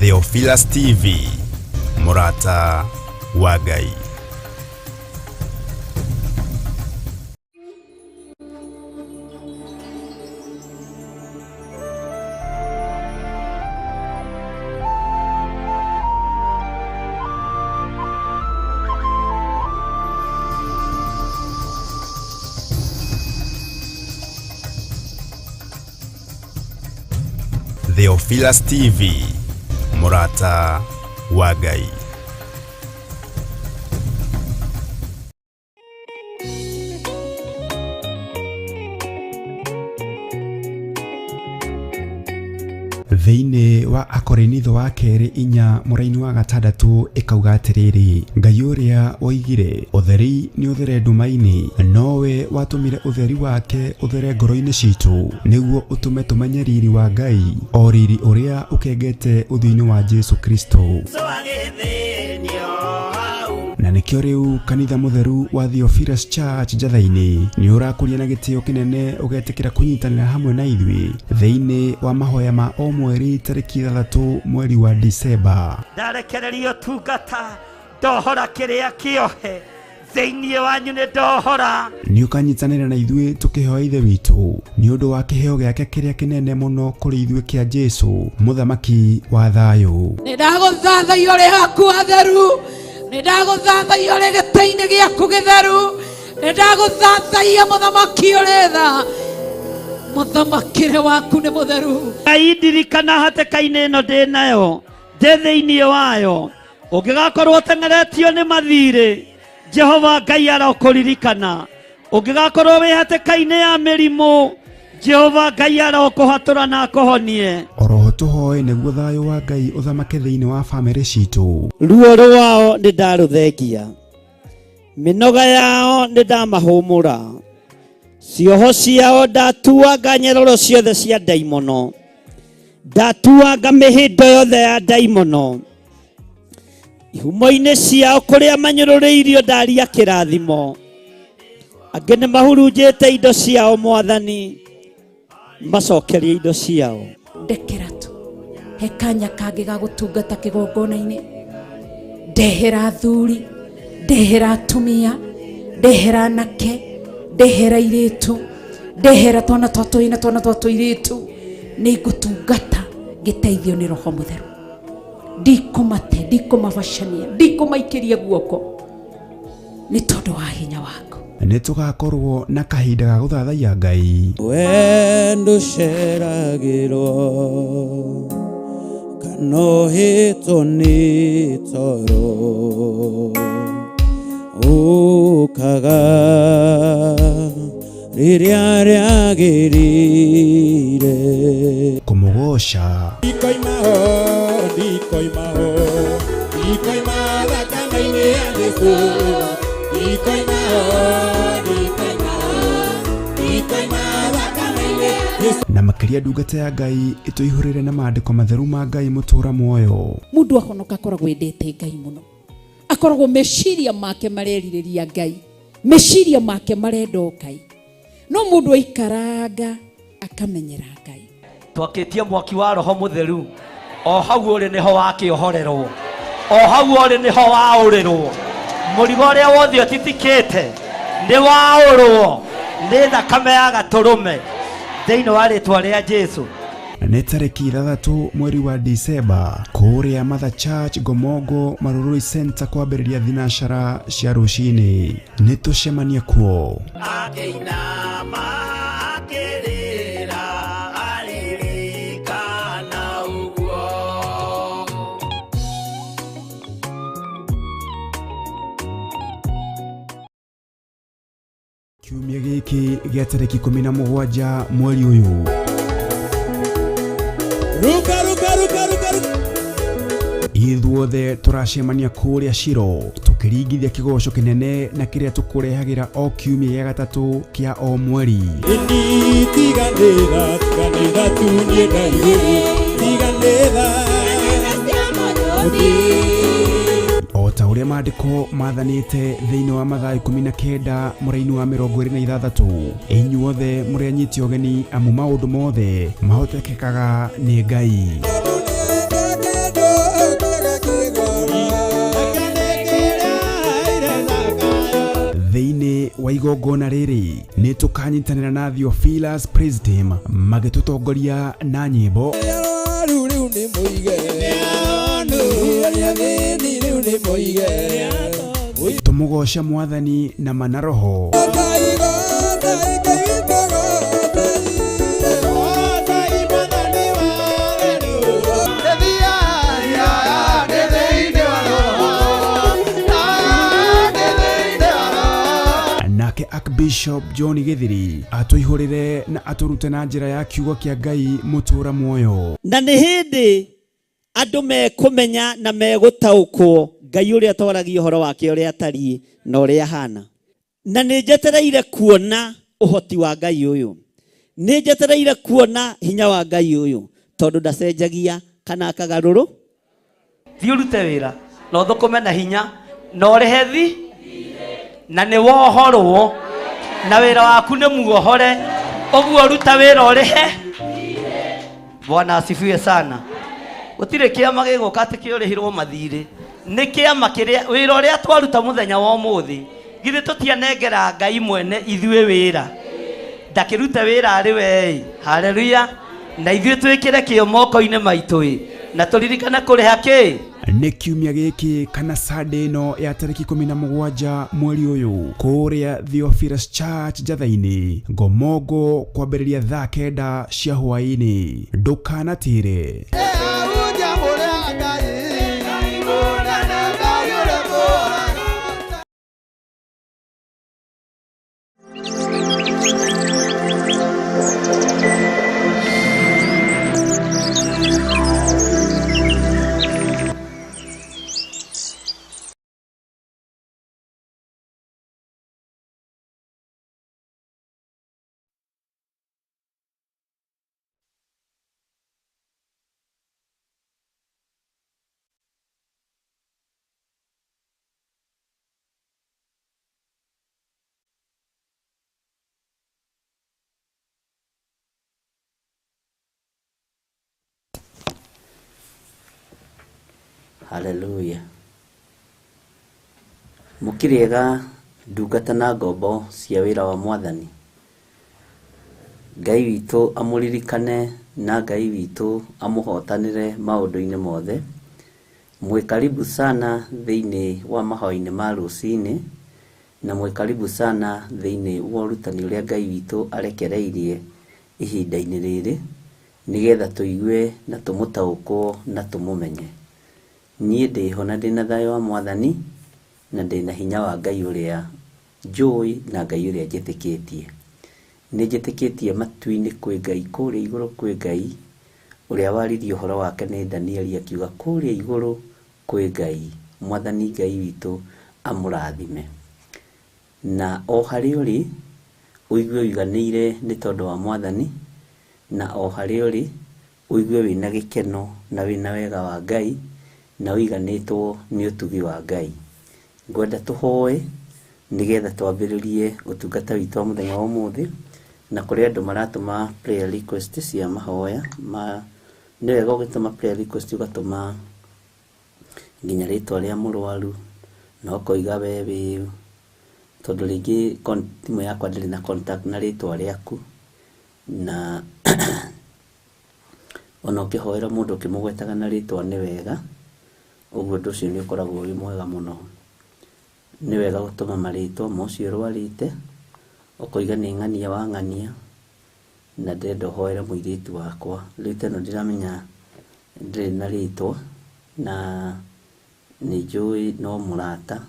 Theophilus TV, mũrata wa Ngai. Theophilus TV, mũrata wa Ngai. Thĩinĩ wa Akorinitho wa kerĩ 4 mũraini wa 6 ĩkauga atĩrĩrĩ, Ngai ũrĩa woigire ũtheri nĩ ũthere nduma-inĩ, nowe watũmire ũtheri wake ũthere ngoro-inĩ citũ, nĩguo ũtũme tũmenye riri wa Ngai, o riri ũrĩa ũkengete ũthiũ-inĩ wa Jesu Kristo. Na nĩkĩo rĩu kanitha mũtheru wa Theophilus Church Njatha-inĩ nĩ ũrakũria na gĩtĩo kĩnene ũgetĩkĩra kũnyitanĩra hamwe na ithuĩ thĩinĩ wa mahoya ma o mweri tarĩki 6 mweri wa Disemba. Ndarekereria ũtungata, ndohora kĩrĩa kĩohe thĩinĩ wanyu, nĩ ndohora. Nĩ ũkanyitanĩra na ithuĩ tũkĩhoya Ithe witũ nĩ ũndũ wa kĩheo gĩake kĩrĩa kĩnene mũno kũrĩ ithuĩ kĩa Jesu, mũthamaki wa thayũ. Nĩ ndagũthathaiya ũrĩ haku hatheru, nĩ ndagũthathaiya ũrĩ gĩtĩ-inĩ gĩaku gĩtheru, nĩ ndagũthathaiya mũthamaki ũrĩ tha, mũthamakĩre waku nĩ mũtheru. Ngai ndirikana hatĩka-inĩ ĩno ndĩ nayo, ndĩ thĩinĩ wayo, ũngĩgakorwo ũteng'eretio nĩ mathirĩ, Jehova Ngai arokũririkana. Ũngĩgakorwo wĩ hatĩka-inĩ ya mĩrimũ, Jehova Ngai arokũhatũra na akũhonie. Oroho tũhoe nĩguo thayũ wa Ngai ũthamake thĩinĩ wa bamĩrĩ citũ. Ruo rwao nĩ ndarũthengia, mĩnoga yao nĩ ndamahũmũra, cioho ciao ndatuanga nyororo ciothe cia ndaimono, ndatuanga mĩhĩndo yothe ya ndaimono, ihumo-inĩ ciao kũrĩa manyũrũrĩirio ndaria kĩrathimo, angĩ nĩ mahurunjĩte indo ciao, Mwathani macokerie indo ciao. Ndekera tu he kanya kangĩ ga gũtungata kĩgongona-inĩ, ndehera athuri, ndehera atumia, ndehera anake, ndehera airĩtu, ndehera twana twa tũhĩĩ na twana twa tũirĩtu, nĩ ngũtungata ngĩteithio nĩ Roho Mũtheru. Ndikũmate, ndikũmabacania, ndikũmaikĩria guoko nĩ tondũ wa hinya waku. Nĩ tũgakorwo na kahinda ga gũthathaiya Ngai. We ndũceragĩrwo kana ũhĩtwo nĩ toro, ũkaga rĩrĩa rĩagĩrĩire. Kũmũgoca. Ndikoima ho, ndikoima ho, ndikoima thakame-inĩ ya Jesũ. Ndikoima ho, ndikoima ho, ndikoima thakame-inĩ ya Jesũ. Na makĩria ndungata ya Ngai ĩtũihũrĩre na maandĩko matheru ma Ngai mũtũra muoyo. Mũndũ ahonoka akoragwo endete Ngai mũno, akoragwo meciria make marerirĩria Ngai, meciria make marenda o Ngai. No mũndũ aikaranga akamenyera Ngai. Twakĩtie mwaki wa Roho Mũtheru, o hau ũrĩ nĩho wakĩohorerwo, o hau ũrĩ nĩho waũrĩrwo. Mũrigo ũrĩa wothe ũtitikĩte nĩ waũrwo nĩ thakame ya Gatũrũme thĩinĩ wa rĩtwa rĩa Jesu. Nĩ tarĩki 6 mweri wa Disemba kũrĩa Mother Church Ngomongo Marurui Center kwambĩrĩria thinacara cia rũcinĩ. Nĩ tũcemanie kuo. Akĩinama akĩrĩra aririkana ũguo. Kiumia gĩkĩ gĩa tarĩki 17 mweri ũyũ. Ruka, ruka, ruka, ruka, ruka. Ithuothe tũracemania kũrĩa Shilo tũkĩringithia kĩgoco kĩnene na kĩrĩa tũkũrehagĩra o kiumia gĩa gatatũ kĩa o mweri. Ĩni tiganĩra, tiganĩra tu niĩ ndaigĩrĩ, tiganĩra. O ta ũrĩa maandĩko mathanĩte thĩinĩ wa Mathayo 19 mũraini wa 26, inyuothe mũrĩ anyiti ũgeni amu maũndũ mothe mahotekekaga nĩ Ngai. wa igongona rĩrĩ nĩ tũkanyitanĩra na Theophilus Praise Team magĩtũtongoria na nyĩmbo. Tũmũgoce mwathani na mana roho. Nake Archbishop John Githiri atũihũrĩre na atũrute na njĩra ya kiugo kĩa Ngai mũtũra muoyo. Na nĩ hĩndĩ andũ mekũmenya na megũtaũkwo Ngai ũrĩa twaragia ũhoro wake ũrĩa atariĩ na ũrĩa ahana. Na nĩ njetereire kuona ũhoti wa Ngai ũyũ, nĩ njetereire kuona hinya wa Ngai ũyũ, tondũ ndacenjagia kana akagarũrũ. Thiĩ ũrute wĩra na ũthũkũme na hinya na ũrĩhe thi na nĩ wohorwo na wĩra waku nĩ muohore, ũguo ruta wĩra ũrĩhe. Bwana asifiwe sana. Gũtirĩ kĩama gĩgũka atĩ kĩũrĩhirwo mathirĩ, nĩ kĩama kĩrĩa wĩra ũrĩa twaruta mũthenya wa ũmũthĩ, githĩ tũtianengera Ngai mwene ithuĩ wĩra, ndakĩrute wĩra arĩ we. Haleluya. Na ithuĩ twĩkĩre kĩo moko-inĩ maitũ ĩ, na tũririkane kũrĩha kĩ. Nĩ kiumia gĩkĩ kana Sunday ĩno ya tarĩki 17 mweri ũyũ kũrĩa Theophilus Church Njatha-inĩ Ngomongo kwambĩrĩria thaa 9 cia hwaĩ-inĩ. Ndũkanatĩre. Haleluya. Mũkĩrĩega ndungata na ngombo cia wĩra wa mwathani. Ngai witũ amũririkane na Ngai witũ amũhotanĩre maũndũ-inĩ mothe. Mwĩ karibu sana thĩinĩ wa mahoya-inĩ ma rũcinĩ, na mwĩ karibu sana thĩinĩ wa ũrutani ũrĩa Ngai witũ arekereirie ihinda-inĩ rĩrĩ, nĩgetha tũigue na tũmũtaũkwo na tũmũmenye. Niĩ ndĩho na ndĩna thayũ wa mwathani na ndĩna hinya wa Ngai ũrĩa njũĩ na Ngai ũrĩa njĩtĩkĩtie. Nĩ njĩtĩkĩtie matu-inĩ kwĩ Ngai, kũrĩa igũrũ kwĩ Ngai ũrĩa waririe ũhoro wake nĩ Danieli akiuga kũrĩa igũrũ kwĩ Ngai. Mwathani Ngai witũ amũrathime. Na o harĩa ũrĩ ũigue ũiganĩire nĩ tondũ wa mwathani, na o harĩa ũrĩ ũigue wĩna gĩkeno na wĩna wega wa Ngai na ũiganĩtwo nĩ ũtugi wa Ngai. Ngwenda tũhoe nĩgetha twambĩrĩrie ũtungata witũ wa mũthenya wa ũmũthĩ, na kũrĩ andũ maratũma prayer request cia mahoya ma nĩ wega ũgĩtũma prayer request ũgatũma nginya rĩtwa rĩa mũrwaru na ũkoiga we wĩ, tondũ rĩngĩ thimũ yakwa ndĩrĩ na contact na rĩtwa rĩaku, na ona ũkĩhoera mũndũ ũkĩmũgwetaga na rĩtwa nĩ wega. Ũguo ũndũ ũcio nĩ ũkoragwo wĩ mwega mũno. Nĩ wega gũtũma marĩtwa ma ũcio ũrwarĩte, ũkoiga nĩ ng'ania wa ng'ania na ndĩrenda ũhoere mũirĩtu wakwa. Rĩu ta ĩno ndiramenya ndĩrĩ na rĩtwa, na nĩ njũĩ no mũrata,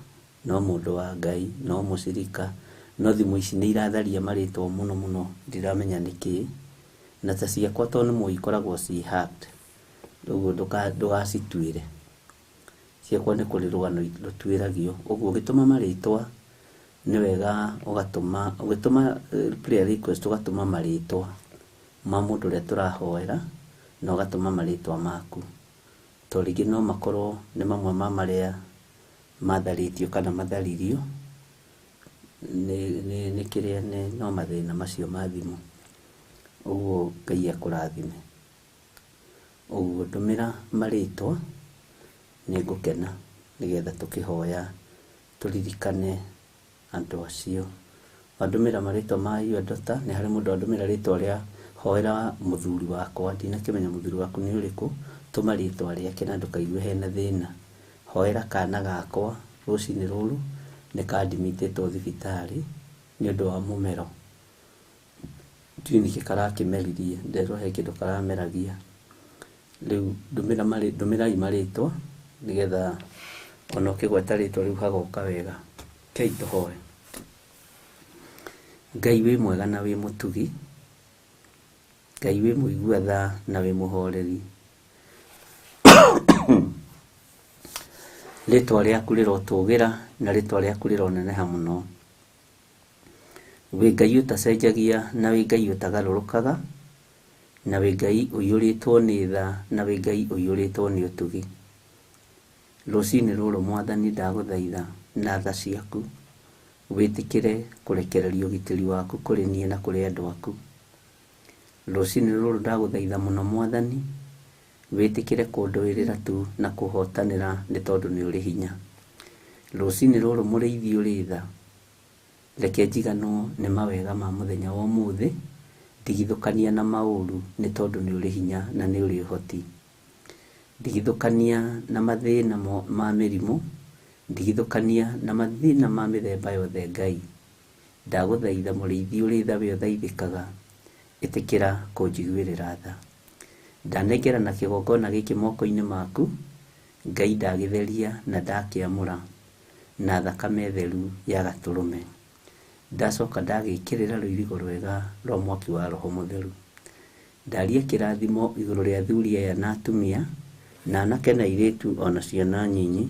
no mũndũ wa Ngai, no mũcirika, no thimũ ici nĩ iratharia marĩtwa mũno mũno, ndiramenya nĩkĩ. Na ta ciakwa tondũ nĩ mũĩ ikoragwo ci hacked, ũguo ndũgacituĩre. Ciakwa nĩ kũrĩ rũgano rũtuĩragio, ũguo ũgĩtũma marĩtwa nĩ wega ũgatũma, ũgĩtũma prayer request ũgatũma marĩtwa ma mũndũ ũrĩa tũrahoera na ũgatũma marĩtwa maku, tondũ rĩngĩ no makorwo nĩ mamwe ma marĩa matharĩtio kana matharirio nĩ kĩrĩa nĩ no mathĩna macio ma thimũ. Ũguo Ngai akũrathime. Ũguo ndũmĩra marĩtwa nĩ ngũkena nĩgetha tũkĩhoya tũririkane andũ acio Wandũmĩra marĩtwa ma your daughter, nĩ harĩ mũndũ wandũmĩra rĩtwa rĩa hoera mũthuri wakwa, ndinakĩmenya mũthuri waku nĩ ũrĩkũ, tũma rĩtwa rĩake na ndũkaigue hena thĩna. Hoera kana gakwa rũcinĩ rũrũ nĩ kandimitĩtwo thibitarĩ nĩ ũndũ wa mũmero, ndiũĩ nĩkĩ karakĩmeririe, nderwo he kĩndũ karameragia. Rĩu ndũmĩrai marĩtwa nĩgetha ona ũkĩgweta rĩtwa rĩu hagoka wega. Rekei tũhoe. Ngai wĩ mwega na wĩ mũtugi, Ngai wĩ mũigua tha na wĩ mũhoreri. Rĩtwa rĩaku rĩrotũgĩra na rĩtwa rĩaku rĩroneneha mũno. Wĩ Ngai ũtacenjagia na wĩ Ngai ũtagarũrũkaga, na wĩ Ngai ũiyũrĩtwo nĩ tha na wĩ Ngai ũiyũrĩtwo nĩ ũtugi. Rũcinĩ rũrũ Mwathani ndagũthaitha na tha ciaku wĩtĩkĩre kũrekereria ũgitĩri waku kũrĩ niĩ na kũrĩ andũ aku. Rũcinĩ rũrũ ndagũthaitha mũno Mwathani wĩtĩkĩre kũndũĩrĩra tu na kũhotanĩra nĩ tondũ nĩ ũrĩ hinya. Rũcinĩ rũrũ mũrĩithi ũrĩ tha, reke njiganwo nĩ mawega ma mũthenya wa ũmũthĩ, ndigithũkania na maũru nĩ tondũ nĩ ũrĩ hinya na nĩ ũrĩ ũhoti. Ndigithũkania na mathĩna ma mĩrimũ, ndigithũkania na mathĩna ma mĩthemba yothe Ngai. Ndagũthaitha mũrĩithi ũrĩ tha we ũthaithĩkaga, ĩtĩkĩra kũnjiguĩrĩra tha. Ndanengerana kĩgongona gĩkĩ moko-inĩ maku, Ngai ndagĩtheria na ndakĩamũra na thakame theru ya gatũrũme. Ndacoka ndagĩkĩrĩra rũirigo rwega rwa mwaki wa Roho Mũtheru. Ndaria kĩrathimo igũrũ rĩa athuri aya na atumia, na anake na airĩtu ona ciana nyinyi,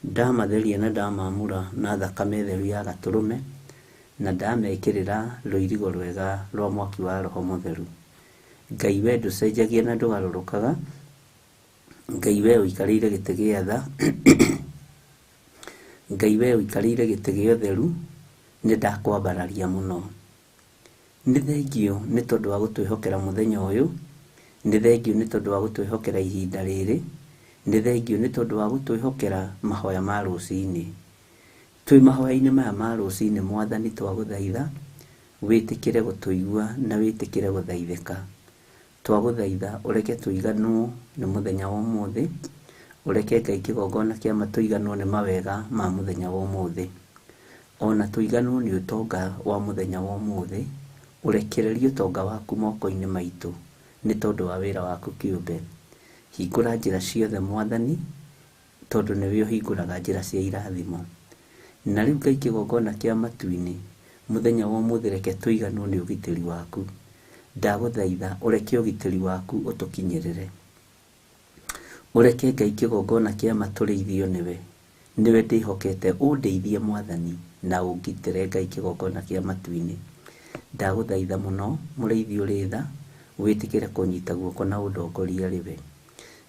ndamatheria na ndamamũra na thakame theru ya gatũrũme, na ndamekĩrĩra rũirigo rwega rwa mwaki wa Roho Mũtheru. Ngai we ndũcenjagia na ndũgarũrũkaga, Ngai we ũikarĩire gĩtĩ gĩa tha, Ngai we ũikarĩire gĩtĩ gĩa ũtheru, nĩ ndakwambararia mũno. Nĩ thengio nĩ tondũ wa gũtwĩhokera mũthenya ũyũ, nĩ thengio nĩ tondũ wa gũtwĩhokera ihinda rĩrĩ, nĩ thengio nĩ tondũ wa gũtwĩhokera mahoya ma rũcinĩ. Twĩ mahoya-inĩ maya ma rũcinĩ Mwathani twagũthaitha wĩtĩkĩre gũtũigua na wĩtĩkĩre gũthaithĩka. Twagũthaitha ũreke tũiganwo nĩ mũthenya wa ũmũthĩ, ũreke Ngai kĩgongona kĩa ma tũiganwo nĩ mawega ma mũthenya wa ũmũthĩ. Ona tũiganwo nĩ ũtonga wa mũthenya wa ũmũthĩ, ũrekererie ũtonga waku moko-inĩ maitũ nĩ tondũ wa wĩra waku kĩũmbe. Hingũra njĩra ciothe Mwathani, tondũ nĩwe ũhingũraga njĩra cia irathimo. Na rĩu Ngai kĩgongona kĩa matu-inĩ, mũthenya wa ũmũthĩ reke tũiganwo nĩ ũgitĩri waku. Ndagũthaitha ũreke ũgitĩri waku ũtũkinyĩrĩre. Ũreke Ngai kĩgongona kĩa ma tũrĩithio nĩwe, nĩwe ndĩhokete ũndeithie Mwathani na ũngitĩre Ngai kĩgongona kĩa matu-inĩ. Ndagũthaitha mũno mũrĩithi ũrĩ tha, wĩtĩkĩre kũnyita guoko na ũndongorie arĩ we.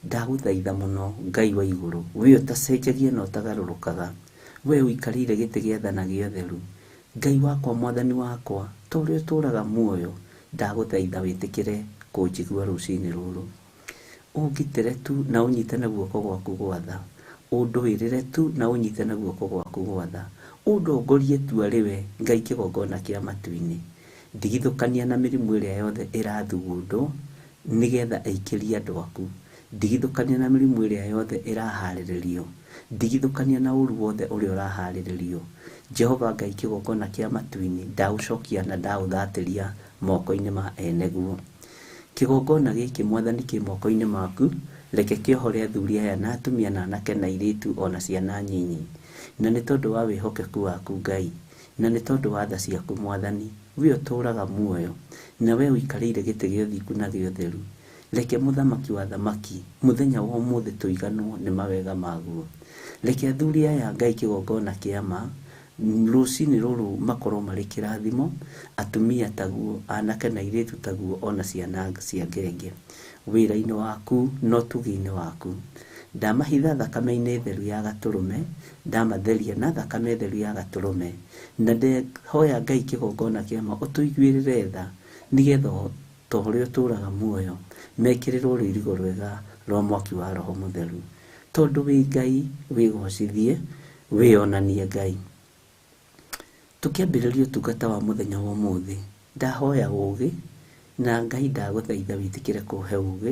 Ndagũthaitha mũno Ngai wa igũrũ, we ũtacenjagia na ũtagarũrũkaga, we ũikarĩire gĩtĩ gĩa tha na gĩa ũtheru. Ngai wakwa Mwathani wakwa, ta ũrĩa ũtũũraga muoyo, ndagũthaitha wĩtĩkĩre kũnjigua rũcinĩ rũrũ. Ũngitĩre tu na ũnyite na guoko gwaku gwa tha, ũndũĩrĩre tu na ũnyite na guoko gwaku gwa tha, ũndongorie tu arĩ we Ngai kĩgongona kĩa matu-inĩ. Ndigithũkania na mĩrimũ ĩrĩa yothe ĩrathugundwo nĩgetha ĩikĩrie andũ aku. Ndigithũkania na mĩrimũ ĩrĩa yothe ĩraharĩrĩrio. Ndigithũkania na ũru wothe ũrĩa ũraharĩrĩrio. Jehova Ngai kĩgongona kĩa matu-inĩ, ndaũcokia na ndaũthatĩria moko-inĩ ma eneguo. Kĩgongona gĩkĩ Mwathani kĩ moko-inĩ maku, reke kĩohore athuri aya na atumia na anake na airĩtu ona ciana nyinyi. Na nĩ tondũ wa wĩhokeku waku Ngai, na nĩ tondũ wa tha ciaku Mwathani, we ũtũũraga muoyo, na we ũikarĩire gĩtĩ gĩa ũthingu na gĩa ũtheru. Reke mũthamaki wa thamaki mũthenya wa ũmũthĩ tũiganwo nĩ mawega maguo. Reke athuri aya Ngai kĩgongona kĩa ma rũcinĩ rũrũ makorwo marĩ kĩrathimo, atumia taguo, anake na airĩtu taguo, ona ciana cia ngenge. Wĩra-inĩ waku na ũtugi-inĩ waku. Ndamahitha thakame-inĩ theru ya gatũrũme, ndamatheria na thakame theru ya gatũrũme, na ndehoya Ngai kĩgongona kĩa ma ũtũiguĩrĩre tha nĩgetha ta ũrĩa ũtũũraga muoyo mekĩrĩrwo rũirigo rwega rwa mwaki wa Roho Mũtheru. Tondũ wĩ Ngai wĩgocithie, wĩonanie Ngai. Tũkĩambĩrĩria ũtungata wa mũthenya wa ũmũthĩ, ndahoya ũũgĩ, na Ngai ndagũthaitha wĩtĩkĩre kũhe ũũgĩ,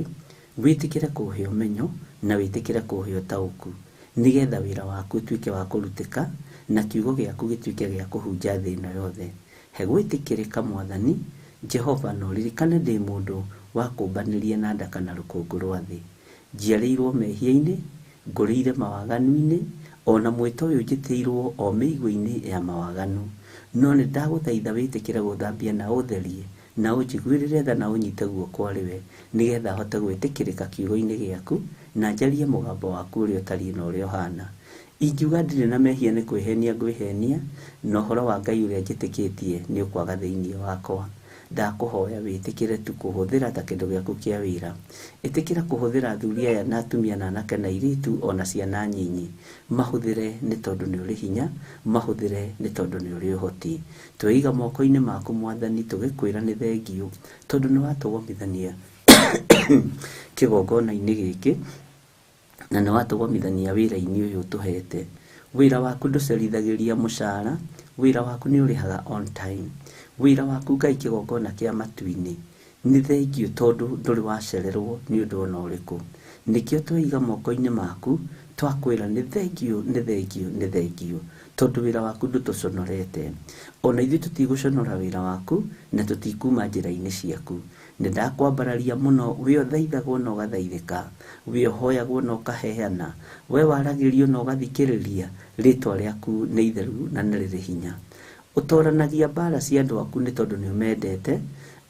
wĩtĩkĩre kũhe ũmenyo, na wĩtĩkĩre kũhe ũtaũku, nĩgetha wĩra waku ũtuĩke wa kũrutĩka, na kiugo gĩaku gĩtuĩke gĩa kũhunja thĩ ĩno yothe. He gwĩtĩkĩrĩka Mwathani, Jehova, na ũririkane ndĩ mũndũ wa kũmbanĩria na ndaka na rũkũngũ rwa thĩ. Njiarĩirwo mehia-inĩ, ngũrĩire mawaganu-inĩ, ona mwĩto ũyũ njĩtĩirwo o mĩigua-inĩ ya mawaganu. No nĩ ndagũthaitha wĩtĩkĩre gũthambia na ũtherie, na ũnjiguĩrĩre tha na ũnyite guoko arĩ we, nĩgetha hote gwĩtĩkĩrĩka kiugo-inĩ gĩaku, na njarie mũgambo waku ũrĩa ũtariĩ na ũrĩa ũhana. Ingiuga ndirĩ na mehia nĩ kwĩhenia ngwĩhenia, na ũhoro wa Ngai ũrĩa njĩtĩkĩtie nĩ ũkwaga thĩinĩ wakwa. Ndakũhoya wĩtĩkĩre tu kũhũthĩra ta kĩndũ gĩaku kĩa wĩra. Ĩtĩkĩra kũhũthĩra athuri aya na atumia na anake na airĩtu ona ciana nyinyi. Mahũthĩre nĩ tondũ nĩ ũrĩ hinya, mahũthĩre nĩ tondũ nĩ ũrĩ ũhoti. Tweiga moko-inĩ maku Mwathani tũgĩkwĩra nĩ thengiũ, tondũ nĩ watũgomithania kĩgongona-inĩ gĩkĩ, na nĩ watũgomithania wĩra-inĩ ũyũ ũtũhete. Wĩra waku ndũcerithagĩria mũcara, wĩra waku nĩ ũrĩhaga on time. Wĩra waku Ngai kĩgongona kĩa matu-inĩ nĩ thengiũ tondũ ndũrĩ wacererwo nĩ ũndũ ona ũrĩkũ. Nĩkĩo tweiga moko-inĩ maku twakwĩra nĩ thengiũ, nĩ thengiũ, nĩ thengiũ, tondũ wĩra waku ndũtũconorete. Ona ithuĩ tũtigũconora wĩra waku na tũtikuma njĩra-inĩ ciaku. Nĩ ndakwambararia mũno, we ũthaithagwo na ũgathaithĩka, we ũhoyagwo na ũkaheana, we waragĩrio na ũgathikĩrĩria, rĩtwa rĩaku nĩ itheru na nĩ rĩrĩ hinya. Ũtoranagia mbara cia andũ aku nĩ tondũ nĩ ũmendete,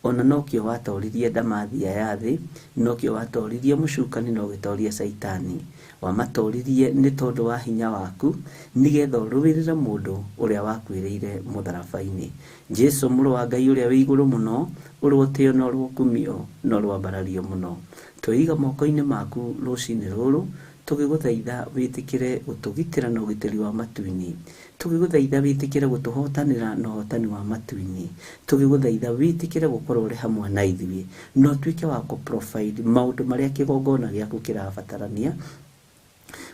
ona nokĩo watoririe ndamathia ya thĩ, nokĩo watoririe mũcukani na ũgĩtoria Caitani. Wamatoririe nĩ tondũ wa hinya waku, nĩgetha ũrũĩrĩre mũndũ ũrĩa wakuĩrĩire mũtharaba-inĩ. Jesu mũrũ wa Ngai ũrĩa wĩ igũrũ mũno, ũrotĩo na ũrokumio na ũroambarario mũno. Tweiga moko-inĩ maku rũcinĩ rũrũ, tũgĩgũthaitha wĩtĩkĩre gũtũgitĩra na ũgitĩri wa matu-inĩ. Tũgĩgũthaitha wĩtĩkĩre gũtũhotanĩra na ũhotani wa matu-inĩ. Tũgĩgũthaitha wĩtĩkĩre gũkorwo ũrĩ hamwe na ithuĩ, na ũtuĩke wa kũ-provide maũndũ marĩa kĩgongona gĩaku kĩrabatarania,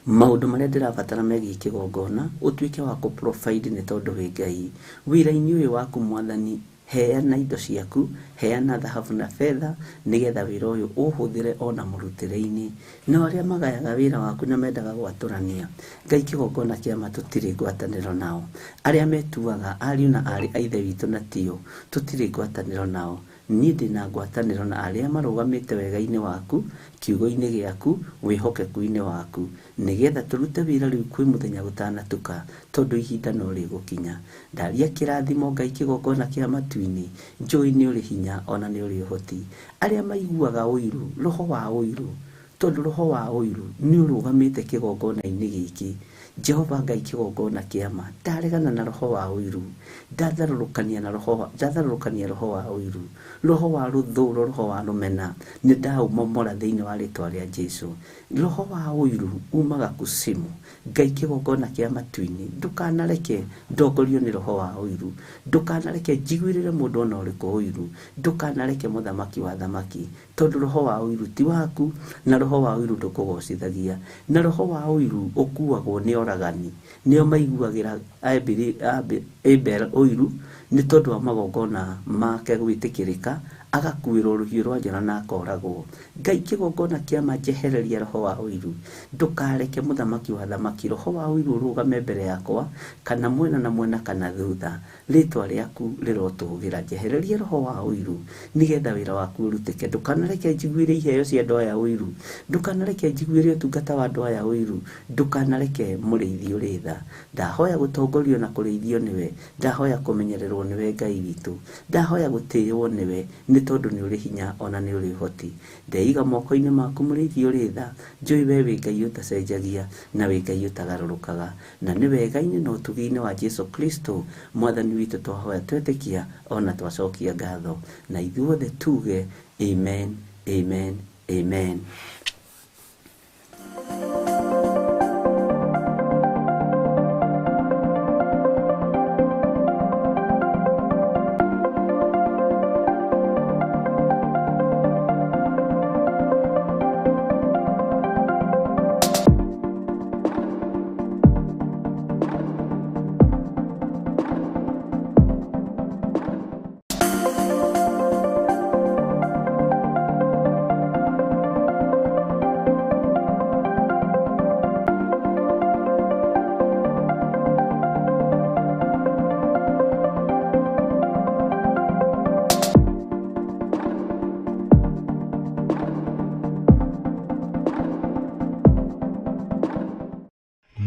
maũndũ marĩa ndĩrabatara megiĩ kĩgongona, ũtuĩke wa kũ-provide nĩ tondũ wĩ Ngai. Wĩra-inĩ ũyũ waku Mwathani, heana indo ciaku, heana thahabu na betha, nĩgetha wĩra ũyũ ũhũthĩre ona mũrutĩre-inĩ. No arĩa magayaga wĩra waku na mendaga gwatũrania, Ngai kĩgongona kĩa ma tũtirĩ ngwatanĩro nao. Arĩa metuaga ariũ na aarĩ a Ithe witũ na tio, tũtirĩ ngwatanĩro nao. Niĩ ndĩna ngwatanĩro na arĩa marũgamĩte wega-inĩ waku, kiugo-inĩ gĩaku, wĩhokeku-inĩ waku, nĩgetha tũrute wĩra rĩu kwĩ mũthenya gũtanatuka, tondũ ihinda no rĩgũkinya. Ndaria kĩrathimo Ngai kĩgongona kĩa matu-inĩ, njũĩ nĩ ũrĩ hinya ona nĩ ũrĩ ũhoti. Arĩa maiguaga ũiru, roho wa ũiru, tondũ roho wa ũiru nĩ ũrũgamĩte kĩgongona-inĩ gĩkĩ. Jehova Ngai kĩgongona kĩa ma, ndaregana na roho wa ũiru, ndatharũrũkania na roho wa, ndatharũrũkania roho wa ũiru, roho wa rũthũro, roho wa rũmena, nĩ ndaũmomora thĩinĩ wa rĩtwa rĩa Jesu. Roho wa ũiru umaga kusimu. Ngai kĩgongona kĩa matu-inĩ, ndũkanareke ndongorio nĩ roho wa ũiru, ndũkanareke njiguĩrĩre mũndũ ona ũrĩkũ ũiru, ndũkanareke mũthamaki wa thamaki, tondũ roho wa ũiru ti waku, na roho wa ũiru ndũkũgocithagia, na roho wa ũiru ũkuagwo nĩ oragani, nĩo maiguagĩra Abel ũiru nĩ tondũ wa magongona make gwĩtĩkĩrĩka, agakuĩrwo rũhiũ rwa njora na akoragwo. Ngai kĩgongona kĩa ma, njehereria roho wa ũiru, ndũkareke mũthamaki wa thamaki roho wa ũiru ũrũgame mbere yakwa, kana mwena na mwena kana thutha. Rĩtwa rĩaku rĩrotũgĩra, njehereria roho wa ũiru nĩgetha wĩra waku ũrutĩke. Ndũkanareke njiguĩre iheo cia andũ aya ũiru, ndũkanareke njiguĩre ũtungata wa andũ aya ũiru, ndũkanareke mũrĩithi ũrĩ tha. Ndahoya gũtongorio na kũrĩithio nĩwe, ndahoya kũmenyererwo nĩwe Ngai witũ, ndahoya gũtĩĩo nĩwe nĩ tondũ nĩ ũrĩ hinya ona nĩ ũrĩ ũhoti. Ndeiga moko-inĩ maku mũrĩithi ũrĩ tha, njũĩ we wĩ Ngai ũtacenjagia na wĩ Ngai ũtagarũrũkaga, na nĩ wega-inĩ na ũtugi-inĩ wa Jesu Kristo Mwathani witũ twahoya twetĩkia ona twacokia ngatho, na ithuothe tuge amen, amen, amen.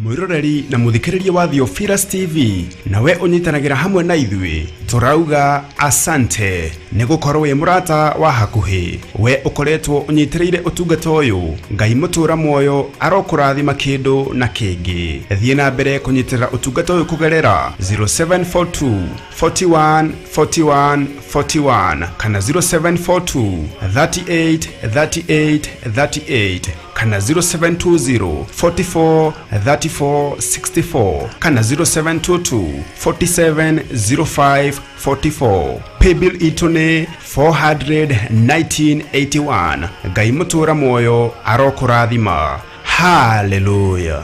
Mwĩroreri na mũthikĩrĩria wa Theophilus TV, nawe ũnyitanagĩra hamwe na ithuĩ, tũrauga asante nĩ gũkorwo wĩ mũrata wa hakuhĩ. We ũkoretwo ũnyitĩrĩire ũtungata ũyũ, Ngai mũtũra muoyo arokũrathima kĩndũ na kĩngĩ. Thiĩ na mbere kũnyitĩrĩra ũtungata ũyũ kũgerera 0742 41 41 41 kana 0742 38 38 38 kana 0720 44 34 64 kana 0722 47 05 44. Paybill itũ nĩ 41981. Ngai mũtũra muoyo arokũrathima. Haleluya.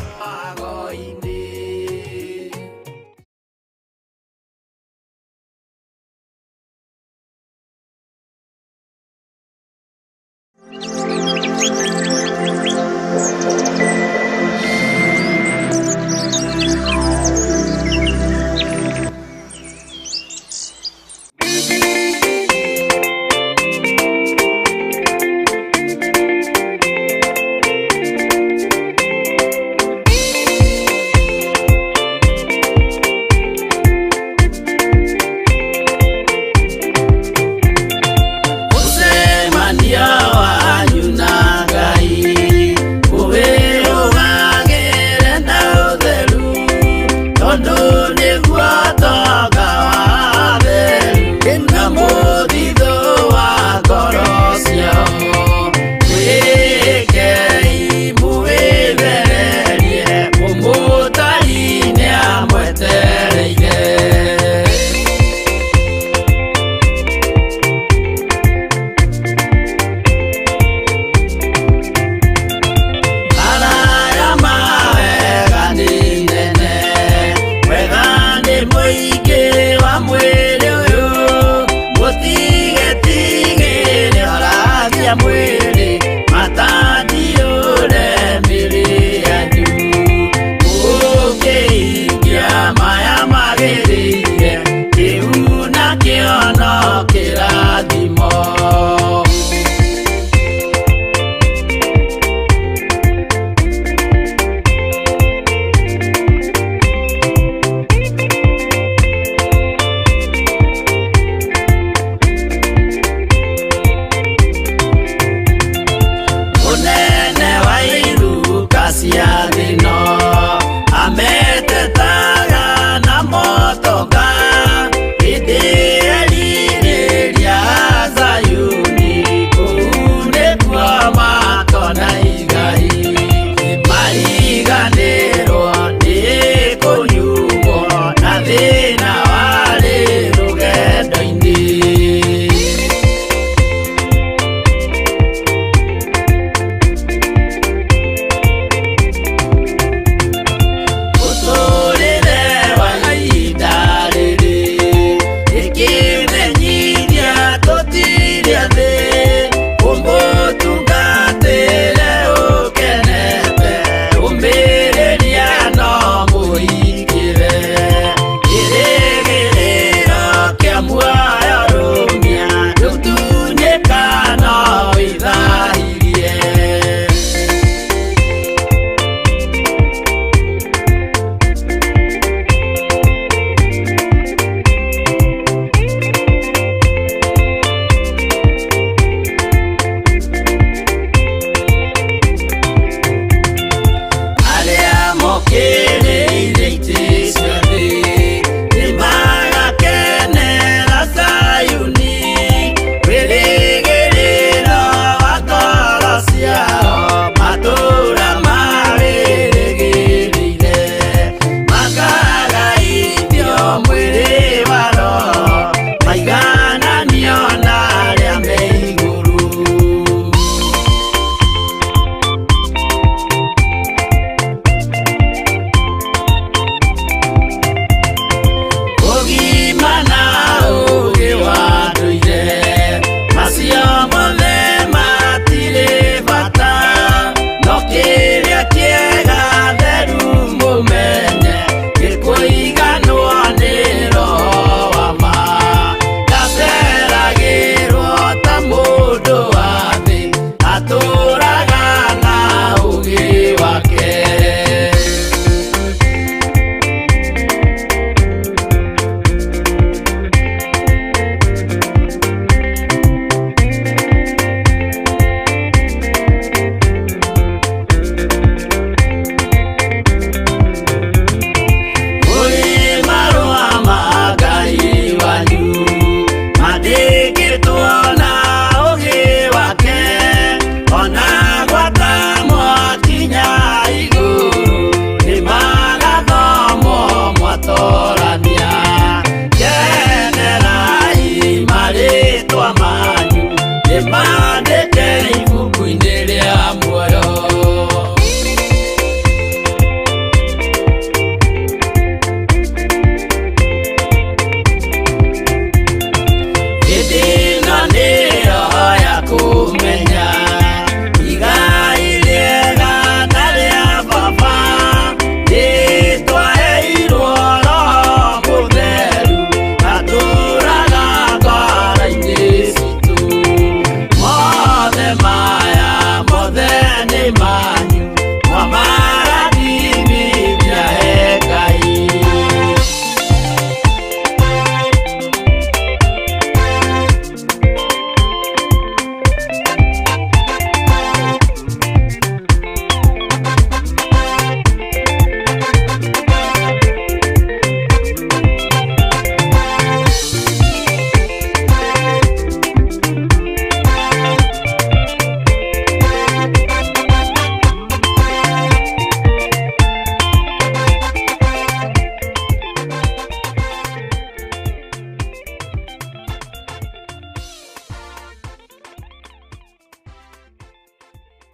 Mũcemanio wanyu na Ngai ũwĩrũgamie.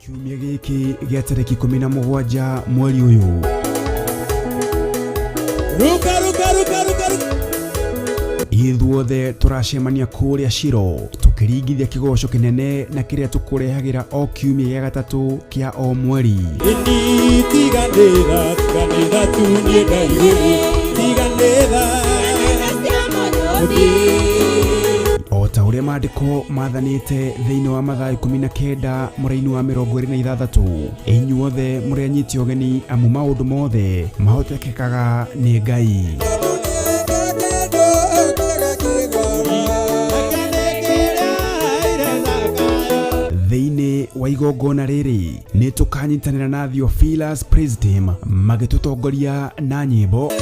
Kiumia gĩkĩ gĩa tarĩki 17 mweri ũyũ. Ruka ruka ruka ruka ruka. Ithuothe tũracemania kũrĩa Shiro tũkĩringithia kĩgoco kĩnene na kĩrĩa tũkũrehagĩra o kiumia gĩa gatatũ kĩa o mweri. Ini tiganĩra tiganĩra tu niĩ ndaigĩrĩ tiganĩra. O ta ũrĩa maandĩko mathanĩte thĩinĩ wa Mathayo 19 mũraini wa 26, inyuothe mũrĩ anyiti ũgeni amu maũndũ mothe mahotekekaga nĩ Ngai. Thĩinĩ wa igongona rĩrĩ nĩ tũkanyitanĩra na Theophilus Praise Team magĩtũtongoria na nyĩmbo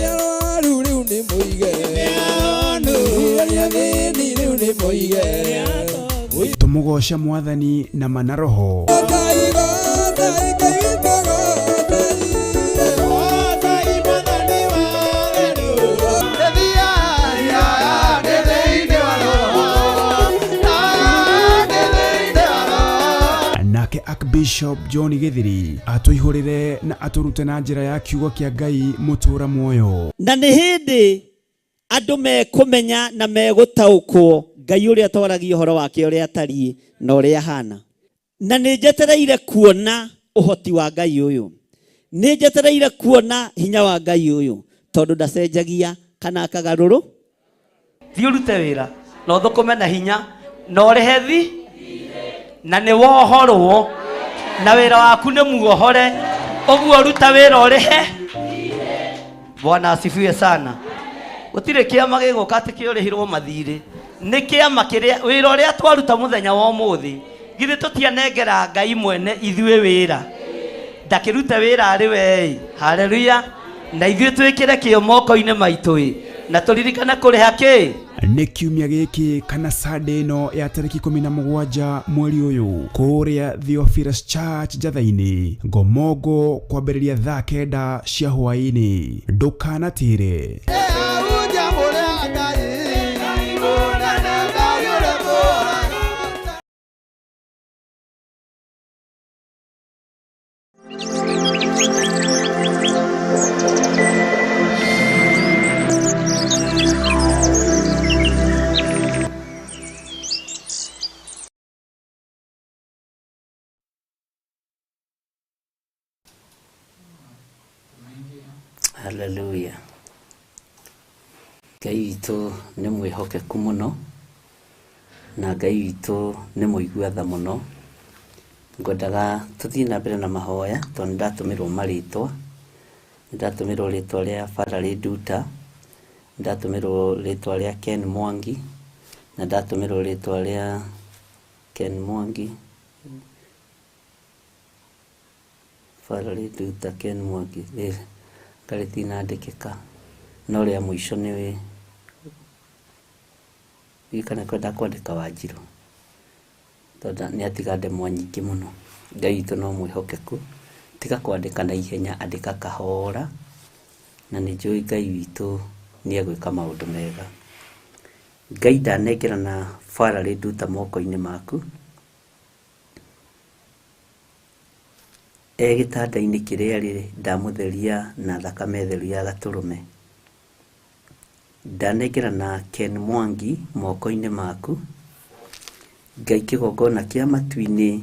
tũmũgoca mwathani na mana roho. Nake Archbishop John Githiri atũihũrĩre na atũrute na njĩra ya kiugo kĩa Ngai mũtũra muoyo. Na nĩ hĩndĩ andũ mekũmenya na megũtaũkwo Ngai ũrĩa twaragia ũhoro wake ũrĩa atariĩ na ũrĩa ahana. Na nĩ njetereire kuona ũhoti wa Ngai ũyũ, nĩ njetereire kuona hinya wa Ngai ũyũ, tondũ ndacenjagia kana akagarũrũ. Thiĩ ũrute wĩra na ũthũkũme na hinya na ũrĩhe thi na nĩ wohorwo na wĩra waku nĩ muohore, ũguo ruta wĩra ũrĩhe. Bwana asifiwe sana. Gũtirĩ kĩama gĩgũka atĩ kĩũrĩhirwo mathirĩ, nĩ kĩama kĩrĩa wĩra ũrĩa twaruta mũthenya wa ũmũthĩ, githĩ tũtianengera Ngai mwene ithuĩ wĩra, ndakĩrute wĩra arĩ we. Haleluya. Na ithuĩ twĩkĩre kĩo moko-inĩ maitũ ĩ, na tũririkane kũrĩha kĩ. Nĩ kiumia gĩkĩ kana Sunday ĩno ya tarĩki 17 mweri ũyũ kũrĩa Theophilus Church Njatha-inĩ Ngomongo kwambĩrĩria thaa 9 cia hwaĩ-inĩ. Ndũkanatĩre. Haleluya. Ngai witũ nĩ mwĩhokeku mũno na Ngai witũ nĩ mũigua tha mũno. Ngwendaga tũthiĩ na mbere na mahoya tondũ nĩndatũmĩrwo marĩtwa, nĩndatũmĩrwo rĩtwa rĩa Valerie Nduta, nĩndatũmĩrwo rĩtwa rĩa Ken Mwangi, na ndatũmĩrwo rĩtwa rĩa Ken Mwangi, Valerie Nduta, Ken Mwangi, rĩtinandĩkĩka, no rĩa mũico nĩ ririkane kwenda kwandĩka Wanjirũ tondũ nĩ atiga ndemwa nyingĩ mũno. Ngai witũ no mwĩhokeku, tiga kwandĩka na ihenya, andĩka kahora, na nĩ njũĩ Ngai witũ nĩ egwĩka maũndũ mega. Ngai ndanengera na Valerie Nduta moko-inĩ maku, e gĩtanda-inĩ kĩrĩa arĩ ndamũtheria na thakame theru ya gatũrũme. Ndanengera na Ken Mwangi moko-inĩ maku, Ngai kĩgongona kĩa matu-inĩ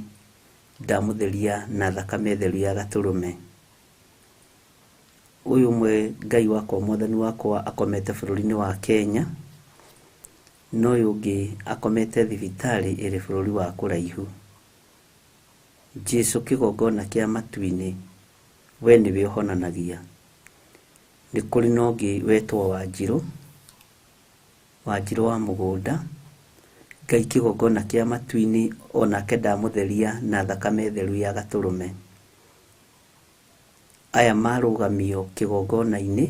ndamũtheria na thakame theru ya gatũrũme. Ũyũ ũmwe Ngai wakwa mwathani wakwa akomete bũrũri-inĩ wa Kenya, na ũyũ ũngĩ akomete thibitarĩ ĩrĩ bũrũri wa kũraihu. Jesu kĩgongona kĩa matu-inĩ we nĩwe ũhonanagia. Nĩ kũrĩ na ũngĩ wetwo Wanjirũ, Wanjirũ wa mũgũnda, Ngai kĩgongona kĩa matu-inĩ onake ndamũtheria na thakame theru ya gatũrũme. Aya marũgamio kĩgongona-inĩ,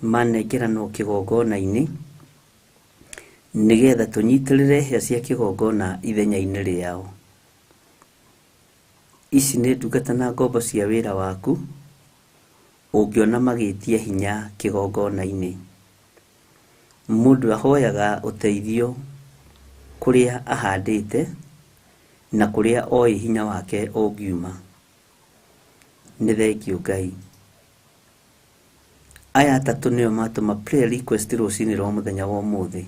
manengeranwo kĩgongona-inĩ nĩgetha tũnyitĩrĩre hĩa cia kĩgongona ithenya-inĩ rĩao. Ici nĩ ndungata na ngombo cia wĩra waku, ũngĩona magĩtia hinya kĩgongona-inĩ. Mũndũ ahoyaga ũteithio kũrĩa ahandĩte, na kũrĩa oĩ hinya wake ũngiuma. Nĩ thengiũ Ngai. Aya atatũ nĩo matũma prayer request rũcinĩ rwa mũthenya wa ũmũthĩ.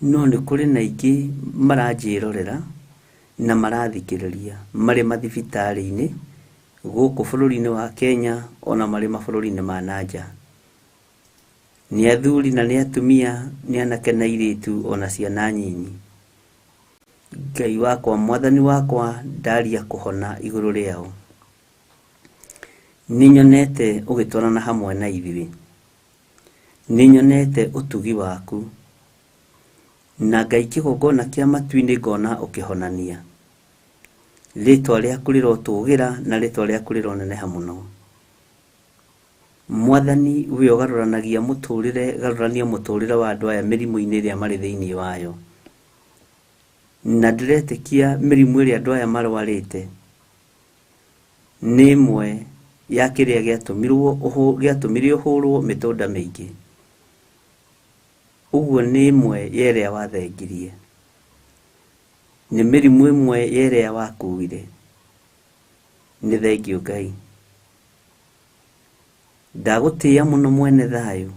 No nĩ kũrĩ na aingĩ maranjĩrorera na marathikĩrĩria marĩ mathibitarĩ-inĩ gũkũ bũrũri-inĩ wa Kenya ona marĩ mabũrũri-inĩ ma na nja. Nĩ athuri na nĩ atumia, nĩ anake na airĩtu ona ciana nyinyi. Ngai wakwa, mwathani wakwa, ndaria kũhona igũrũ rĩao. Nĩ nyonete ũgĩtwarana hamwe na ithuĩ. Nĩ nyonete ũtugi waku. Na Ngai kĩgongona kĩa matu-inĩ ngona ũkĩhonania. Rĩtwa rĩaku rĩrotũgĩra na rĩtwa rĩaku rĩroneneha mũno. Mwathani we ũgarũranagia mũtũrĩre, garũrania mũtũrĩre wa andũ aya mĩrimũ-inĩ ĩrĩa marĩ thĩinĩ wayo. Na ndĩretĩkia mĩrimũ ĩrĩa andũ aya marwarĩte nĩ ĩmwe ya kĩrĩa gĩatũmire ũhũrwo mĩtũnda mĩingĩ. Ũguo nĩ ĩmwe ya ĩrĩa wathengirie. Nĩ mĩrimũ ĩmwe ya ĩrĩa wakuire. Nĩ thengiũ Ngai. Ndagũtĩĩa mũno mwene thayũ.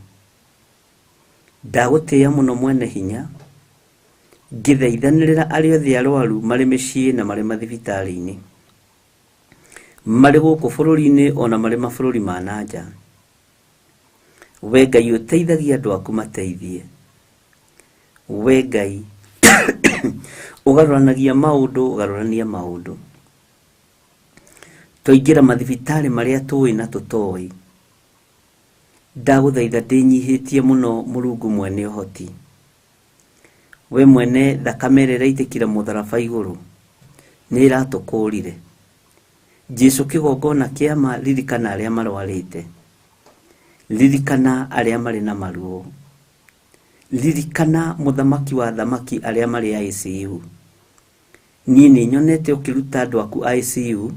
Ndagũtĩĩa mũno mwene hinya. Ngĩthaithanĩrĩra arĩa othe arwaru marĩ mĩciĩ na marĩ mathibitarĩ-inĩ. Marĩ gũkũ bũrũri-inĩ ona marĩ mabũrũri ma na nja. We Ngai ũteithagia andũ aku mateithie. We Ngai ũgarũranagia maũndũ, ũgarũrania maũndũ. Twaingĩra mathibitarĩ marĩa tũĩ na tũtoĩ. Ndagũthaitha ndĩnyihĩtie mũno Mũrungu mwene ũhoti. We mwene thakame ĩrĩa ĩraitĩkire mũtharaba igũrũ nĩ ĩratũkũrire. Jesu kĩgongona kĩa ma, ririkana arĩa marwarĩte. Ririkana arĩa marĩ na maruo. Ririkana mũthamaki wa thamaki arĩa marĩ ICU. Niĩ nĩ nyonete ũkĩruta andũ aku ICU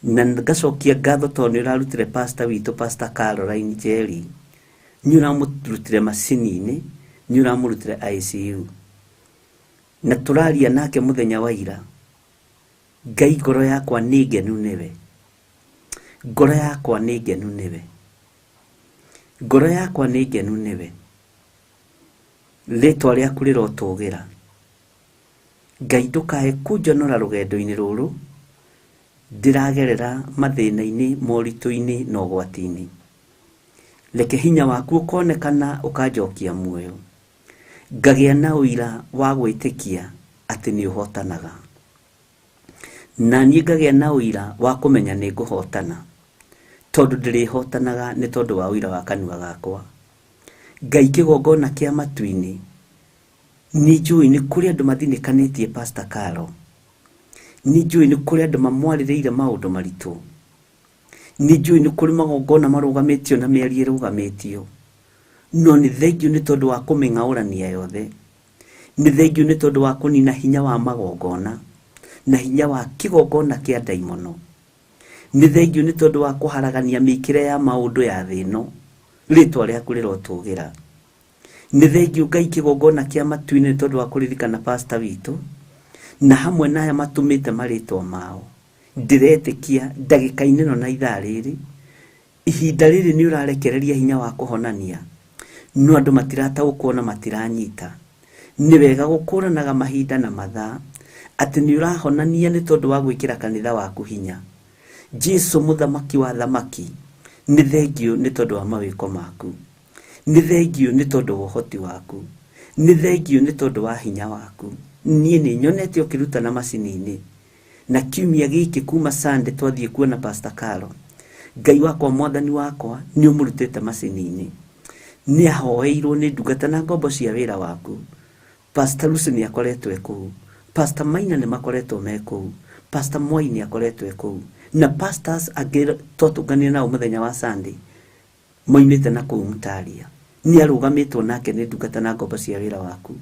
na ngacokia ngatho tondũ nĩ ũrarutire pastor witũ, Pastor Caroline Njeri. Nĩ ũramũrutire macini-inĩ, nĩ ũramũrutire ICU. Na tũraria nake mũthenya wa ira. Ngai ngoro yakwa nĩ ngenu nĩwe. Ngoro yakwa nĩ ngenu nĩwe. Ngoro yakwa nĩ ngenu nĩwe. Rĩtwa rĩaku rĩrotũgĩra. Ngai ndũkae kũnjonora rũgendo-inĩ rũrũ ndĩragerera mathĩna-inĩ, moritũ-inĩ na ũgwati-inĩ. Reke hinya waku ũkonekana ũkanjokia muoyo. Ngagĩa na ũira wa gwĩtĩkia atĩ nĩ ũhotanaga. Na niĩ ngagĩa na ũira wa kũmenya nĩ ngũhotana. Tondũ ndĩrĩhotanaga nĩ tondũ wa ũira wa kanua gakwa. Ngai kĩgongona kĩa matu-inĩ nĩ njũĩ nĩ kũrĩ andũ mathinĩkanĩtie Pastor Carol. Nĩ njũĩ nĩ kũrĩ andũ mamwarĩrĩire maũndũ maritũ. Nĩ njũĩ nĩ kũrĩ magongona marũgamĩtio na mĩario ĩrũgamĩtio. No nĩ thengiũ nĩ tondũ wa kũmĩng'aũrania yothe. Nĩ thengiũ nĩ tondũ wa kũnina hinya wa magongona na hinya wa kĩgongona kĩa ndaimono. Nĩ thengiũ nĩ tondũ wa kũharagania mĩkĩre ya maũndũ ya thĩ ĩno. Rĩtwa rĩaku rĩrotũgĩra. Nĩ thengiũ Ngai kĩgongona kĩa matu-inĩ nĩ tondũ wa kũririkana pastor witũ na hamwe na aya matũmĩte marĩtwa mao. Ndĩretĩkia ndagĩka-inĩ ĩno na ithaa rĩrĩ, ihinda rĩrĩ nĩ ũrarekereria hinya wa kũhonania. No andũ matirataũkwo na matiranyita. Nĩ wega gũkũranaga mahinda na mathaa atĩ nĩ ũrahonania nĩ tondũ wa gwĩkĩra kanitha waku hinya. Jesu mũthamaki wa thamaki, nĩ thengiũ nĩ tondũ wa mawĩko maku. Nĩ thengiũ nĩ tondũ wa ũhoti waku. Nĩ thengiũ nĩ tondũ wa hinya waku. Niĩ nĩ nyonete ũkĩrutana macini-inĩ. Na kiumia gĩkĩ kuma Sunday twathiĩ kuona Pastor Carol. Ngai wakwa mwathani wakwa nĩ ũmũrutĩte macini-inĩ. Nĩ ahoeirwo nĩ ndungata na ngombo cia wĩra waku. Pastor Lucy nĩ akoretwo e kũu. Pastor Maina nĩ makoretwo me kũu. Pastor Mwai nĩ akoretwo e kũu. Na pastors angĩ twatũnganire nao mũthenya wa Sunday moimĩte na kũu Mtaria. Nĩ arũgamĩtwo nake nĩ ndungata na ngombo cia wĩra waku.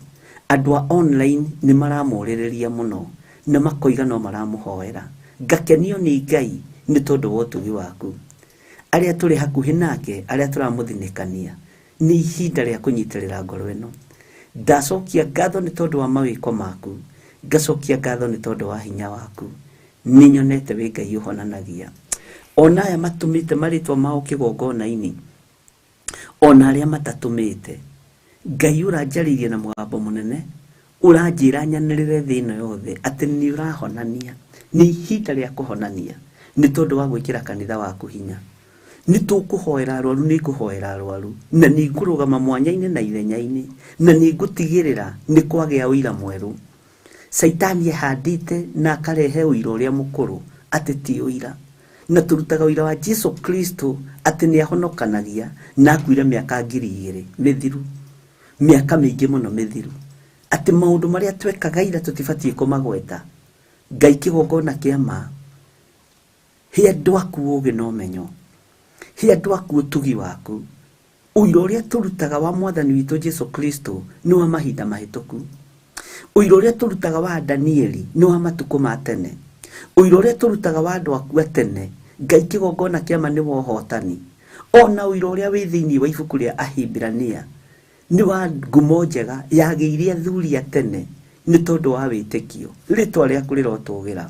Andũ a online nĩ maramũrĩrĩria mũno na makoiga no maramũhoera. Ngakenio nĩ Ngai nĩ tondũ wa ũtugi waku. Arĩa tũrĩ hakuhĩ nake, arĩa tũramũthinĩkania, nĩ ihinda rĩa kũnyitĩrĩra ngoro ĩno. Ndacokia ngatho nĩ tondũ wa mawĩko maku. Ngacokia ngatho nĩ tondũ wa hinya waku. Nĩ nyonete wĩ Ngai ũhonanagia. Ona aya matũmĩte marĩtwa mao kĩgongona-inĩ, ona arĩa matatũmĩte, Ngai ũranjarĩirie na mũgambo mũnene, ũranjĩra nyanĩrĩre thĩ ĩno yothe atĩ nĩ ũrahonania. Nĩ ihinda rĩa kũhonania nĩ tondũ wa gwĩkĩra kanitha waku hinya. Nĩ tũkũhoera arwaru, nĩ ngũhoera arwaru, na nĩ ngũrũgama mwanya-inĩ na ithenya-inĩ, na nĩ ngũtigĩrĩra nĩ kwagĩa ũira mwerũ. Caitani ehandĩte na akarehe ũira ũrĩa mũkũrũ atĩ ti ũira. Na tũrutaga ũira wa Jesu Kristo atĩ nĩ ahonokanagia na akuire mĩaka 2000 mĩthiru, mĩaka mĩingĩ mũno mĩthiru, atĩ maũndũ marĩa twekaga ira tũtibatiĩ kũmagweta. Ngai kĩgongona kĩa ma, he andũ aku ũũgĩ na ũmenyo, he andũ aku ũtugi waku. Ũira ũrĩa tũrutaga wa Mwathani witũ Jesu Kristo nĩ wa mahinda mahĩtũku. Ũira ũrĩa tũrutaga wa Danieli nĩ wa matukũ ma tene. Ũira ũrĩa tũrutaga wa andũ aku a tene, Ngai kĩgongona kĩa ma nĩ wa ũhotani. Ona ũira ũrĩa wĩ thĩinĩ wa ibuku rĩa Ahibirania nĩ wa ngumo njega yagĩire athuri a tene nĩ tondũ wa wĩtĩkio. Rĩtwa rĩaku rĩrotũgĩra.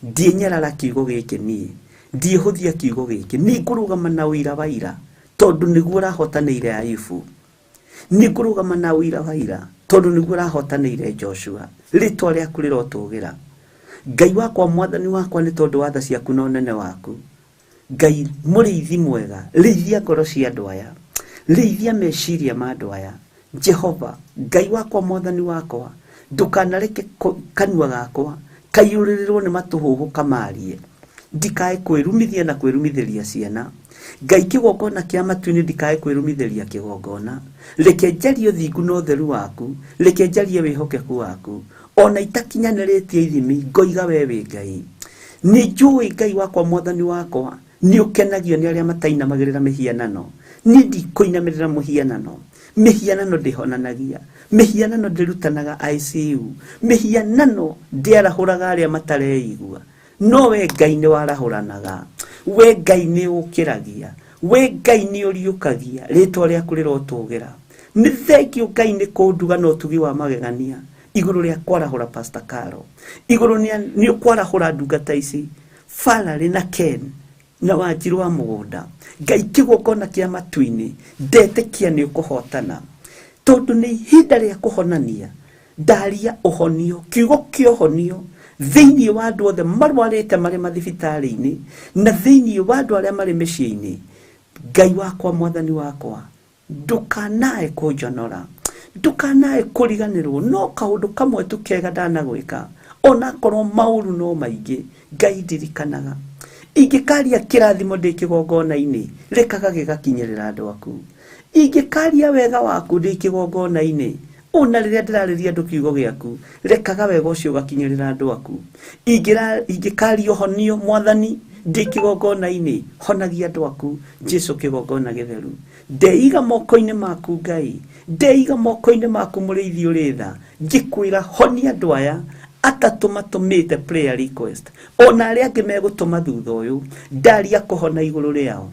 Ndiĩnyarara kiugo gĩkĩ niĩ, ndiĩhũthia kiugo gĩkĩ, nĩ ngũrũgama na ũira wa ira tondũ nĩguo ũrahotanĩire Ayubu. Nĩ ngũrũgama na ũira wa ira tondũ nĩguo ũrahotanĩire Joshua. Rĩtwa rĩaku rĩrotũgĩra. Ngai wakwa, Mwathani wakwa, nĩ tondũ wa tha ciaku na ũnene waku. Ngai mũrĩithi mwega, rĩithia ngoro cia andũ aya, rĩithia meciria ma andũ aya. Jehova Ngai wakwa, Mwathani wakwa, ndũkanareke kanua gakwa kaiyũrĩrĩrwo nĩ matũhũhũ kamarie, ndikae kwĩrumithia na kwĩrumithĩria ciana. Ngai kĩgongona kĩa matu-inĩ, ndikae kwĩrumithĩria kĩgongona. Reke njarie ũthingu na ũtheru waku, reke njarie wĩhokeku waku. Ona itakinyanĩrĩtie ithimi, ngoiga we wĩ Ngai. Nĩ njũĩ Ngai wakwa, Mwathani wakwa, nĩ ũkenagio nĩ arĩa matainamagĩrĩra mĩhianano. Niĩ ndikũinamĩrĩra mũhianano. Mĩhianano ndĩhonanagia, mĩhianano ndĩrutanaga ICU, mĩhianano ndĩarahũraga arĩa matareigua. No we Ngai nĩ warahũranaga, we Ngai nĩ ũkĩragia, we Ngai nĩ ũriũkagia. Rĩtwa rĩaku rĩrotũgĩra. Nĩ thengio Ngai nĩ kũnduga na ũtugi wa magegania igũrũ rĩa kwarahũra Pastor Caro, igũrũ nĩ ũkwarahũra ndungata ici Valerie na Ken na Wanjiru wa mũgũnda. Ngai kĩgongona kĩa matu-inĩ, ndetĩkia nĩ ũkũhotana tondũ nĩ ihinda rĩa kũhonania. Ndaria ũhonio, kiugo kĩa ũhonio thĩinĩ wa andũ othe marwarĩte marĩ mathibitarĩ-inĩ na thĩinĩ wa andũ arĩa marĩ mĩciĩ-inĩ. Ngai wakwa, Mwathani wakwa, ndũkanae kũnjonora, ndũkanae kũriganĩrwo no kaũndũ kamwe tu kega ndanagwĩka, onakorwo maũru no maingĩ. Ngai ndirikanaga. Ingĩkaria kĩrathimo ndĩ kĩgongona-inĩ, rekaga gĩgakinyĩrĩra andũ aku. Ingĩkaria wega waku ndĩ kĩgongona-inĩ, ona rĩrĩa ndĩrarĩria andũ kiugo gĩaku, rekaga wega ũcio ũgakinyĩrĩra andũ aku. Ingĩkaria ũhonio Mwathani ndĩ kĩgongona-inĩ, honagia andũ aku. Jesu kĩgongona gĩtheru, ndeiga moko-inĩ maku Ngai, ndeiga moko-inĩ maku mũrĩithi ũrĩ tha. Ngĩkwĩra honia andũ aya atatũ matũmĩte prayer request, ona arĩa angĩ megũtũma thutha ũyũ. Ndaria kũhona igũrũ rĩao,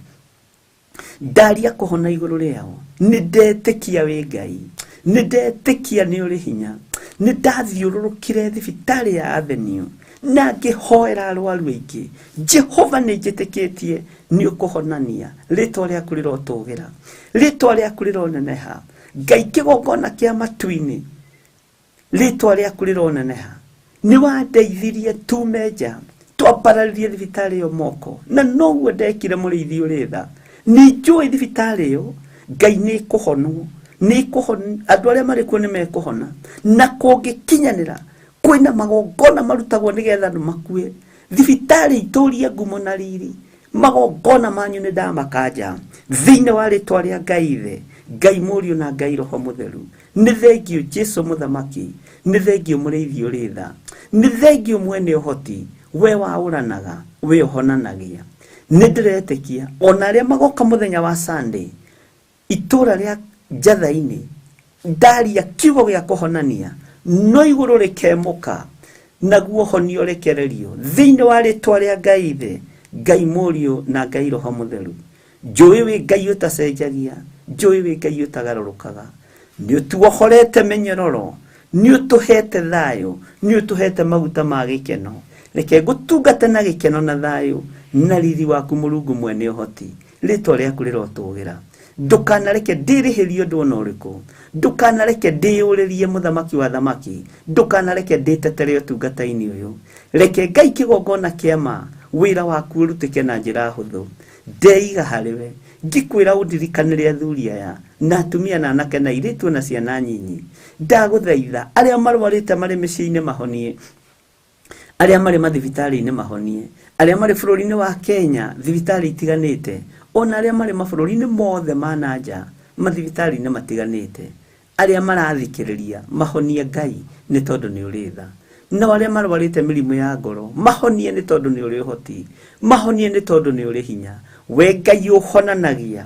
ndaria kũhona igũrũ rĩao. Nĩ ndetĩkia wĩ Ngai, nĩ ndetĩkia nĩ ũrĩ hinya. Nĩ ndathiũrũrũkire thibitarĩ ya Avenue na ngĩhoera arwaru aingĩ. Jehova nĩ njĩtĩkĩtie nĩ ũkũhonania. Rĩtwa rĩaku rĩrotũgĩra, rĩtwa rĩaku rĩroneneha. Ngai kĩgongona kĩa matu-inĩ, rĩtwa rĩaku rĩroneneha. Nĩ wandeithirie tume nja, twambararirie thibitarĩ ĩyo moko, na noguo ndekire mũrĩithi ũrĩ tha. Nĩ njũĩ thibitarĩ ĩyo Ngai nĩ ĩkũhonwo, nĩ ĩkũhon-, andũ arĩa marĩ kuo nĩ mekũhona. Na kũngĩkinyanĩra kwĩna magongona marutagwo nĩgetha andũ makue, thibitarĩ itũrie ngumo na riri. Magongona manyu nĩ ndamakanja thĩinĩ wa rĩtwa rĩa Ngai Ithe, Ngai Mũriũ na Ngai Roho Mũtheru. Nĩ thengio Jesu Mũthamaki, nĩ thengio mũrĩithi ũrĩ tha, nĩ thengio mwene ũhoti, we waũranaga, we ũhonanagia. Nĩ ndĩretĩkia ona arĩa magoka mũthenya wa Sunday itũra rĩa Njatha-inĩ, ndaria kiugo gĩa kũhonania, no igũrũ rĩkemũka, naguo ũhonio ũrekererio thĩinĩ wa rĩtwa rĩa Ngai Ithe, Ngai Mũriũ na Ngai Roho Mũtheru. Njũĩ wĩ Ngai ũtacenjagia, njũĩ wĩ Ngai ũtagarũrũkaga. Nĩ ũtuohorete mĩnyororo, Nĩ ũtũhete thayũ, nĩ ũtũhete maguta ma gĩkeno. Reke ngũtungate na gĩkeno na thayũ na riri waku Mũrungu mwene ũhoti. Rĩtwa rĩaku rĩrotũgĩra. Ndũkanareke ndĩrĩhĩrie ũndũ ona ũrĩkũ, ndũkanareke ndĩyũrĩrie mũthamaki wa thamaki, ndũkanareke ndĩtetere ũtungata-inĩ ũyũ. Reke Ngai kĩgongona kĩa ma wĩra waku ũrutĩke na njĩra hũthũ. Ndeiga harĩwe ngĩkwĩra ũndirikanĩre athuri aya na atumia na anake na airĩtu na ciana nyinyi. Ndagũthaitha arĩa marwarĩte marĩ mĩciĩ-inĩ mahonie, arĩa marĩ mathibitarĩ-inĩ mahonie, arĩa marĩ bũrũri-inĩ wa Kenya thibitarĩ itiganĩte, ona arĩa marĩ mabũrũri-inĩ mothe ma na nja mathibitarĩ-inĩ matiganĩte, arĩa marathikĩrĩria mahonie Ngai nĩ tondũ nĩ ũrĩ tha. Nao arĩa marwarĩte mĩrimũ ya ngoro mahonie nĩ tondũ nĩ ũrĩ ũhoti, mahonie nĩ tondũ nĩ ũrĩ hinya. We Ngai ũhonanagia,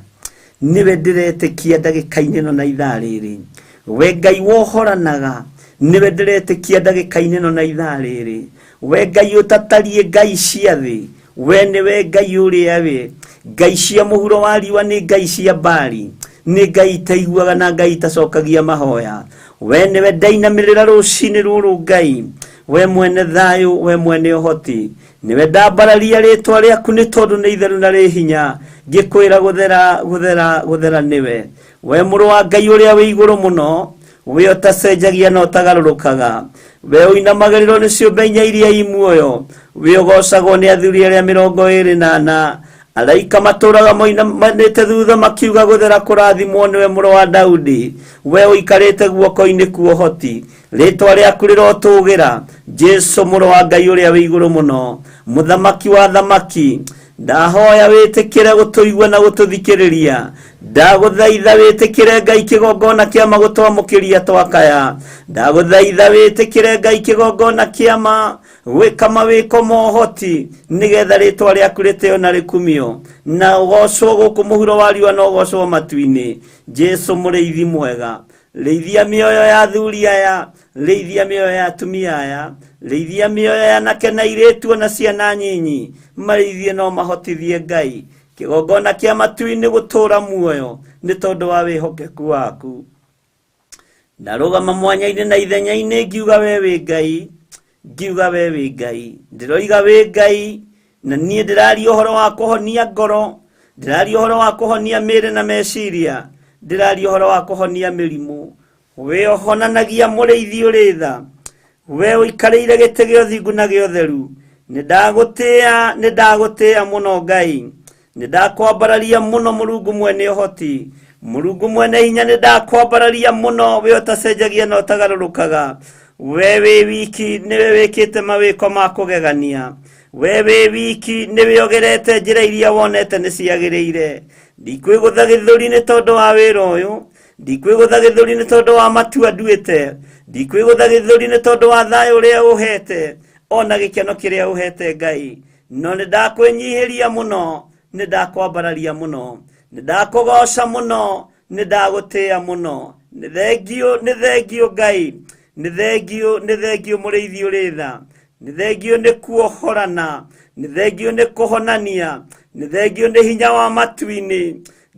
nĩwe ndĩretĩkia ndagĩka-inĩ ĩno na ithaa rĩrĩ. We Ngai wohoranaga, nĩwe ndĩretĩkia ndagĩka-inĩ ĩno na ithaa rĩrĩ. We Ngai ũtatariĩ ngai cia thĩ, we nĩwe Ngai ũrĩa we. Ngai cia mũhuro wa riũa nĩ ngai cia Baali, nĩ ngai itaiguaga na ngai itacokagia mahoya. We nĩwe ndainamĩrĩra rũcinĩ rũrũ Ngai, we mwene thayũ, we mwene ũhoti. Nĩwe ndambararia rĩtwa rĩaku nĩ tondũ nĩ itheru na rĩ hinya, ngĩkwĩra gũthera gũthera gũthera nĩwe. We mũrũ wa Ngai ũrĩa wĩ igũrũ mũno, we ũtacenjagia na ũtagarũrũkaga, we ũinamagĩrĩrwo nĩ ciũmbe inya iria i muoyo, we ũgocagwo nĩ athuri arĩa 24, araika matũraga moinamanĩte thutha makiuga gũthera kũrathimwo nĩwe mũrũ wa Daudi, we ũikarĩte guoko-inĩ kwa ũhoti. Rĩtwa rĩaku rĩrotũgĩra, Jesu mũrũ wa Ngai ũrĩa wĩ igũrũ mũno, mũthamaki wa thamaki. Ndahoya wĩtĩkĩre gũtũigua na gũtũthikĩrĩria. Ndagũthaitha wĩtĩkĩre Ngai kĩgongona kĩa ma gũtwamũkĩria twakaya. Ndagũthaitha wĩtĩkĩre Ngai kĩgongona kĩa ma gwĩka mawĩko mohoti, nĩgetha rĩtwa rĩaku rĩtĩo na rĩkumio, na ũgocwo gũkũ mũhuro wa riũa na ũgocwo matu-inĩ. Jesu mũrĩithi mwega, rĩithia mĩoyo ya athuri aya, rĩithia mĩoyo ya atumia aya, rĩithia mĩoyo ya anake na airĩtu ona ciana nyinyi, marĩithie no mahotithie Ngai kĩgongona kĩa matu-inĩ gũtũũra muoyo nĩ tondũ wa wĩhokeku waku. Ndarũgama mwanya-inĩ na ithenya-inĩ ngiuga we wĩ Ngai, ngiuga we wĩ Ngai, ndĩroiga wĩ Ngai, na niĩ ndĩraria ũhoro wa kũhonia ngoro, ndĩraria ũhoro wa kũhonia mĩĩrĩ na meciria, ndĩraria ũhoro wa kũhonia mĩrimũ. We ũhonanagia mũrĩithi ũrĩ tha, we ũikarĩire gĩtĩ gĩa ũthingu na gĩa ũtheru. Nĩ ndagũtĩĩa mũno Ngai, nĩ ndakwambararia mũno Mũrungu mwene ũhoti, Mũrungu mwene hinya, nĩ ndakwambararia mũno, we ũtacenjagia na ũtagarũrũkaga. We wĩ wiki nĩwe wĩkĩte mawĩko ma kũgegania, we wĩ wiki nĩwe ũgerete njĩra iria wonete nĩ ciagĩrĩire. Ndikwĩgũtha gĩthũri nĩ tondũ wa wĩra ũyũ, ndikwĩgũtha gĩthũri nĩ tondũ wa matua nduĩte, ndikwĩgũtha gĩthũri nĩ tondũ wa thayũ ũrĩa ũhete, ona gĩkeno kĩrĩa ũhete Ngai. No nĩ ndakwĩnyihĩria mũno, nĩ ndakwambararia mũno, nĩ ndakũgoca mũno, nĩ ndagũtĩĩa mũno. Nĩ thengiũ, nĩ thengiũ Ngai, nĩ thengiũ, nĩ thengiũ mũrĩithi ũrĩ tha, nĩ thengiũ nĩ kuohorana, nĩ thengiũ nĩ kũhonania, nĩ thengiũ nĩ hinya wa matu-inĩ.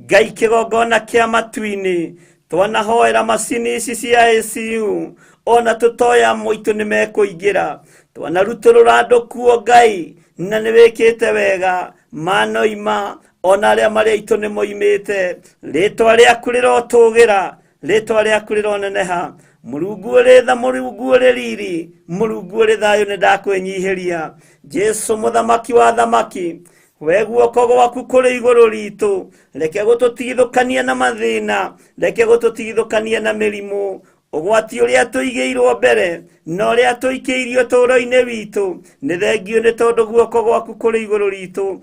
Ngai kĩgongona kĩa matu-inĩ, twanahoera macini ici cia ICU, ona tũtoya mũitũ nĩ mekũingĩra, twanarutũrũra andũ kuo Ngai, na nĩ wĩkĩte wega, manoima ona arĩa marĩ aitũ nĩ moimĩte. Rĩtwa rĩaku rĩrotũgĩra, rĩtwa rĩaku rĩroneneha. Mũrungu ũrĩ tha, Mũrungu ũrĩ riri, Mũrungu ũrĩ thayũ, nĩ ndakwĩnyihĩria. Jesu mũthamaki wa thamaki, we guoko gwaku kũrĩ igũrũ ritũ, reke gũtũtigithũkania na mathĩna, reke gũtũtigithũkania na mĩrimũ, ũgwati ũrĩa tũigĩirwo mbere na ũrĩa tũikĩirio ũtũũro-inĩ witũ. Nĩ thengiũ nĩ tondũ guoko gwaku kũrĩ igũrũ ritũ,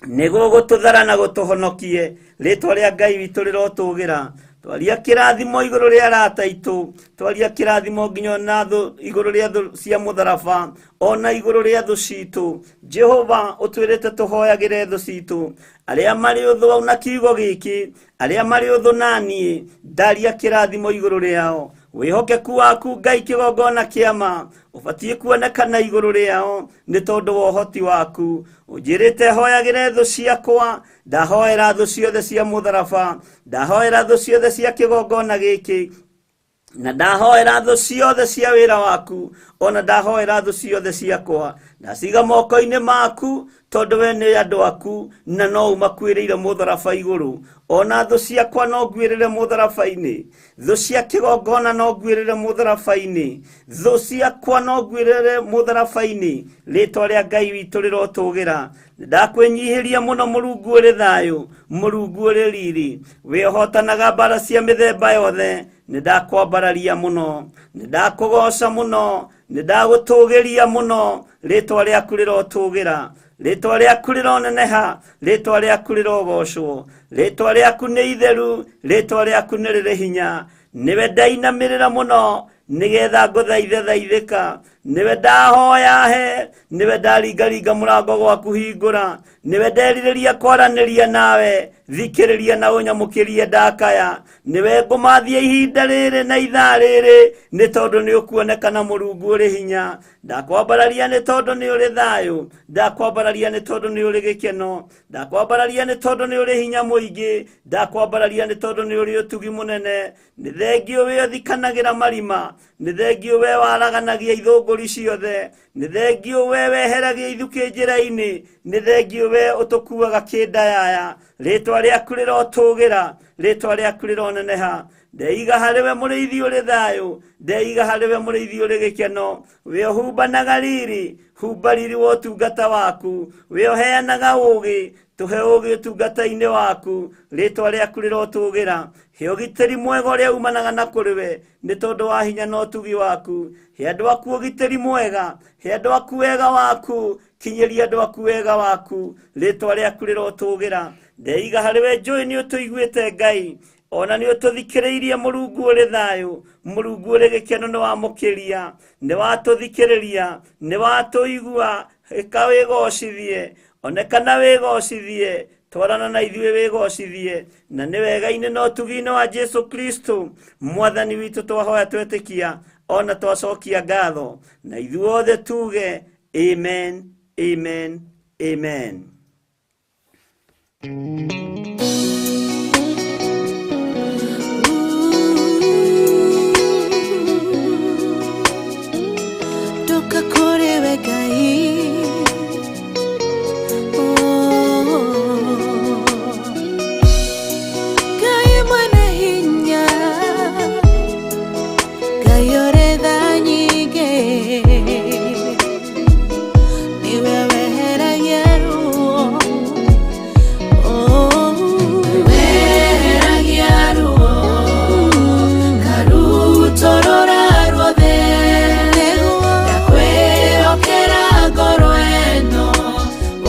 nĩguo gũtũthara na gũtũhonokie. Rĩtwa rĩa Ngai witũ rĩrotũgĩra. Twaria kĩrathimo igũrũ rĩa arata aitũ, twaria kĩrathimo nginya na thũ igũrũ rĩa thũ cia mũtharaba, ona igũrũ rĩa thũ citũ. Jehova ũtwĩrĩte tũhoyagĩre thũ citũ, arĩa marĩ ũthũ na kiugo gĩkĩ, arĩa marĩ ũthũ na niĩ, ndaria kĩrathimo igũrũ rĩao. Wĩhokeku waku Ngai kĩgongona kĩa ma ũbatiĩ kuonekana igũrũ rĩao nĩ tondũ wa ũhoti waku. Ũnjĩrĩte hoyagĩre thũ ciakwa, ndahoera thũ ciothe cia mũtharaba, ndahoera thũ ciothe cia kĩgongona gĩkĩ. Na ndahoera thũ ciothe cia wĩra waku, ona ndahoera thũ ciothe ciakwa, ndaciga moko-inĩ maku, tondũ we nĩ andũ aku na no ũmakuĩrĩire mũtharaba igũrũ. Ona thũ ciakwa no nguĩrĩre mũtharaba-inĩ, thũ cia kĩgongona no nguĩrĩre mũtharaba-inĩ, thũ ciakwa no nguĩrĩre mũtharaba-inĩ. Rĩtwa rĩa Ngai witũ rĩrotũgĩra. Ndakwĩnyihĩria mũno Mũrungu ũrĩ thayũ, Mũrungu ũrĩ riri, wĩ ũhotanaga mbara cia mĩthemba yothe. Nĩ ndakwambararia mũno, nĩ ndakũgoca mũno, nĩ ndagũtũgĩria mũno. Rĩtwa rĩaku rĩrotũgĩra, rĩtwa rĩaku rĩroneneha, rĩtwa rĩaku rĩrogocwo, rĩtwa rĩaku nĩ itheru, rĩtwa rĩaku nĩ rĩrĩ hinya. Nĩwe ndainamĩrĩra mũno nĩgetha ngũthaithe thaithĩka, nĩwe ndahoya he, nĩwe ndaringaringa mũrango gwaku hingũra, nĩwe nderirĩria kwaranĩria nawe, thikĩrĩria na ũnyamũkĩrie ndakaya, nĩwe ngũmathia ihinda rĩrĩ na ithaa rĩrĩ, nĩ tondũ nĩ ũkuonekana Mũrungu ũrĩ hinya. Ndakwambararia nĩ tondũ nĩ ũrĩ thayũ, ndakwambararia nĩ tondũ nĩ ũrĩ gĩkeno, ndakwambararia nĩ tondũ nĩ ũrĩ hinya mũingĩ, ndakwambararia nĩ tondũ nĩ ũrĩ ũtugi mũnene. Nĩ thengio we ũthikanagĩra marima, nĩ thengio we waraganagia ithũngũri ciothe, nĩ thengio we weheragia ithukĩ njĩra-inĩ, nĩ thengio we ũtũkuaga kĩndayaya. Rĩtwa rĩaku rĩrotũgĩra, rĩtwa rĩaku rĩroneneha. Ndeiga harĩ we mũrĩithi ũrĩ thayũ, ndeiga harĩ we mũrĩithi ũrĩ gĩkeno, we ũhumbanaga riri, humba riri wa ũtungata waku, we ũheanaga ũũgĩ, tũhe ũũgĩ ũtungata-inĩ waku. Rĩtwa rĩaku rĩrotũgĩra. He ũgitĩri mwega ũrĩa umanaga na kũrĩ we, nĩ tondũ wa hinya na ũtugi waku. He andũ aku ũgitĩri mwega, he andũ aku wega waku, kinyĩria andũ aku wega waku. Rĩtwa rĩaku rĩrotũgĩra. Ndeiga harĩ we njũĩ nĩ ũtũiguĩte Ngai, ona nĩ ũtũthikĩrĩirie Mũrungu ũrĩ thayũ, Mũrungu ũrĩ gĩkeno, nĩ wamũkĩria, nĩ watũthikĩrĩria, nĩ watũigua. Ĩka wĩgocithie, onekana wĩgocithie, twarana na ithuĩ wĩgocithie, na nĩ wega-inĩ na ũtugi-inĩ wa Jesu Kristo mwathani witũ twahoya twetĩkia, ona twacokia ngatho, na ithuothe tuge amen, amen, amen. Ndoka kũrĩ we Ngai, Oh, Ngai mwene hinya, Ngai ũrĩ tha nyingĩ, nĩwe weheragia ruo. Oh, weheragia ruo, karutorora ruothe, ndakwĩhokera ngoro ĩno,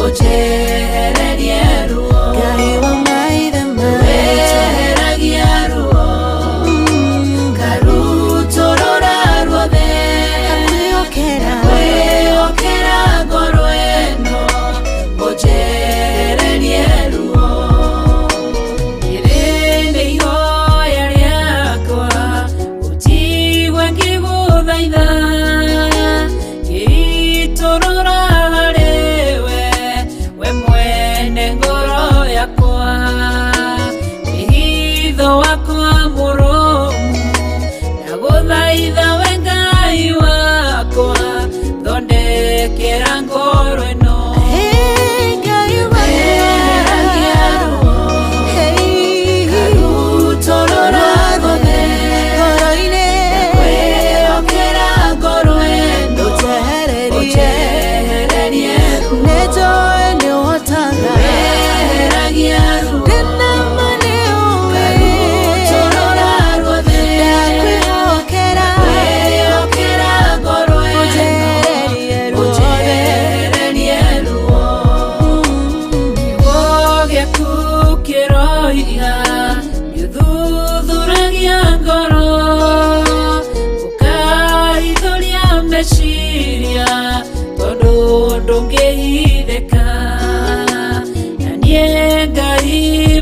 ũnjehererie ruo. Ngai wa maithe maitũ, weheragia ruo, karutorora ruothe, ndakwĩhokera ngoro ĩno, ũnjehererie ruo. Rĩrĩ nĩ ihoya rĩakwa, ũnjigue ngĩgũthaitha, ngĩitũrũra harĩ we, we mwene ngoro yakwa, wĩhitho wakwa mũrũmu, ndagũthaitha we Ngai wakwa, thondekera ngoro ĩno. Weheragia ruo, karutorora ruothe, ndakwĩhokera ngoro ĩno, ũnjehererie ruo. Weheragia ruo, karutorora ruothe, ndakwĩhokera ngoro ĩno, ũnjehererie ruo. Kiugo gĩaku kĩroiga nĩũthuthuragia ngoro, ũkaithũria meciria, tondũ ndũngĩhithĩka. Na niĩ Ngai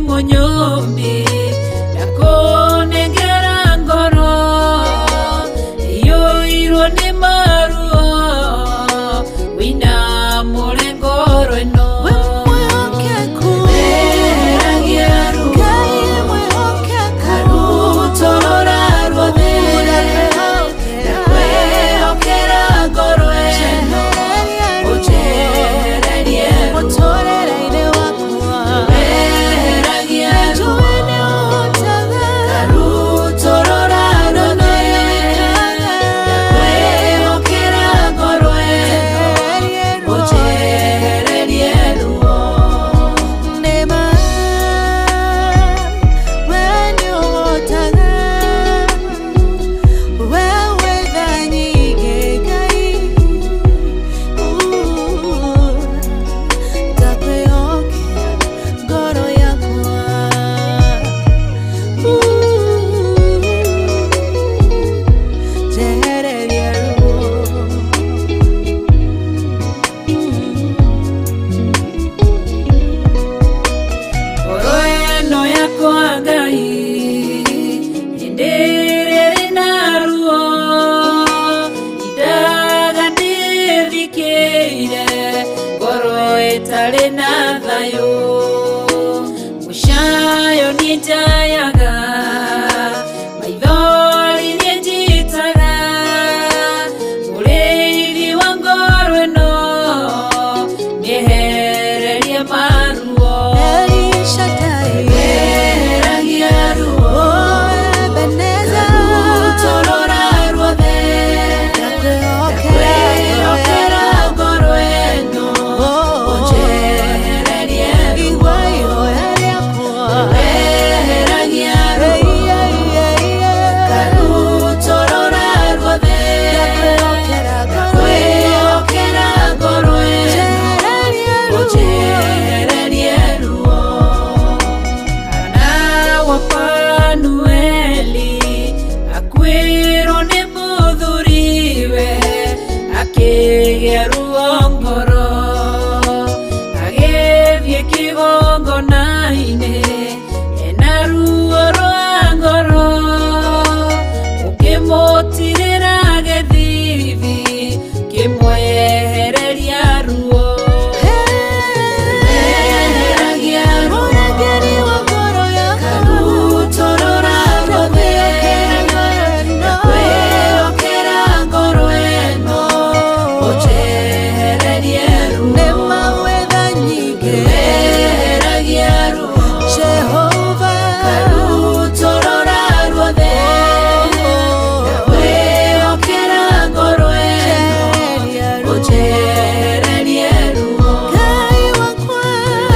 mũnyũmbi, ndakũnengera ngoro iyũirwo nĩ maruo, wĩinamũre ngoro ĩno. Weheragia ruo, karutorora ruothe, Ĩtarĩ na thayũ mũcayo niĩ njayaga maithori niĩ njitaga mũrĩithi wa ngoro ĩno mĩehererie maruo Eheragia ruo Rũtorora ruothe Ndakwĩhokera ngoro ĩno ũnjehererie ruo Eheragia ruo Karutorora ruothe Ndakwĩhokera ngoro ĩno ũnjehererie ruo Hana wa Fanueli akuĩrwo nĩ mũthuriwe akĩgĩa ruo ngoro agĩthiĩ kĩgongona-inĩ ena ruo rwa ngoro ũkĩmũtirĩra gĩthithi kĩmwehereria ruo Eheragia ruo Karutorora ruothe Ndakwĩhokera ngoro ĩno ũnjehererie ruo Eheragia ruo Karutorora ruothe Ndakwĩhokera ngoro ĩno ũnjehererie ruo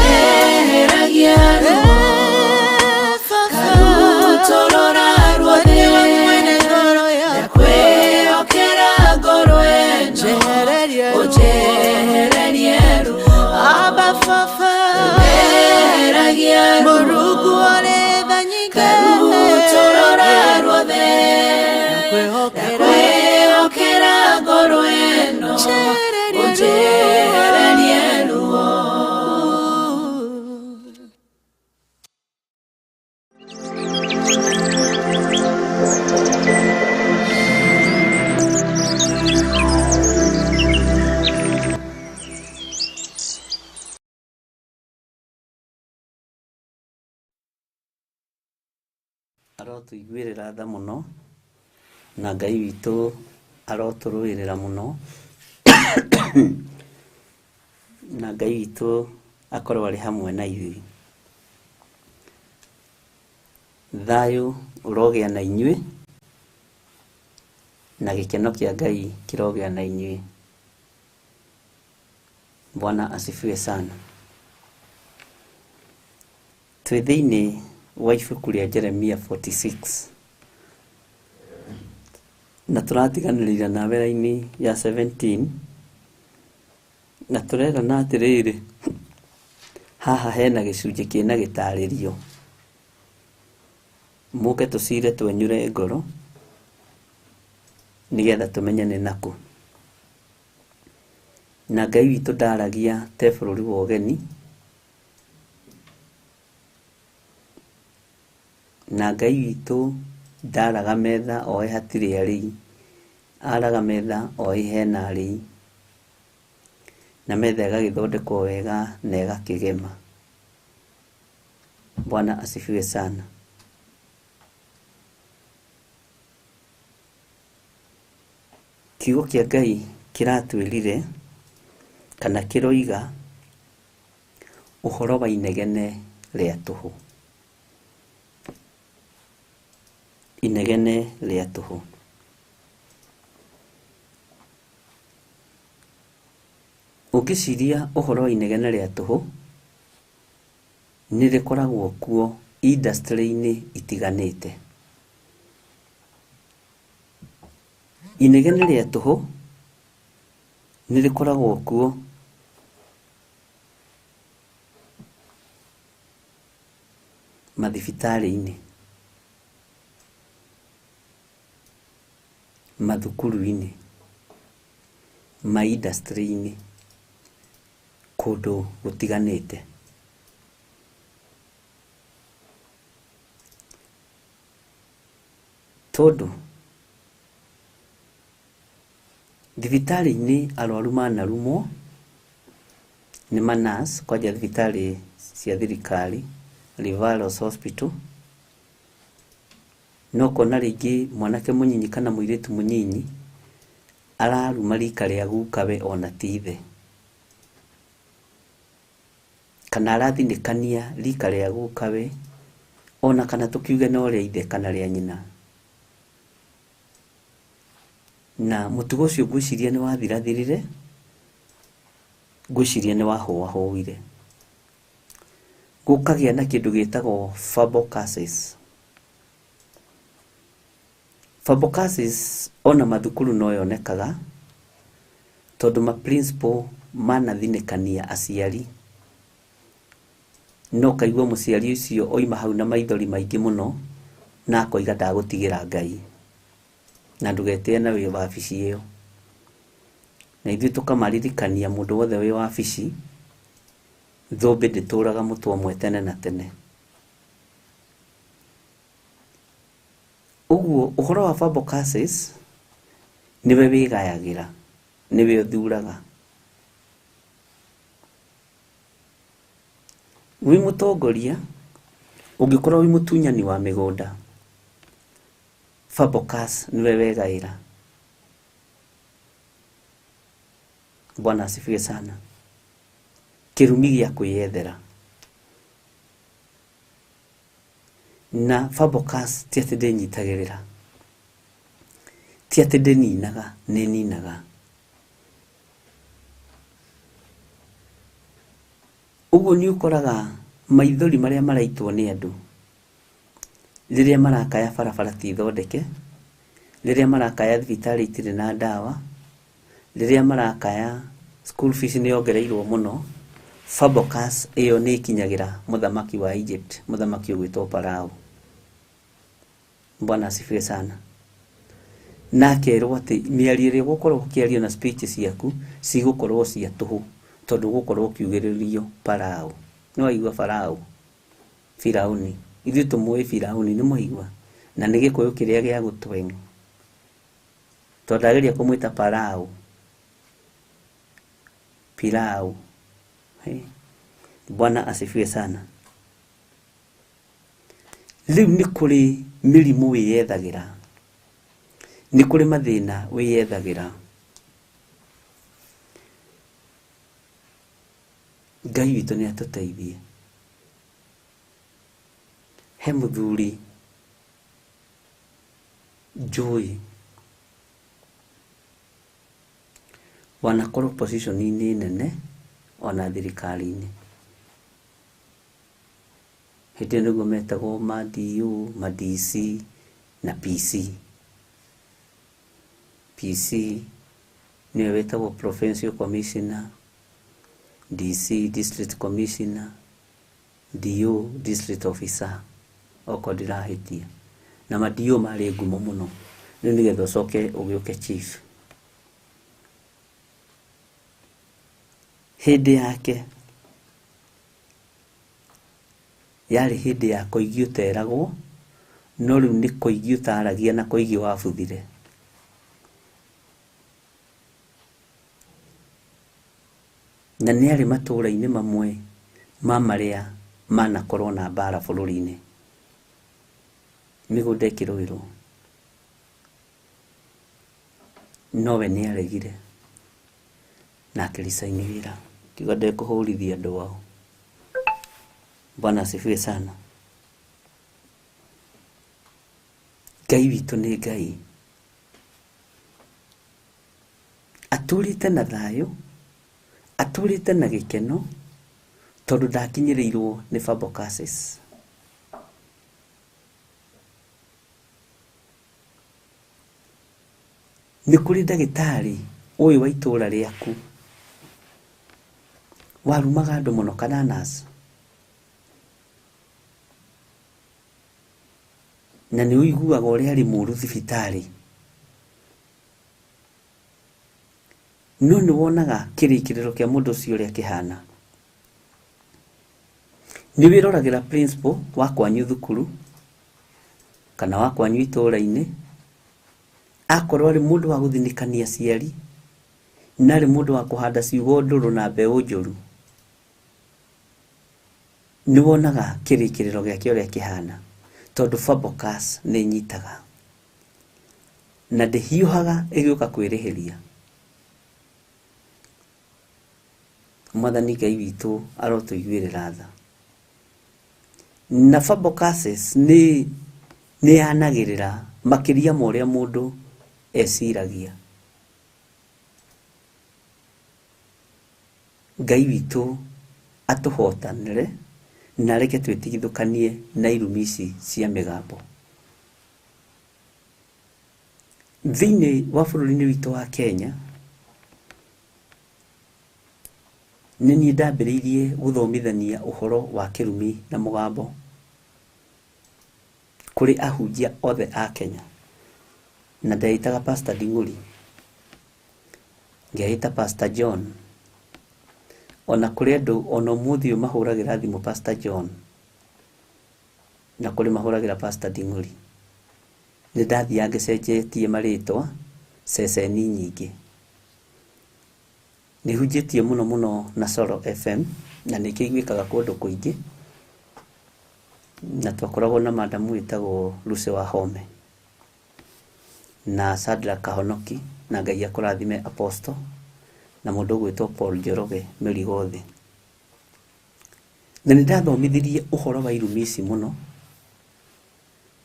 Eheragia ruo Karutorora ruothe Ndakwĩhokera ngoro ĩno ũnjehererie ruo Eheragia ruo Karutorora ruothe Ndakwĩhokera ngoro ĩno ũnjehererie ruo. Arotũiguĩrĩra tha mũno na Ngai witũ arotũrũĩrĩra mũno na Ngai witũ akorwo arĩ hamwe na ithuĩ. Thayũ ũrogĩa na inyuĩ na gĩkeno kĩa Ngai kĩrogĩa na inyuĩ. Bwana asifiwe sana. Twĩ thĩinĩ wa ibuku rĩa Jeremia 46 na tũratiganĩrĩra nawe raini ya 17 na tũrerana atĩrĩrĩ, haha hena gĩcunjĩ kĩna gĩtarĩrio, mũke tũcire twenyure ngoro nĩgetha tũmenye nĩ nakũ. Na Ngai witũ ndaragia te bũrũri wa ũgeni, na Ngai witũ ndaraga metha oĩ hatirĩ arĩi, araga metha oĩ hena arĩi, na metha ĩgagĩthondekwo wega na ĩgakĩgema. Bwana asifiwe sana. Kiugo kĩa Ngai kĩratwĩrire kana kĩroiga ũhoro wa inegene rĩa tũhũ. Inegene rĩa tũhũ. Ũngĩciria ũhoro wa inegene rĩa tũhũ nĩ rĩkoragwo kuo industry-inĩ itiganĩte. Inegene rĩa tũhũ nĩ rĩkoragwo kuo mathibitarĩ-inĩ, mathukuru-inĩ, ma industry-inĩ, kũndũ gũtiganĩte. Tondũ thibitarĩ-inĩ arwaru manarumwo Nĩ ma nurse kwanja thibitarĩ cia thirikari, Referrals Hospital. No ũkona rĩngĩ mwanake mũnyinyi kana mũirĩtu mũnyinyi araruma rika rĩa gukawe ona ti ithe, kana arathinĩkania rika rĩa gukawe ona kana tũkiuge no rĩa ithe kana rĩa nyina. Na mũtugo ũcio ngwĩciria nĩ wathirathirire, ngwĩciria nĩ wahũahũire. Gũkagĩa na kĩndũ gĩtagwo verbal curses. Verbal curses ona mathukuru no yonekaga tondũ ma principal manathinĩkania aciari, no kaigua mũciari ũcio oima hau na maithori maingĩ mũno na akoiga ndagũtigĩra Ngai na ndũgetĩe na wĩ wabici ĩyo. Na ithuĩ tũkamaririkania mũndũ wothe wĩ wabici, thũmbĩ ndĩtũraga mũtwe ũmwe tene na tene. Ũguo ũhoro wa verbal curses nĩwe wĩgayagĩra, nĩwe ũthuraga. Wĩ mũtongoria ũngĩkorwo wĩ mũtunyani wa mĩgũnda, verbal curse nĩwe wegaĩra. Bwana asifiwe sana. Kĩrumi gĩa kwĩyethera. Na verbal curse ti atĩ ndĩnyitagĩrĩra, ti atĩ ndĩninaga, nĩninaga. Ũguo nĩ ũkoraga maithori marĩa maraitwo nĩ andũ rĩrĩa marakaya barabara ti thondeke, rĩrĩa marakaya thibitarĩ itirĩ na ndawa, rĩrĩa marakaya school fees nĩ yongereirwo mũno, verbal curse ĩyo nĩ ĩkinyagĩra mũthamaki wa Egypt, mũthamaki ũgwĩtwo Farao. Bwana asifiwe sana. Na akerwo atĩ mĩario ĩrĩa ũgũkorwo ũkĩario na speech ciaku cigũkorwo cia tũhũ tondũ ũgũkorwo ũkiugĩrĩrio Farao. Nĩ waigua Farao? Firauni. Ithuĩ tũmũĩ Firauni, nĩ mwaigua? Na nĩ gĩkũyũ kĩrĩa gĩa gũtweng. Tondũ ndageria kũmwĩta Farao. Pilau. Hey. Bwana asifiwe sana. Rĩu nĩ kũrĩ mĩrimũ wĩyethagĩra, nĩ kũrĩ mathĩna wĩyethagĩra. Ngai witũ nĩ atũteithie. He mũthuri njũĩ wanakorwo position-inĩ nene ona thirikari-inĩ. Hĩndĩ ĩyo nĩguo metagwo ma DO, ma DC na PC. PC nĩwe wĩtagwo Provincial Commissioner, DC District Commissioner, DO District Officer, okorwo ndirahĩtia. Na ma DO marĩ ngumo mũno. Rĩu nĩgetha ũcoke ũgĩũke chief. Hĩndĩ yake yarĩ hĩndĩ ya koigi ũteragwo, no rĩu nĩ koigi ũtaragia na koigi wabuthire. Na nĩ arĩ matũũra-inĩ mamwe ma marĩa manakorwo na mbara bũrũri-inĩ, mĩgũnda ĩkĩrũĩrwo, nowe nĩ aregire na akĩricaini wĩra, akiuga ndekũhũrithia andũ ao. Bwana asifiwe sana. Ngai witũ nĩ Ngai atũrĩte na thayũ, atũrĩte na gĩkeno, tondũ ndakinyĩrĩirwo nĩ verbal curses. Nĩ kũrĩ ndagĩtarĩ ũyũ wa itũũra rĩaku warumaga andũ mũno kana nurse, na nĩ ũiguaga ũrĩa arĩ mũũru thibitarĩ, no nĩ wonaga kĩrĩkĩrĩro kĩa mũndũ ũcio ũrĩa kĩhana. Nĩ wĩroragĩra principal wa kwanyu thukuru kana wa kwanyu itũũra-inĩ, akorwo arĩ mũndũ wa gũthinĩkania aciari na arĩ mũndũ wa kũhanda ciugo ndũrũ na mbeũ njũru, Nĩ wonaga kĩrĩkĩrĩro gĩake ũrĩa kĩhana, tondũ verbal curse nĩ ĩnyitaga na ndĩhiũhaga ĩgĩũka kwĩrĩhĩria. Mwathani Ngai witũ arotũiguĩrĩra tha. Na verbal curses nĩ yanagĩrĩra makĩria ma ũrĩa mũndũ eciragia. Ngai witũ atũhotanĩre na areke twĩtigithũkanie na irumi ici cia mĩgambo. Thĩinĩ wa bũrũri-inĩ witũ wa Kenya, nĩ niĩ ndambĩrĩirie gũthomithania ũhoro wa kĩrumi na mũgambo kũrĩ ahunjia othe a Kenya. Na ndeĩtaga Pastor Nding'ũri, ngeĩta Pastor John. Ona kũrĩ andũ ona ũmũthĩ ũyũ mahũragĩra thimũ Pastor John, na kũrĩ mahũragĩra Pastor Nding'ũri. Nĩ ndathiaga ngĩcenjetie marĩtwa ceceni nyingĩ. Nĩ hunjĩtie mũno mũno na Soro FM, na nĩ kĩiguĩkaga kũndũ kũingĩ, na twakoragwo na madamu wĩtagwo Lucy Wahome na Sandra Kahonoki, na Ngai akũrathime Apostle, na mũndũ ũgwĩtwo Paul Njoroge Mĩrigo thĩ. Na nĩ ndathomithirie ũhoro wa irumi ici mũno,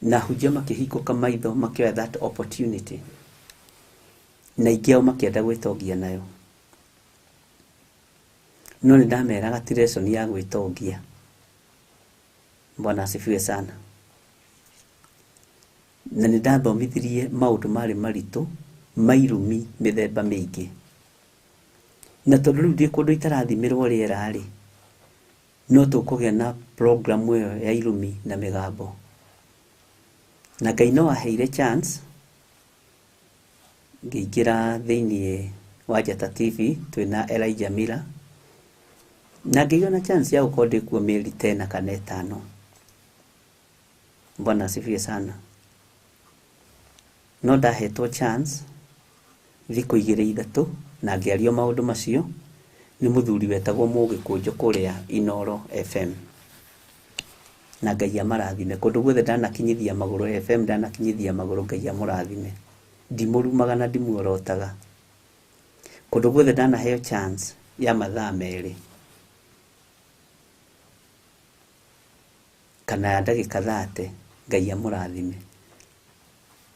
na ahunjia makĩhingũka maitho makĩoya that opportunity, na aingĩ ao makĩenda gwĩtongia nayo. No nĩ ndameraga ti lesson ya gwĩtongia. Bwana asifiwe sana. Na nĩ ndathomithirie maũndũ marĩ maritũ ma irumi mĩthemba mĩingĩ. Na tondũ rĩu ndĩ kũndũ itarathimĩrwo rĩera rĩ, no tũkũgĩa na program ĩyo ya irumi na mĩgambo. Na Ngai no aheire chance ngĩingĩra thĩinĩ wa Njata TV twĩna Elijah Miller, na ngĩgĩa na chance ya gũkorwo ndĩ kuo mĩeri ta ĩna kana ĩtano. Bwana asifiwe sana. No ndahetwo chance thikũ igĩrĩ ithatũ na ngĩario maũndũ macio nĩ mũthuri wetagwo Mũgĩkũnjũ kũrĩa Inoro FM. Na Ngai amarathime. Kũndũ guothe ndanakinyithia magũrũ FM, ndanakinyithia magũrũ, Ngai amũrathime. Ndimũrumaga na ndimuorotaga. Kũndũ guothe ndanaheo chance ya mathaa merĩ kana ya ndagĩka 30, Ngai amũrathime.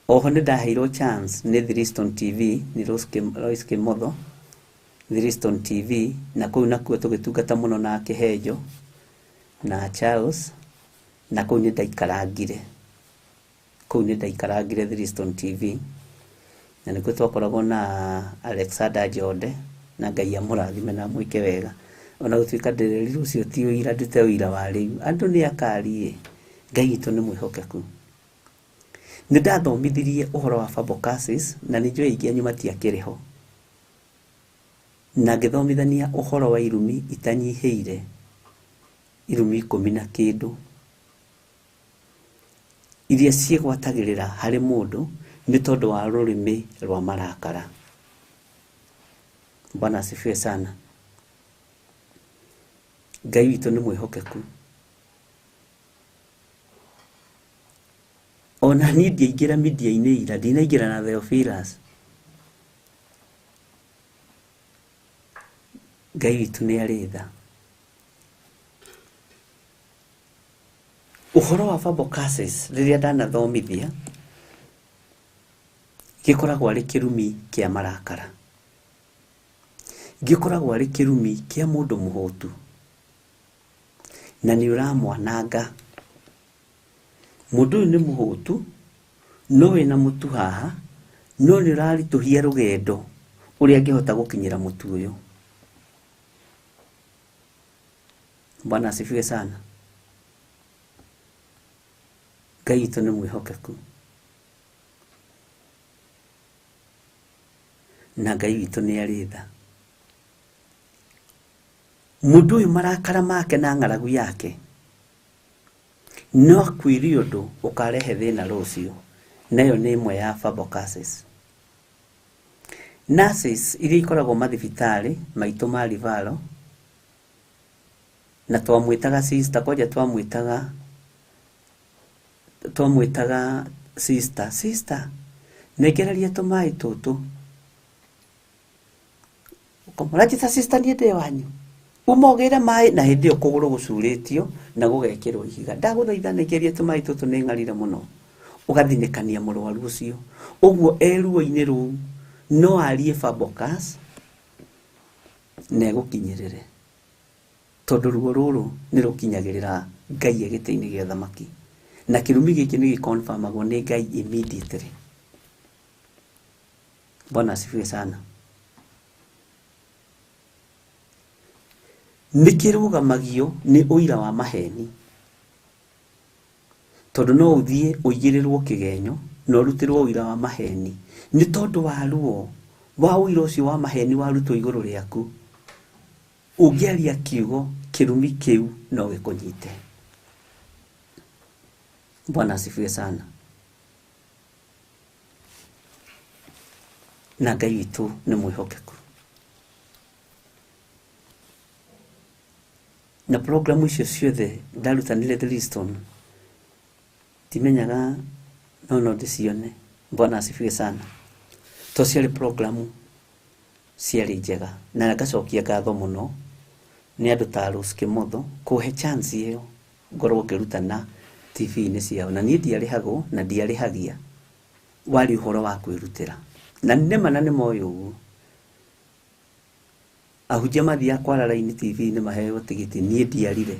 Oho nĩ ndaheirwo chance nĩ Threestone TV, nĩ Lois Kimotho, Threestone TV, na kũu nakuo tũgĩtungata mũno na Kĩhenjo na Charles, na kũu nĩ ndaikarangire. Kũu nĩ ndaikarangire Threestone TV, na nĩkuo twakoragwo na Alexander Njonde, na Ngai amũrathime na amwĩke wega. Ona gũtuĩka ndĩrerirwo ũcio ti ũira, ndute ũira wa rĩu. Andũ nĩ akariĩ, Ngai witũ nĩ mwĩhokeku. Nĩ ndathomithirie ũhoro wa verbal curses, na nĩ njũĩ aingĩ anyu matiakĩrĩ ho. Na ngĩthomithania ũhoro wa irumi itanyihĩire, irumi ikũmi na kĩndũ, iria ciĩgwatagĩrĩra harĩ mũndũ nĩ tondũ wa rũrĩmĩ rwa marakara. Bwana asifiwe sana. Ngai witũ nĩ mwĩhokeku. Ona niĩ ndiaingĩra media-inĩ ira, ndinaingĩra na Theophilus. Ngai witũ nĩ arĩ tha. Ũhoro wa verbal curses rĩrĩa ndanathomithia, gĩkoragwo arĩ kĩrumi kĩa marakara, gĩkoragwo arĩ kĩrumi kĩa mũndũ mũhũtu, na nĩ ũramwananga. Mũndũ ũyũ nĩ mũhũtu, no wĩna mũtu haha, no nĩ ũraritũhia rũgendo ũrĩa angĩhota gũkinyĩra mũtu ũyũ. Bwana asifiwe sana. Ngai witũ nĩ mwĩhokeku, na Ngai witũ nĩ arĩ tha. Mũndũ ũyũ marakara make na ng'aragu yake no akwĩre ũndũ ũkarehe thĩna rũciũ, nayo nĩ ĩmwe ya verbal curses. Nurses iria ikoragwo mathibitarĩ maitũ ma Rivaro Na twamwĩtaga sister, kwanja twamwĩtaga sister, sister nengereria tũmaĩ tũtũ. Ũkamũranjĩta sister niĩ ndĩ wanyu, uma ũgĩre maĩ, na hĩndĩ ĩyo kũgũrũ gũcurĩtio na gũgekĩrwo ihiga. Ndagũthaitha nengereria tũmaĩ tũtũ, nĩ ng'arire mũno. Ũgathinĩkania mũrwaru ũcio. Ũguo e ruo-inĩ rũu no arie Fabocas na egũkinyĩrĩre, tondũ ruo rũrũ nĩ rũkinyagĩrĩra Ngai e gĩtĩ-inĩ gĩa thamaki, na kĩrumi gĩkĩ nĩ gĩkonfamagwo nĩ Ngai immediately. Bwana asifiwe sana. Nĩ kĩrũgamagio nĩ ũira wa maheni, tondũ no ũthiĩ ũigĩrĩrwo kĩgenyo na ũrutĩrwo ũira wa maheni nĩ tondũ wa ruo wa ũira ũcio wa maheni warutwo igũrũ rĩaku. Ũngĩaria kiugo kĩrumi kĩu no gĩkũnyite. Bwana asifiwe sana. Na Ngai witũ nĩ mwĩhokeku. Na programu icio ciothe ndarutanire The Liston, timenyaga no ndĩcione. Bwana asifiwe sana. To ciarĩ programu ciarĩ njega, na ngacokia ngatho mũno nĩ andũ ta Rose Kĩmotho kũhe chance ĩyo ngorwo ngĩrutana TV-inĩ ciao, na niĩ ndiarĩhagwo na ndiarĩhagia, warĩ ũhoro wa kwĩrutĩra. Na nĩma na nĩmoĩ ũguo. Ahunjia mathiaga kwara raini TV-inĩ maheo tigiti, niĩ ndiarire.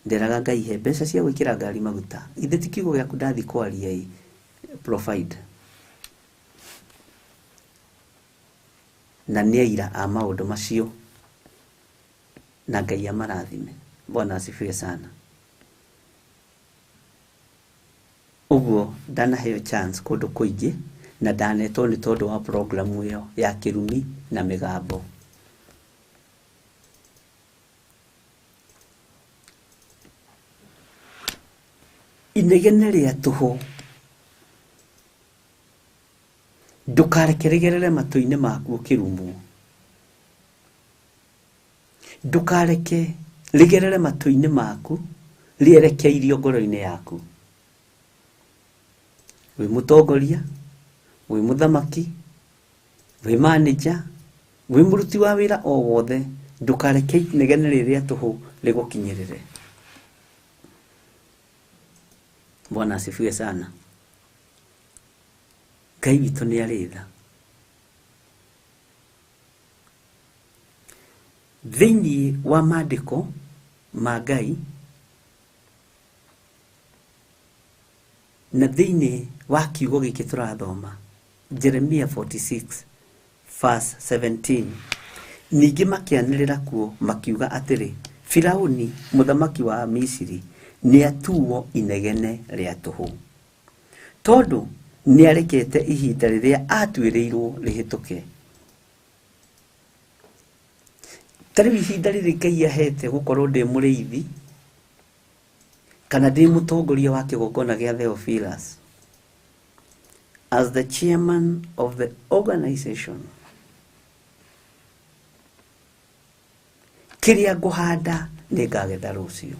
Nderaga Ngai he mbeca cia gwĩkĩra ngari maguta, ithe ti kiugo gĩaku ndathi kwaria ĩ provide. Na nĩ aira a maũndũ macio, na Ngai amarathime. Bwana asifiwe sana. Ũguo ndanaheo chance kũndũ kũingĩ, na ndanetwo nĩ tondũ wa programu ĩyo ya kĩrumi na mĩgambo. Inegene rĩa tũhũ ndũkareke rĩgerere matũ-inĩ maku ũkĩrumwo. Ndũkareke rĩgerere matũ-inĩ maku rĩerekeirio ngoro-inĩ yaku. Wĩ mũtongoria, wĩ mũthamaki, wĩ manager, wĩ mũruti wa wĩra o wothe, ndũkareke inegene rĩrĩa tũhũ rĩgũkinyĩrĩre. Bwana asifiwe sana. Ngai witũ nĩ arĩ tha. Thĩinĩ wa maandĩko ma Ngai na thĩinĩ wa kiugo gĩkĩ tũrathoma Jeremia 46 verse 17, ningĩ makĩanĩrĩra kuo makiuga atĩrĩ, Firauni mũthamaki wa Misiri nĩatuo inegene rĩa tũhũ, tondũ nĩarekete ihinda rĩrĩa atuĩrĩirwo rĩhĩtũke. Ta rĩu ihinda rĩrĩ Ngai ahete gũkorwo ndĩ mũrĩithi kana ndĩ mũtongoria wa kĩgongona gĩa Theophilus, as the chairman of the organization, kĩrĩa ngũhanda nĩngagetha rũciũ.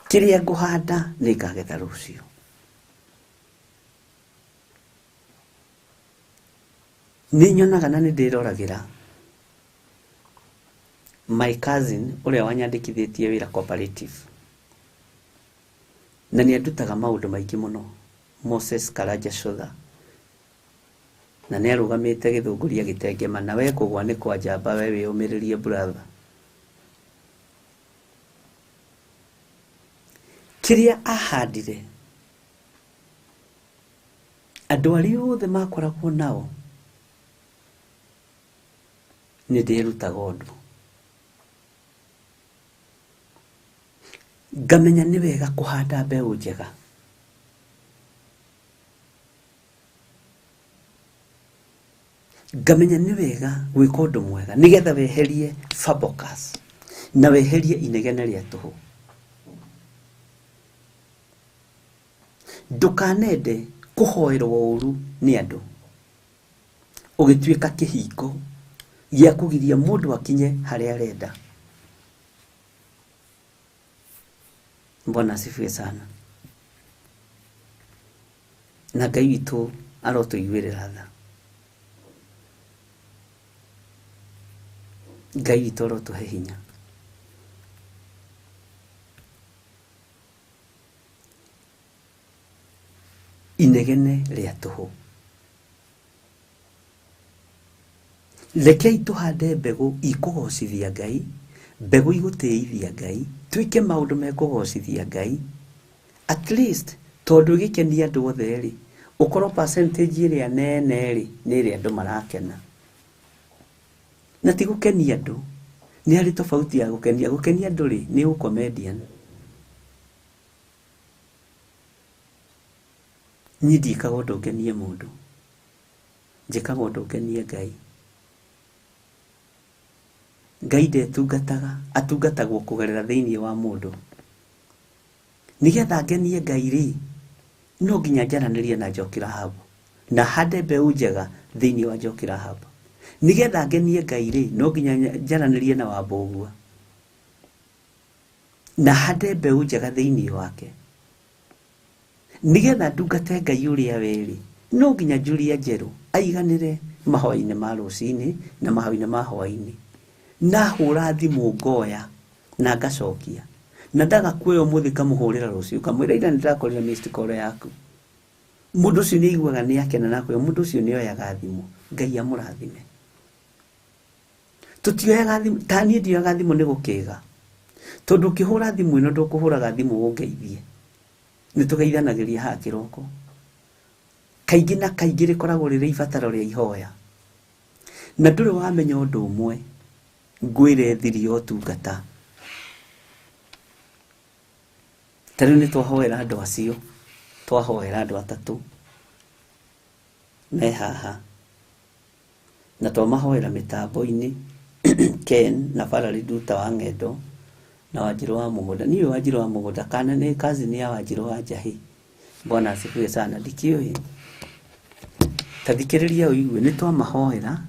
Kĩrĩa ngũhanda nĩngagetha rũciũ. Nĩ nyonaga na nĩ ndĩroragĩra my cousin ũrĩa wanyandĩkithĩtie wĩra cooperative, na nĩ andutaga maũndũ maingĩ mũno, Moses Karanja Shotha, na nĩ arũgamĩte gĩthũngũria gĩtengema, na we kũgwa nĩ kwa njamba, we wĩyũmĩrĩrie brother. Kĩrĩa ahandire andũ arĩa othe makoragwo nao nĩ ndĩrutaga ũndũ, ngamenya nĩ wega kũhanda mbeũ njega. Ngamenya nĩ wega gwĩka ũndũ mwega nĩgetha weherie Fabocas na weherie inegene rĩa tũhũ. Ndũkanende kũhoerwo ũru nĩ andũ ũgĩtuĩka kĩhingo Gĩa kũgiria mũndũ akinye harĩa arenda. Bwana asifiwe sana. Na Ngai witũ arotũiguĩrĩra tha. Ngai witũ arotũhe hinya. Inegene rĩa tũhũ. Rekei tũhande mbegũ ikũgocithia Ngai, mbegũ igũtĩithia Ngai, twĩke maũndũ mekũgocithia Ngai. At least tondũ gĩkenia andũ othe rĩ, ũkorwo percentage ĩrĩa nene rĩ, nĩ ĩrĩa andũ marakena. Na ti gũkenia andũ, nĩ harĩ tofauti ya gũkenia. Gũkenia andũ rĩ, nĩ ũcomedian. Niĩ ndiĩkaga ũndũ ngenie mũndũ, njĩkaga ũndũ ngenie Ngai. Ngai ndetungataga, atungatagwo kũgerera thĩinĩ wa mũndũ. Nĩgetha ngenie Ngai rĩ, no nginya njaranĩrie na Njoki Rahabu na hande mbeũ njega thĩinĩ wa Njoki Rahabu. Nĩgetha ngenie Ngai rĩ, no nginya njaranĩrie na Wambũgua na hande mbeũ njega thĩinĩ wake. Nĩgetha ndungate Ngai ũrĩa we rĩ, no nginya Julia Njerũ aiganĩre mahoya-inĩ ma rũcinĩ na mahoya-inĩ ma hwaĩ-inĩ. Na hũra thimũ ngoya na ngacokia. Na ndaga kuoya ũmũthĩ ngamũhũrĩra rũciũ ngamwĩra ira nĩndakorire missed call yaku. Mũndũ ũcio nĩ aiguaga nĩ akena na akoiga mũndũ ũcio nĩ oyaga thimũ. Ngai amũrathime. Tũtioyaga thimũ, ta niĩ ndioyaga thimũ nĩ gũkĩga. Tondũ ũkĩhũra thimũ ĩno ndũkũhũraga thimũ ũngeithie. Nĩ tũgeithanagĩria haha kĩroko. Kaingĩ na kaingĩ rĩkoragwo rĩrĩ ibataro rĩa ihoya. Na ndũrĩ wamenya ũndũ ũmwe, ngwĩre thiri ya ũtungata. Ta rĩu nĩ twahoera andũ acio, twahoera andũ atatũ me haha. Na twamahoera mĩtambo-inĩ, Ken na Valerie Nduta wa Ng'endo na Wanjirũ wa Mũgũnda. Niĩ Wanjirũ wa Mũgũnda kana nĩ cousin ya Wanjirũ wa Njahĩ. Bwana asifiwe sana. Ndikĩũĩ. Ta thikĩrĩria ũigue, nĩ twamahoera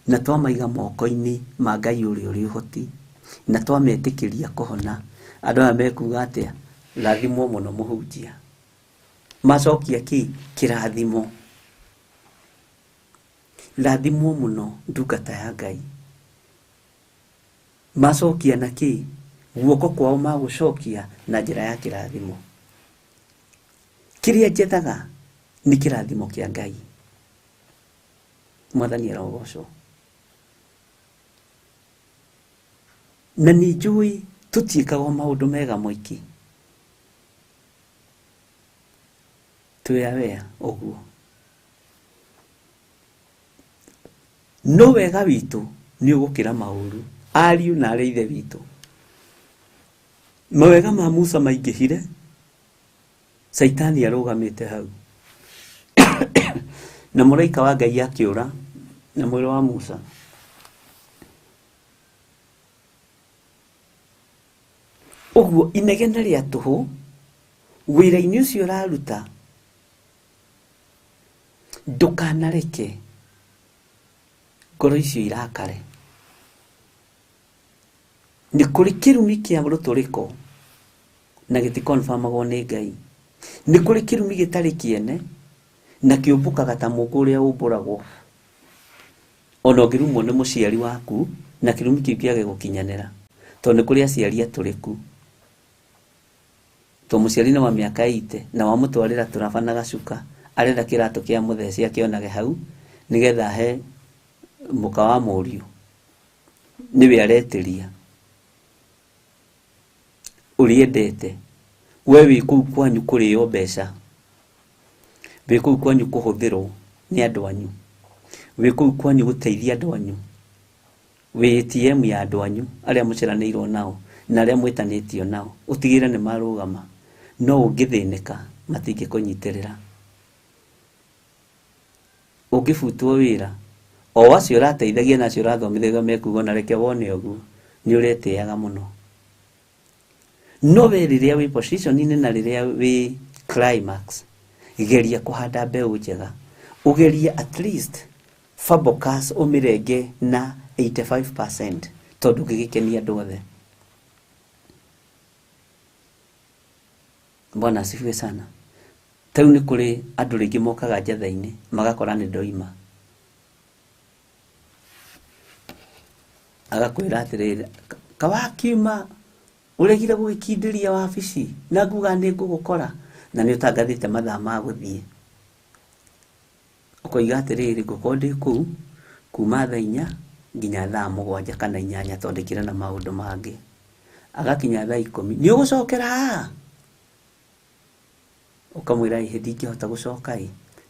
na twamaiga moko-inĩ ma Ngai ũrĩa ũrĩ ũhoti na twametĩkĩria kũhona. Andũ aya mekuga atĩa? Rathimwo mũno mũhunjia. Macokia kĩ? Kĩrathimo. Rathimwo mũno ndungata ya Ngai. Macokia na kĩ? Guoko kwao magũcokia na njĩra ya kĩrathimo. Kĩrĩa njethaga nĩ kĩrathimo kĩa Ngai. Mwathani arogocwo. Na nĩ njũĩ tũtiĩkaga maũndũ mega mũingĩ. Twĩ aware ũguo. No wega witũ nĩ ũgũkĩra maũru. Ariũ na arĩa ithe witũ. Mawega ma Musa maingĩhire, Caitani arũgamĩte hau. Na mũraika wa Ngai akĩũra na mwĩrĩ wa Musa. Ũguo inegene rĩa tũhũ wĩra-inĩ ũcio ũraruta, ndũkanareke ngoro icio irakare. Nĩ kũrĩ kĩrumi kĩa rũtũrĩko na gĩtikonfamagwo nĩ Ngai. Nĩ kũrĩ kĩrumi gĩtarĩ kĩene na kĩũmbũkaga ta mũũngũ ũrĩa ũmbũragwo. Ona ũngĩrumwo nĩ mũciari waku na kĩrumi kĩu kĩage gũkinyanĩra. Tondũ nĩ kũrĩ aciari atũrĩku. Tondũ mũciari nĩ wa mĩaka 80 na wamũtwarĩra tũraba na gacuka, arenda kĩratũ kĩa mũthece akĩonage hau nĩgetha ahe mũka wa mũriũ. Nĩwe aretĩria. Ũrĩa endete. We wĩ kũu kwanyu kũrĩo mbeca. Wĩ kũu kwanyu kũhũthĩrwo nĩ andũ anyu. Wĩ kũu kwanyu gũteithia andũ anyu. Wĩ ATM ya andũ anyu arĩa mũciaranĩirwo nao na arĩa mwĩtanĩtio nao. Ũtigĩrĩre nĩ marũgama. No ũngĩthĩnĩka matingĩkũnyitĩrĩra. Ũngĩbutwo wĩra, o acio ũrateithagia na acio ũrathomithagia mekuga ona reke wone ũguo, nĩ ũretĩaga mũno. No we rĩrĩa wĩ position-inĩ na rĩrĩa wĩ climax, geria kũhanda mbeũ njega. Ũgerie at least Fabocas ũmĩrenge na 85% tondũ ngĩgĩkenia andũ othe. Bwana asifiwe sana. Ta rĩu nĩ kũrĩ andũ rĩngĩ mokaga njatha-inĩ magakora nĩ ndoima, agakwĩra atĩrĩrĩ, kawakiuma ũregire gũgĩkindĩria wabici na nguga nĩ ngũgũkora na nĩ ũtangathĩte mathaa ma gũthiĩ. Ũkoiga atĩrĩrĩ, ngũkorwo ndĩ kũu kuma thaa 4 nginya thaa 7 kana 8 tondũ ndĩkĩrĩ na maũndũ mangĩ. Agakinya thaa 10 nĩ ũgũcokera haha? Ũkamwĩra ĩhĩ ndingĩhota gũcoka ĩ,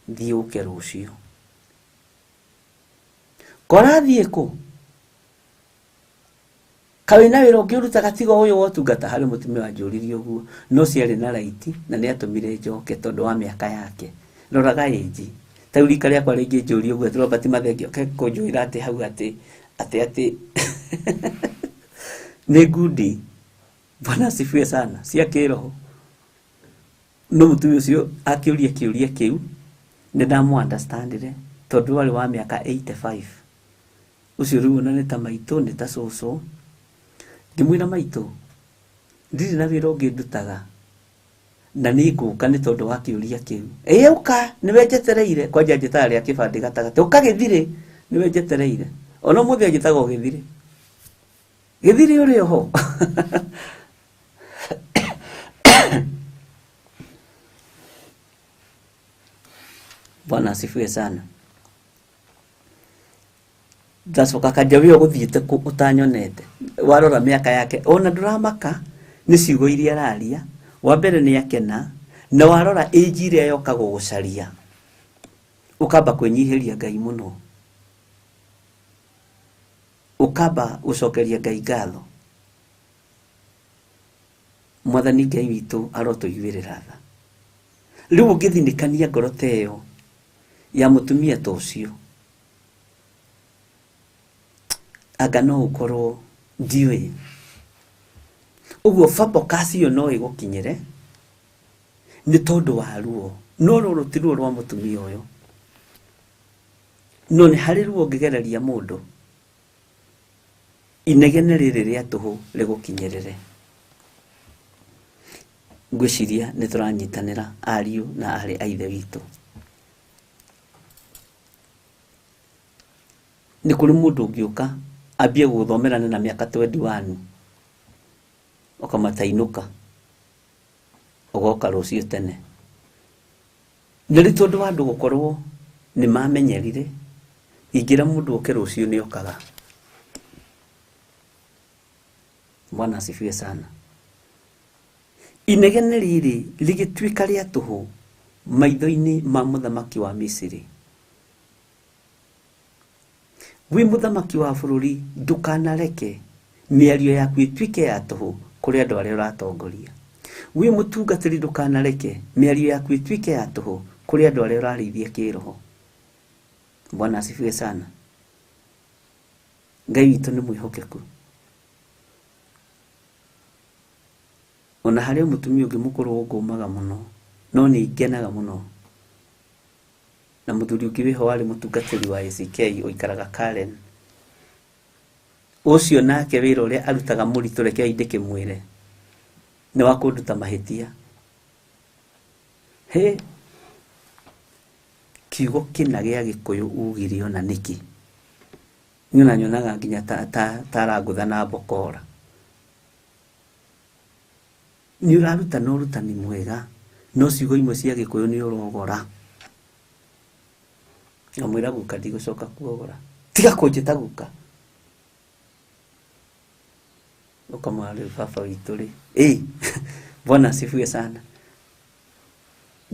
thiĩ ũke rũciũ. Kora thiĩ kũ? Kaĩ wĩna wĩra ũngĩ ũrutaga tiga ũyũ wa ũtungata? Harĩ mũtumia wanjũririe ũguo, no ciarĩ na raiti na nĩ atũmire njoke tondũ wa mĩaka yake. Roraga ĩnji. Ta rĩu rika rĩakwa rĩngĩnjũria ũguo, Robert Mathenge oke kũnjũĩra atĩ hau atĩ atĩ atĩ nĩ ngundi. Bwana asifiwe sana, cia kĩroho. No mũtumia ũcio akĩũria kĩũria kĩu nĩ ndamũ understandire tondũ warĩ wa mĩaka 85. Ũcio rĩu ona nĩ ta maitũ, nĩ ta cũcũ. Ngĩmwĩra maitũ, ndirĩ na wĩra ũngĩ ndutaga na nĩ ngũka nĩ tondũ wa kĩũria kĩu. Ĩ ũka, nĩwe njetereire. Kwanja njĩtaga rĩa kĩbandĩ gatagatĩ, ũka gĩthirĩ, nĩwe njetereire. Ona ũmũthĩ anjĩtaga o gĩthirĩ. Gĩthirĩ ũrĩ oho. Bwana asifiwe sana. Ndacoka kanja wĩ ũgũthiĩte kũ ũtanyonete. Warora mĩaka yake ona ndũramaka nĩ ciugo iria araria. Wa mbere nĩ akena, na warora age ĩrĩa yoka gũgũcaria ũkamba kwĩnyihĩria Ngai mũno, ũkamba gũcokeria Ngai ngatho. Mwathani Ngai witũ arotũiguĩrĩra tha. Rĩu ũngĩthinĩkania ngoro ta ĩyo ya mũtumia ta ũcio, anga no ũkorwo ndiũĩ. Ũguo focus ĩyo no ĩgũkinyĩre nĩ tondũ wa ruo. No rũrũ ti ruo rwa mũtumia ũyũ, no nĩ harĩ ruo ũngĩgereria mũndũ inegene rĩrĩ rĩa tũhũ rĩgũkinyĩrĩre. Ngwĩciria nĩ tũranyitanĩra ariũ na aarĩ a Ithe witũ. Nĩ kũrĩ mũndũ ũngĩũka ambie gũgũthomerana na mĩaka 21 ũkamatainũka ũgoka rũciũ tene. Na rĩu tondũ wa andũ gũkorwo nĩ mamenyerire, ingĩra mũndũ oke rũciũ nĩ okaga. Bwana asifiwe sana. Inegene rĩrĩ rĩgĩtuĩka rĩa tũhũ maitho-inĩ ma mũthamaki wa Misiri. Wĩ mũthamaki wa bũrũri, ndũkanareke mĩario yaku ĩtuĩke ya tũhũ kũrĩ andũ arĩa ũratongoria. Wĩ mũtungatĩri, ndũkanareke mĩario yaku ĩtuĩke ya tũhũ kũrĩ andũ arĩa ũrarĩithia kĩroho. Bwana asifiwe sana. Ngai witũ nĩ mwĩhokeku. Ona harĩ mũtumia ũngĩ mũkũrũ ũngũmaga mũno, no nĩ ngenaga mũno. Na mũthuri ũngĩ wĩho warĩ mũtungatĩri wa ACK ũikaraga Karen. Ũcio nake wĩra ũrĩa arutaga mũritũ, rekei ndĩkĩmwĩre, nĩ wa kũnduta mahĩtia. Hĩ, kiugo kĩna gĩa Gĩkũyũ ugire ona nĩkĩ? Niĩ ona nyonaga nginya ta arangũtha na mbokora. Nĩ ũrarutana ũrutani mwega, no ciugo imwe cia Gĩkũyũ nĩ ũrogora. Ngamwĩra guka ndigũcoka kuogora. Tiga kũnjĩta guka. Ũkamwĩra rĩu baba witũ rĩ. Ĩ, Bwana asifiwe sana.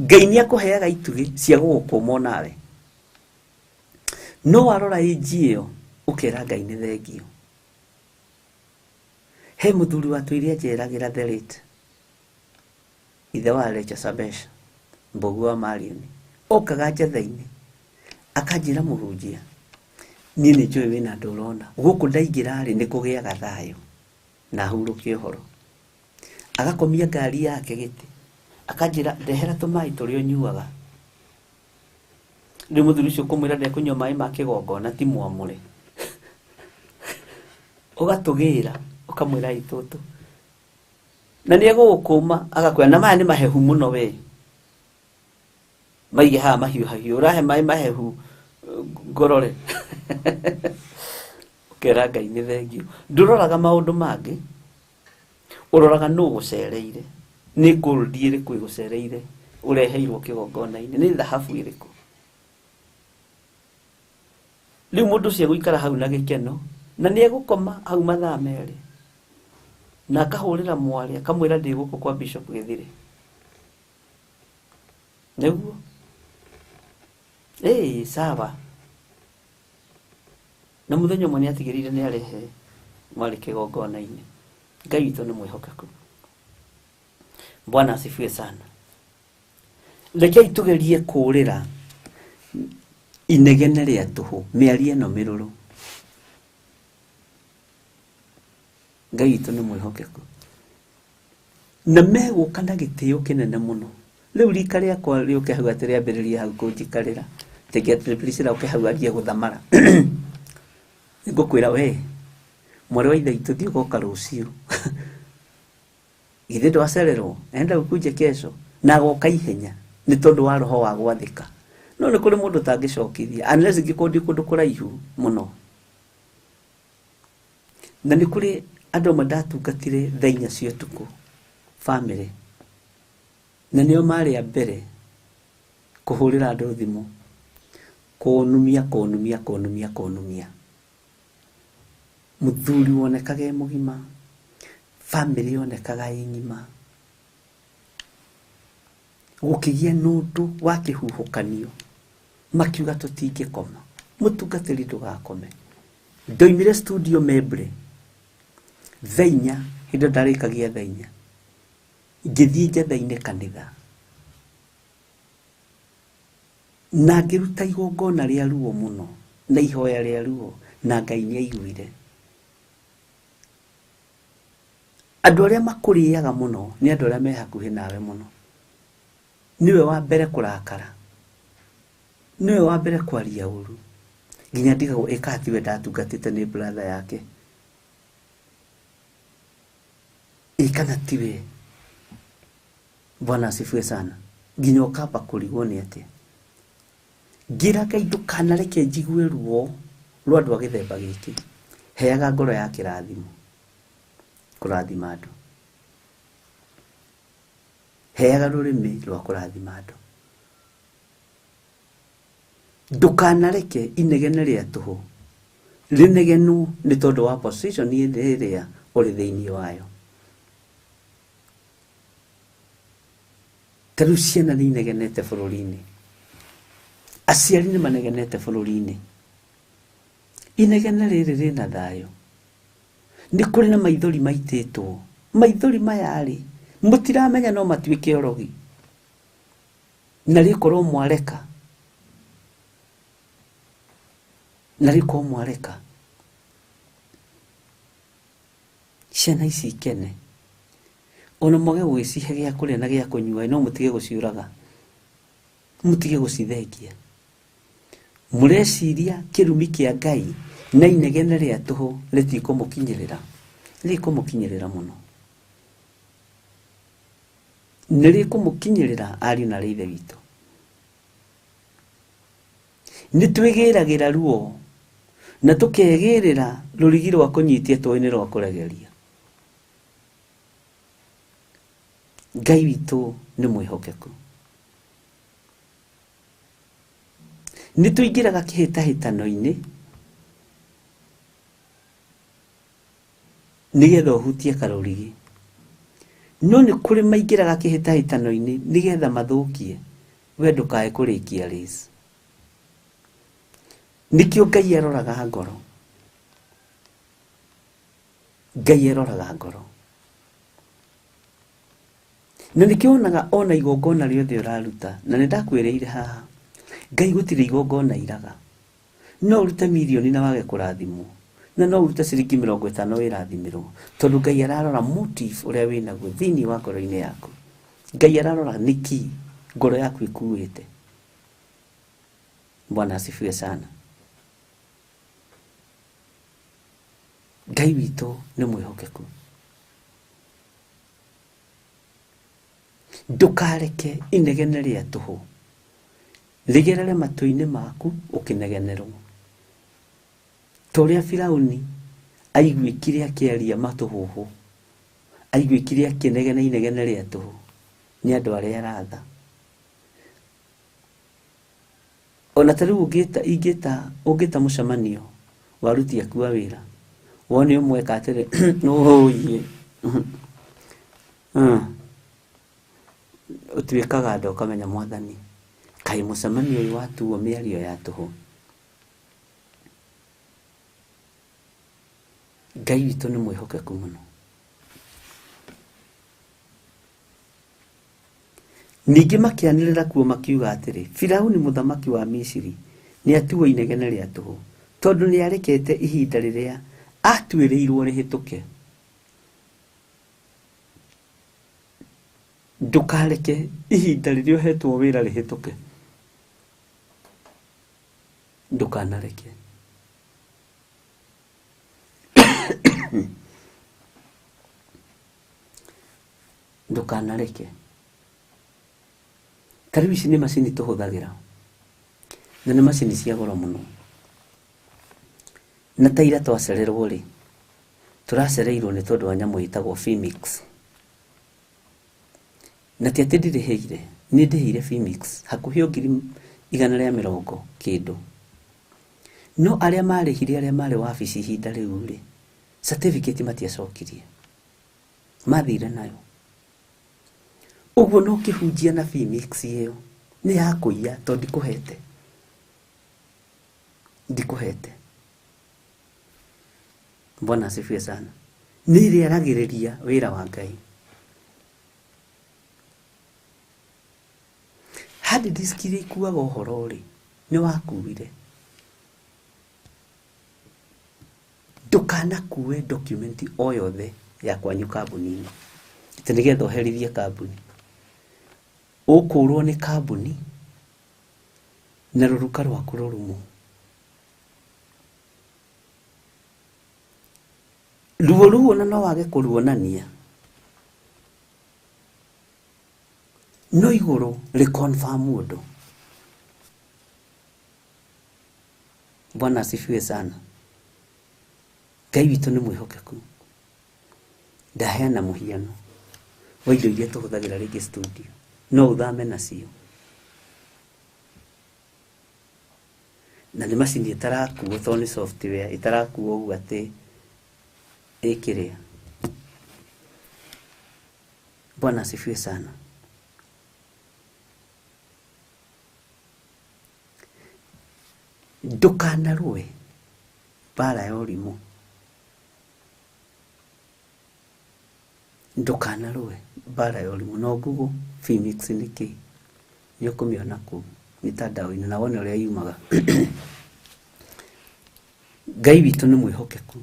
Ngai nĩ akũheaga itugĩ cia gũgũkũma onawe. No warora ĩnji ĩyo ũkera Ngai nĩ thengio. He mũthuri watũire anjeragĩra the late ithe wa Recha Sabesha, Mbogu wa Marion, okaga njatha-inĩ akanjĩra mũhunjia, niĩ nĩ njũĩ wĩna andũ ũrona gũkũ ndaingĩra rĩ nĩ kũgĩaga thayũ na hurũke ũhoro. Agakomia ngari yake gĩtĩ akanjĩra ndehera tũmaĩ tũrĩa ũnyuaga. Rĩu mũthuri ũcio kũmwĩra ndekũnyua maĩ ma kĩgongona ti mwamũre. Ũgatũgĩra ũkamwĩra ĩtũtũ. Na nĩ egũgũkũma agakwĩra na maya nĩ mahehu mũno we. Maige haha mahiũhahiũ, ũrahe maĩ mahehu ngorore. Ũkera Ngai nĩ thengio. Ndũroraga maũndũ mangĩ, ũroraga nũ ũgũcereire. Nĩ gold ĩrĩkũ ĩgũcereire ũreheirwo kĩgongona-inĩ, nĩ thahabu ĩrĩkũ. Rĩu mũndũ ũcio egũikara hau na gĩkeno na nĩ egũkoma hau mathaa merĩ na akahũrĩra mwarĩ akamwĩra ndĩ gũkũ kwa Bishop Gĩthire. Nĩguo? Ĩĩ sawa. Na mũthenya ũmwe nĩ atigĩrĩire nĩ arehe mwarĩ kĩgongona-inĩ. Ngai witũ nĩ mwĩhokeku. Bwana asifiwe sana. Rekei tugerie kũũrĩra inegene rĩa tũhũ, mĩario ĩno mĩrũrũ. Ngai witũ nĩ mwĩhokeku. Na megũka na gĩtĩo kĩnene mũno. Rĩu rika rĩakwa rĩũke hau atĩ rĩambĩrĩrie hau kũnjikarĩra. Tenge atĩ Priscilla ũke hau anjie gũthamara. Ngũkwĩra we, mwarĩ wa ithe witũ thiĩ ũgoka rũciũ. Githĩ ndwacererwo, enda ũkuje kesho. Na agoka ihenya nĩ tondũ wa roho wa gwathĩka. No nĩ kũrĩ mũndũ ũtangĩcokithia unless ingĩkorwo ndĩ kũndũ kũraihu mũno. Na nĩ kũrĩ andũ amwe ndatungatire thaa inya cia ũtukũ, bamĩrĩ. Na nĩo marĩ a mbere kũhũrĩra andũ thimũ, kũnumia, kũnumia, kũnumia, kũnumia. Mũthuri wonekaga e mũgima, bamĩrĩ yonekaga ĩ ng'ima. Gũkĩgĩa na ũndũ wa kĩhuhũkanio, makiuga tũtingĩkoma. Mũtungatĩri ndũgakome. Ndoimire studio Membre thaa inya, hĩndĩ ĩyo ndarĩkagia thaa inya, ngĩthiĩ njetha-inĩ kanitha na ngĩruta igongona rĩa ruo mũno na ihoya rĩa ruo, na Ngai nĩ aiguire. Andũ arĩa makũrĩaga mũno nĩ andũ arĩa me hakuhĩ nawe mũno. Nĩwe wa mbere kũrakara, nĩwe wa mbere kwaria ũru, nginya ndigagwo ĩka tiwe ndatungatĩte nĩ brother yake, ĩ kana tiwe. Bwana asifiwe sana. Nginya ũkamba kũrigwo nĩ atĩa. Ngĩra Ngai ndũkanareke njigue ruo rwa andũ a gĩthemba gĩkĩ. Heaga ngoro ya kĩrathimo, kũrathima andũ. Heaga rũrĩmĩ rwa kũrathima andũ. Ndũkanareke inegene rĩa tũhũ rĩnegenwo nĩ tondũ wa position ĩrĩa ũrĩ thĩinĩ wayo. Ta rĩu ciana nĩ inegenete bũrũri-inĩ, aciari nĩ manegenete bũrũri-inĩ. Inegene rĩrĩ rĩna thayũ. Nĩ kũrĩ na maithori maitĩtwo. Maithori maya rĩ, mũtiramenya no matuĩke orogi. Na rĩkorwo mwareka. Na rĩkorwo mwareka. Ciana ici ikene. Ona mwage gũgĩcihe gĩa kũrĩa na gĩa kũnyua, no mũtige gũciũraga. Mũtige gũcithengia. Mũreciria kĩrumi kĩa Ngai na inegene rĩa tũhũ rĩtikũmũkinyĩrĩra. Rĩkũmũkinyĩrĩra mũno. Nĩ rĩkũmũkinyĩrĩra ariũ na aarĩ a Ithe witũ. Nĩ twĩgĩragĩra ruo na tũkegĩrĩra rũrigi rwa kũnyitia tũĩ-inĩ rwa kũregeria. Ngai witũ nĩ mwĩhokeku. Nĩ tũingĩraga kĩhĩtahĩtano-inĩ nĩgetha ũhutie karũrigi. No nĩ kũrĩ maingĩraga kĩhĩtahĩtano-inĩ nĩgetha mathũkie, we ndũkae kũrĩkia race. Nĩkĩo Ngai aroraga ngoro. Ngai aroraga ngoro. Na nĩkĩo wonaga ona igongona rĩothe ũraruta, na nĩ ndakwĩrĩire haha, Ngai gũtirĩ igongona iraga. No ũrute mirioni na wage kũrathimwo, na no ũrute ciringi 50 wĩrathimĩrwo, tondũ Ngai ararora motive ũrĩa wĩnaguo thĩinĩ wa ngoro-inĩ yaku. Ngai ararora nĩkĩ ngoro yaku ĩkuĩte. Bwana asifiwe sana. Ngai witũ nĩ mwĩhokeku. Ndũkareke inegene rĩa tũhũ rĩgerere matũ-inĩ maku ũkĩnegenerwo. Ta ũrĩa Firauni aiguĩkire akĩaria matũhũhũ, aiguĩkire akĩnegena inegene rĩa tũhũ nĩ andũ arĩa aratha. Ona ta rĩu ũngĩta ingĩta ũngĩta mũcemanio wa aruti aku a wĩra, wone ũmwe eka atĩrĩ ũũiĩ, ũtuĩkaga nda ũkamenya mwathani, kaĩ mũcemanio ũyũ watuo mĩario ya tũhũ. Ngai witũ nĩ mwĩhokeku mũno. Ningĩ makĩanĩrĩra kuo makiuga atĩrĩ, Firauni mũthamaki wa Misiri nĩatuo inegene rĩa tũhũ, tondũ nĩarekete ihinda rĩrĩa atuĩrĩirwo rĩhĩtũke. Ndũkareke ihinda rĩrĩa ũhetwo wĩra rĩhĩtũke. Ndũkanareke. Ndũkanareke. Ta rĩu ici nĩ macini tũhũthagĩra, na nĩ macini cia goro mũno. Na ta ira twacererwo rĩ, tũracereirwo nĩ tondũ wa nyamũ ĩtagwo Femix. Na ti atĩ ndirĩhĩire, nĩ ndĩhĩire Femix hakuhĩ o 120,000 kĩndũ. No arĩa marĩhire, arĩa marĩ wabici ihinda rĩu rĩ, certificate matiacokirie, mathire nayo. Ũguo no kĩhunjia na Femix ĩyo nĩ ya kũiya, tondũ ndikũhete, ndikũhete. Bwana asifiwe sana. Nĩ ĩrĩaragĩrĩria wĩra wa Ngai. Hard disk iria ikuaga ũhoro rĩ, nĩ wakuire. Ndũkanakue document o yothe ya kwanyu kambuni-inĩ, atĩ nĩgetha ũherithie kambuni. Ũkũrwo nĩ kambuni na rũruka rwaku rũrumwo. Ruo rũu ona no wage kũruonania, no igũrũ rĩ confirm ũndũ. Bwana asifiwe sana. Ngai witũ nĩ mwĩhokeku. Ndaheana mũhiano wa indo iria tũhũthagĩra rĩngĩ studio, no ũthame nacio. Na nĩ macini ĩtarakuo tondũ nĩ software ĩtarakuo ũguo atĩ ĩkĩrĩa. Bwana asifiwe sana. Ndũkanarũe mbara ya ũrimũ. Ndũkanarũe mbara ya ũrimũ. No Google Femix nĩ kĩ, nĩ ũkũmĩona kũu mitandao-inĩ na wone ũrĩa yumaga. Ngai witũ nĩ mwĩhokeku.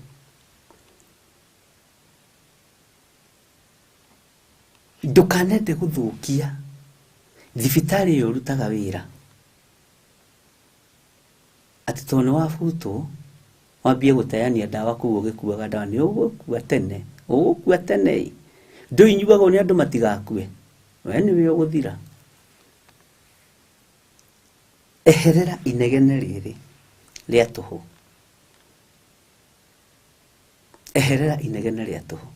Ndũkanende gũthũkia thibitarĩ ĩyo ũrutaga wĩra, atĩ tondũ nĩ wabutwo wambie gũteania ndawa kũu ũgĩkuaga ndawa, nĩ ũgũkua tene, ũgũkua tene. Ndũinyuagwo nĩ andũ matigakue, we nĩwe ũgũthira. Eherera inegene rĩrĩ rĩa tũhũ. Eherera inegene rĩa tũhũ.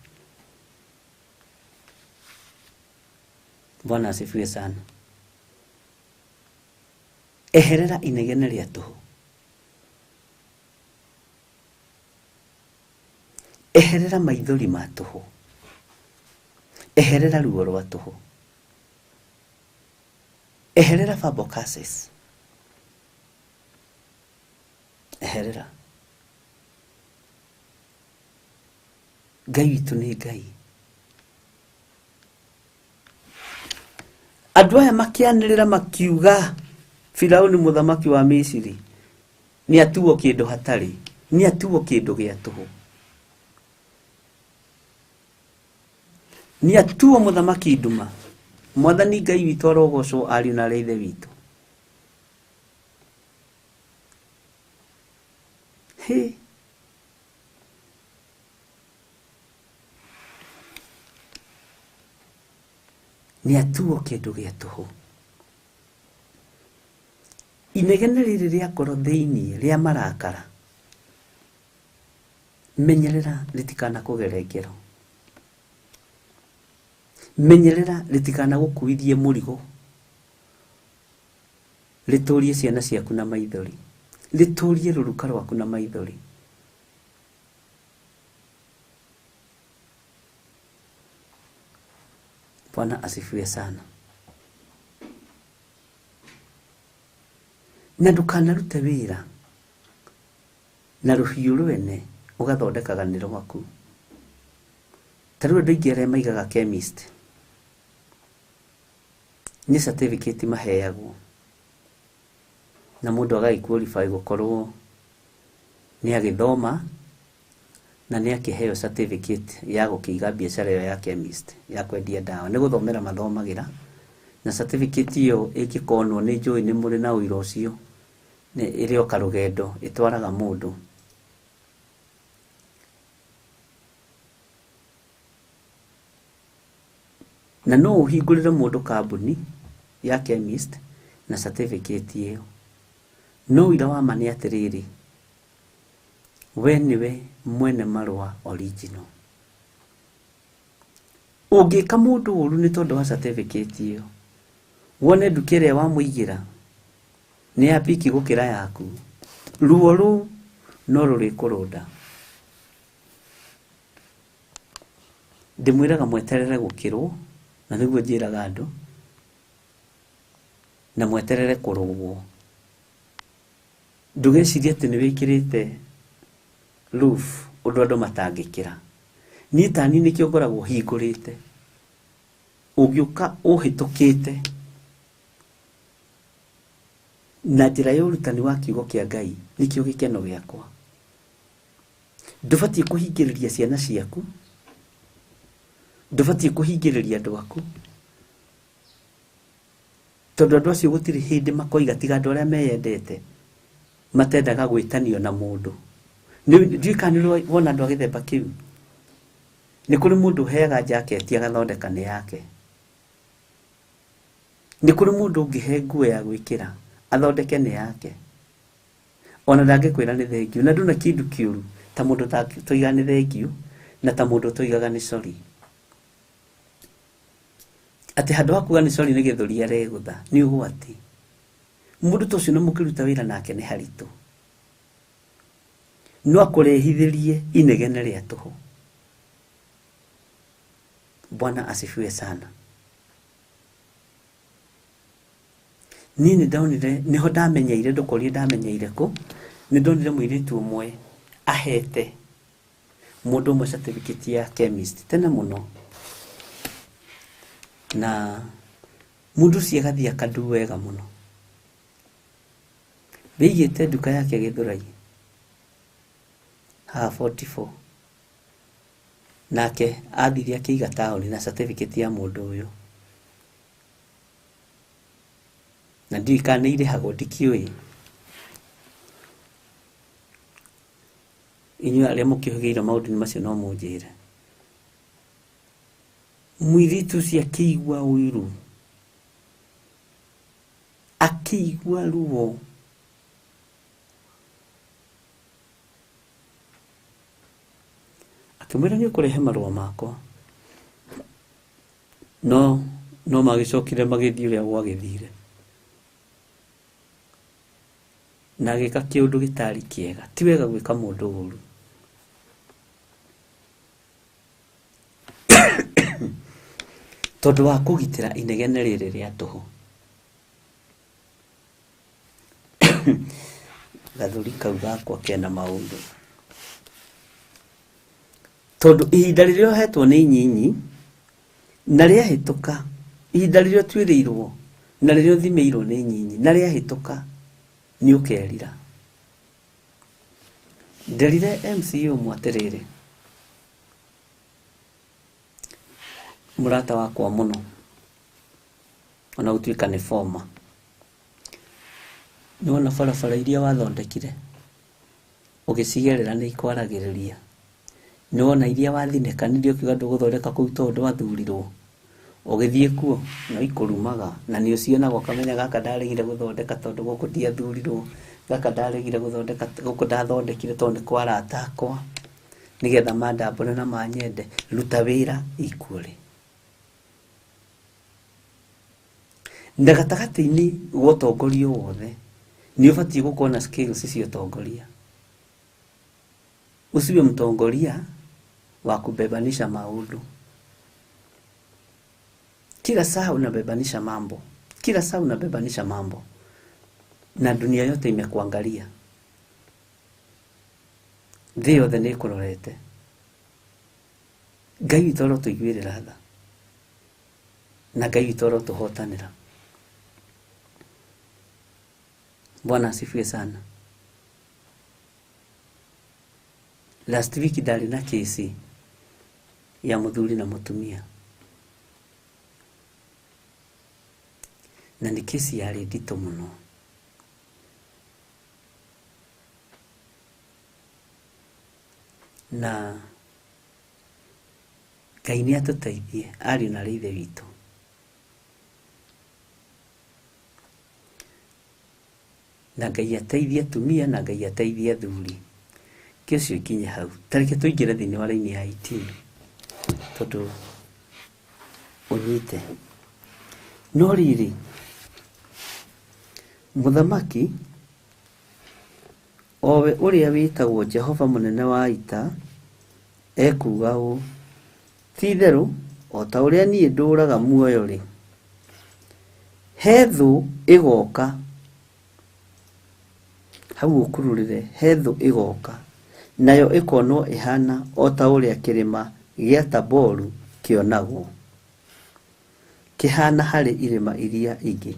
Bwana asifiwe sana. Eherera inegene rĩa tũhũ. Eherera maithori ma tũhũ. Eherera ruo rwa tũhũ. Eherera verbal curses. Eherera. Ngai witũ nĩ Ngai. Andũ aya makĩanĩrĩra makiuga Firauni mũthamaki wa Misiri nĩ atuo kĩndũ hatarĩ, nĩ atuo kĩndũ gĩa tũhũ, nĩ atuo mũthamaki nduma. Mwathani Ngai witũ arogocwo, ariũ na arĩa ithe witũ. Hĩ. Nĩ atuo kĩndũ gĩa tũhũ. Inegene rĩrĩ rĩa ngoro thĩinĩ rĩa marakara, menyerera rĩtikanakũgere ngero. Menyerera rĩtikanagũkuithie mũrigo, rĩtũrie ciana ciaku na maithori, rĩtũrie rũruka rwaku na maithori. Bwana asifiwe sana. Na ndukanarute wĩra na rũhiũ rwene ũgathondekaga nĩ rwaku. Ta rĩu andũ aingĩ arĩa maigaga chemist nĩ certificate maheagwo na mũndũ agagĩ qualify gũkorwo nĩ agĩthoma na nĩ akĩheo certificate ya gũkĩiga biacara ĩyo ya chemist ya kwendia ndawa. Nĩ gũthomera mathomagĩra na certificate ĩyo ĩngĩkonwo nĩ njũĩ nĩ mũrĩ na ũira ũcio, nĩ ĩrĩ o karũgendo ĩtwaraga mũndũ. Na no ũhingũrĩre mũndũ kambuni ya chemist na certificate ĩyo. No ũira wa ma nĩ atĩrĩrĩ, we nĩwe mwene marũa original. Ũngĩka mũndũ ũru nĩ tondũ wa certificate ĩyo, wone nduka ĩrĩa wamũigĩra nĩ ya piki gũkĩra yaku, ruo rũu no rũrĩkũrũnda. Ndĩmwĩraga mweterere gũkĩrwo, na nĩguo njĩraga andũ, na mweterere kũrũgwo. Ndũgecirie atĩ nĩ wĩkĩrĩte roof ũndũ andũ matangĩkĩra. Niĩ ta niĩ nĩkĩo ngoragwo hingũrĩte. Ũngĩũka ũhĩtũkĩte na njĩra ya ũrutani wa kiugo kĩa Ngai, nĩkĩo gĩkeno gĩakwa. Ndũbatiĩ kũhingĩrĩria ciana ciaku, ndũbatiĩ kũhingĩrĩria andũ aku, tondũ andũ acio gũtirĩ hĩndĩ makoiga tiga andũ arĩa meyendete matendaga gwĩtanio na mũndũ. Ndiũĩ kana nĩ wona andũ a gĩthemba kĩu. Nĩ kũrĩ mũndũ ũheaga jaketi agathondeka nĩ yake. Nĩ kũrĩ mũndũ ũngĩhe nguo ya gwĩkĩra athondeke nĩ yake. Ona ndangĩkwĩra nĩ thengiũ, na nduna kĩndũ kĩũru ta mũndũ tũigaga nĩ thengiũ na ta mũndũ tũigaga nĩ sorry. Atĩ handũ ha kuga nĩ sorry nĩ gĩthũri aregũtha, nĩ ũgwati. Mũndũ ta ũcio na mũkĩruta wĩra nake nĩ haritũ. No akũrehithĩrie inegene rĩa tũhũ. Bwana asifiwe sana. Niĩ nĩ ndonire, nĩho ndamenyeire, ndũkorie ndamenyeire kũ, nĩ ndonire mũirĩtu ũmwe ahete mũndũ ũmwe certificate ya chemist tene mũno. Na mũndũ ũcio agathiĩ akandu wega mũno. Wĩigĩte nduka yake Gĩthũrai haha 44. Nake athire akĩiga taũni na certificate ya mũndũ ũyũ. Na ndiũĩ kana nĩ irĩhagwo, ndikĩũĩ. Inyuĩ arĩa mũkĩhũgĩire maũndũ-inĩ macio no mũnjĩre. Mũirĩtu ũcio akĩigua ũiru, akĩigua ruo. Akĩmwĩra nĩ ũkũrehe marũa makwa. No magĩcokire magĩthiĩ ũrĩa gwagĩthire. Na agĩka kĩũndũ gĩtarĩ kĩega. Ti wega gwĩka mũndũ ũru. Tondũ wa kũgitĩra inegene rĩrĩ rĩa tũhũ. Gathũri kau gakwa kena maũndũ. Tondũ ihinda rĩrĩa ũhetwo nĩ inyinyi na rĩahĩtũka, ihinda rĩrĩa ũtuĩrĩirwo na rĩrĩa ũthimĩirwo nĩ inyinyi na rĩahĩtũka, nĩ ũkerira. Nderire MCA ũmwe atĩrĩrĩ, mũrata wakwa mũno, ona gũtuĩka nĩ former. Nĩ wona barabara iria wathondekire ũgĩcigerera nĩ ikwaragĩrĩria. Nĩ wona iria wathinĩkanirie ũkiuga ndũgũthondeka kũu tondũ ndwathurirwo. Ũgĩthiĩ kuo no ikũrumaga na nĩ ũcionaga ũkamenya gaka ndaregire gũthondeka tondũ gũkũ ndiathurirwo, gaka ndaregire gũthondeka gũkũ ndathondekire tondũ nĩ kwa arata akwa, nĩgetha mandambũre na manyende. Ruta wĩra equally. Na gatagatĩ-inĩ gwa ũtongoria wothe nĩ ũbatiĩ gũkorwo na skills cia ũtongoria. Usiwe mtongoria wa kubebanisha maũndũ. Kila saa unabebanisha mambo, kila saa unabebanisha mambo, na dunia yote imekuangalia. Thĩ yothe nĩ ĩkũrorete. Ngai witũ arotũiguĩrĩra tha, na Ngai witũ arotũhotanĩra. Bwana asifiwe sana. Last week ndarĩ na kesi ya mũthuri na mũtumia, na nĩ kesi yarĩ nditũ mũno. Na Ngai nĩ atũteithie ariũ na arĩ ithe witũ. Na Ngai ateithie atumia na Ngai ateithie athuri. Kĩ ũcio ikinye hau. Ta reke tũingĩre thĩinĩ wa raini ya 18 tondũ ũnyite. No rĩrĩ, mũthamaki owe ũrĩa wĩtagwo Jehova mũnene wa ita ekuuga ũũ, ti-itherũ o ta ũrĩa niĩ ndũũraga muoyo-rĩ, he thũ ĩgoka, hau ũkururĩre, he thũ ĩgoka, nayo ĩkonwo ĩhana o ta ũrĩa kĩrĩma gĩa Taboru kĩonagwo, kĩhana harĩ irĩma iria ingĩ,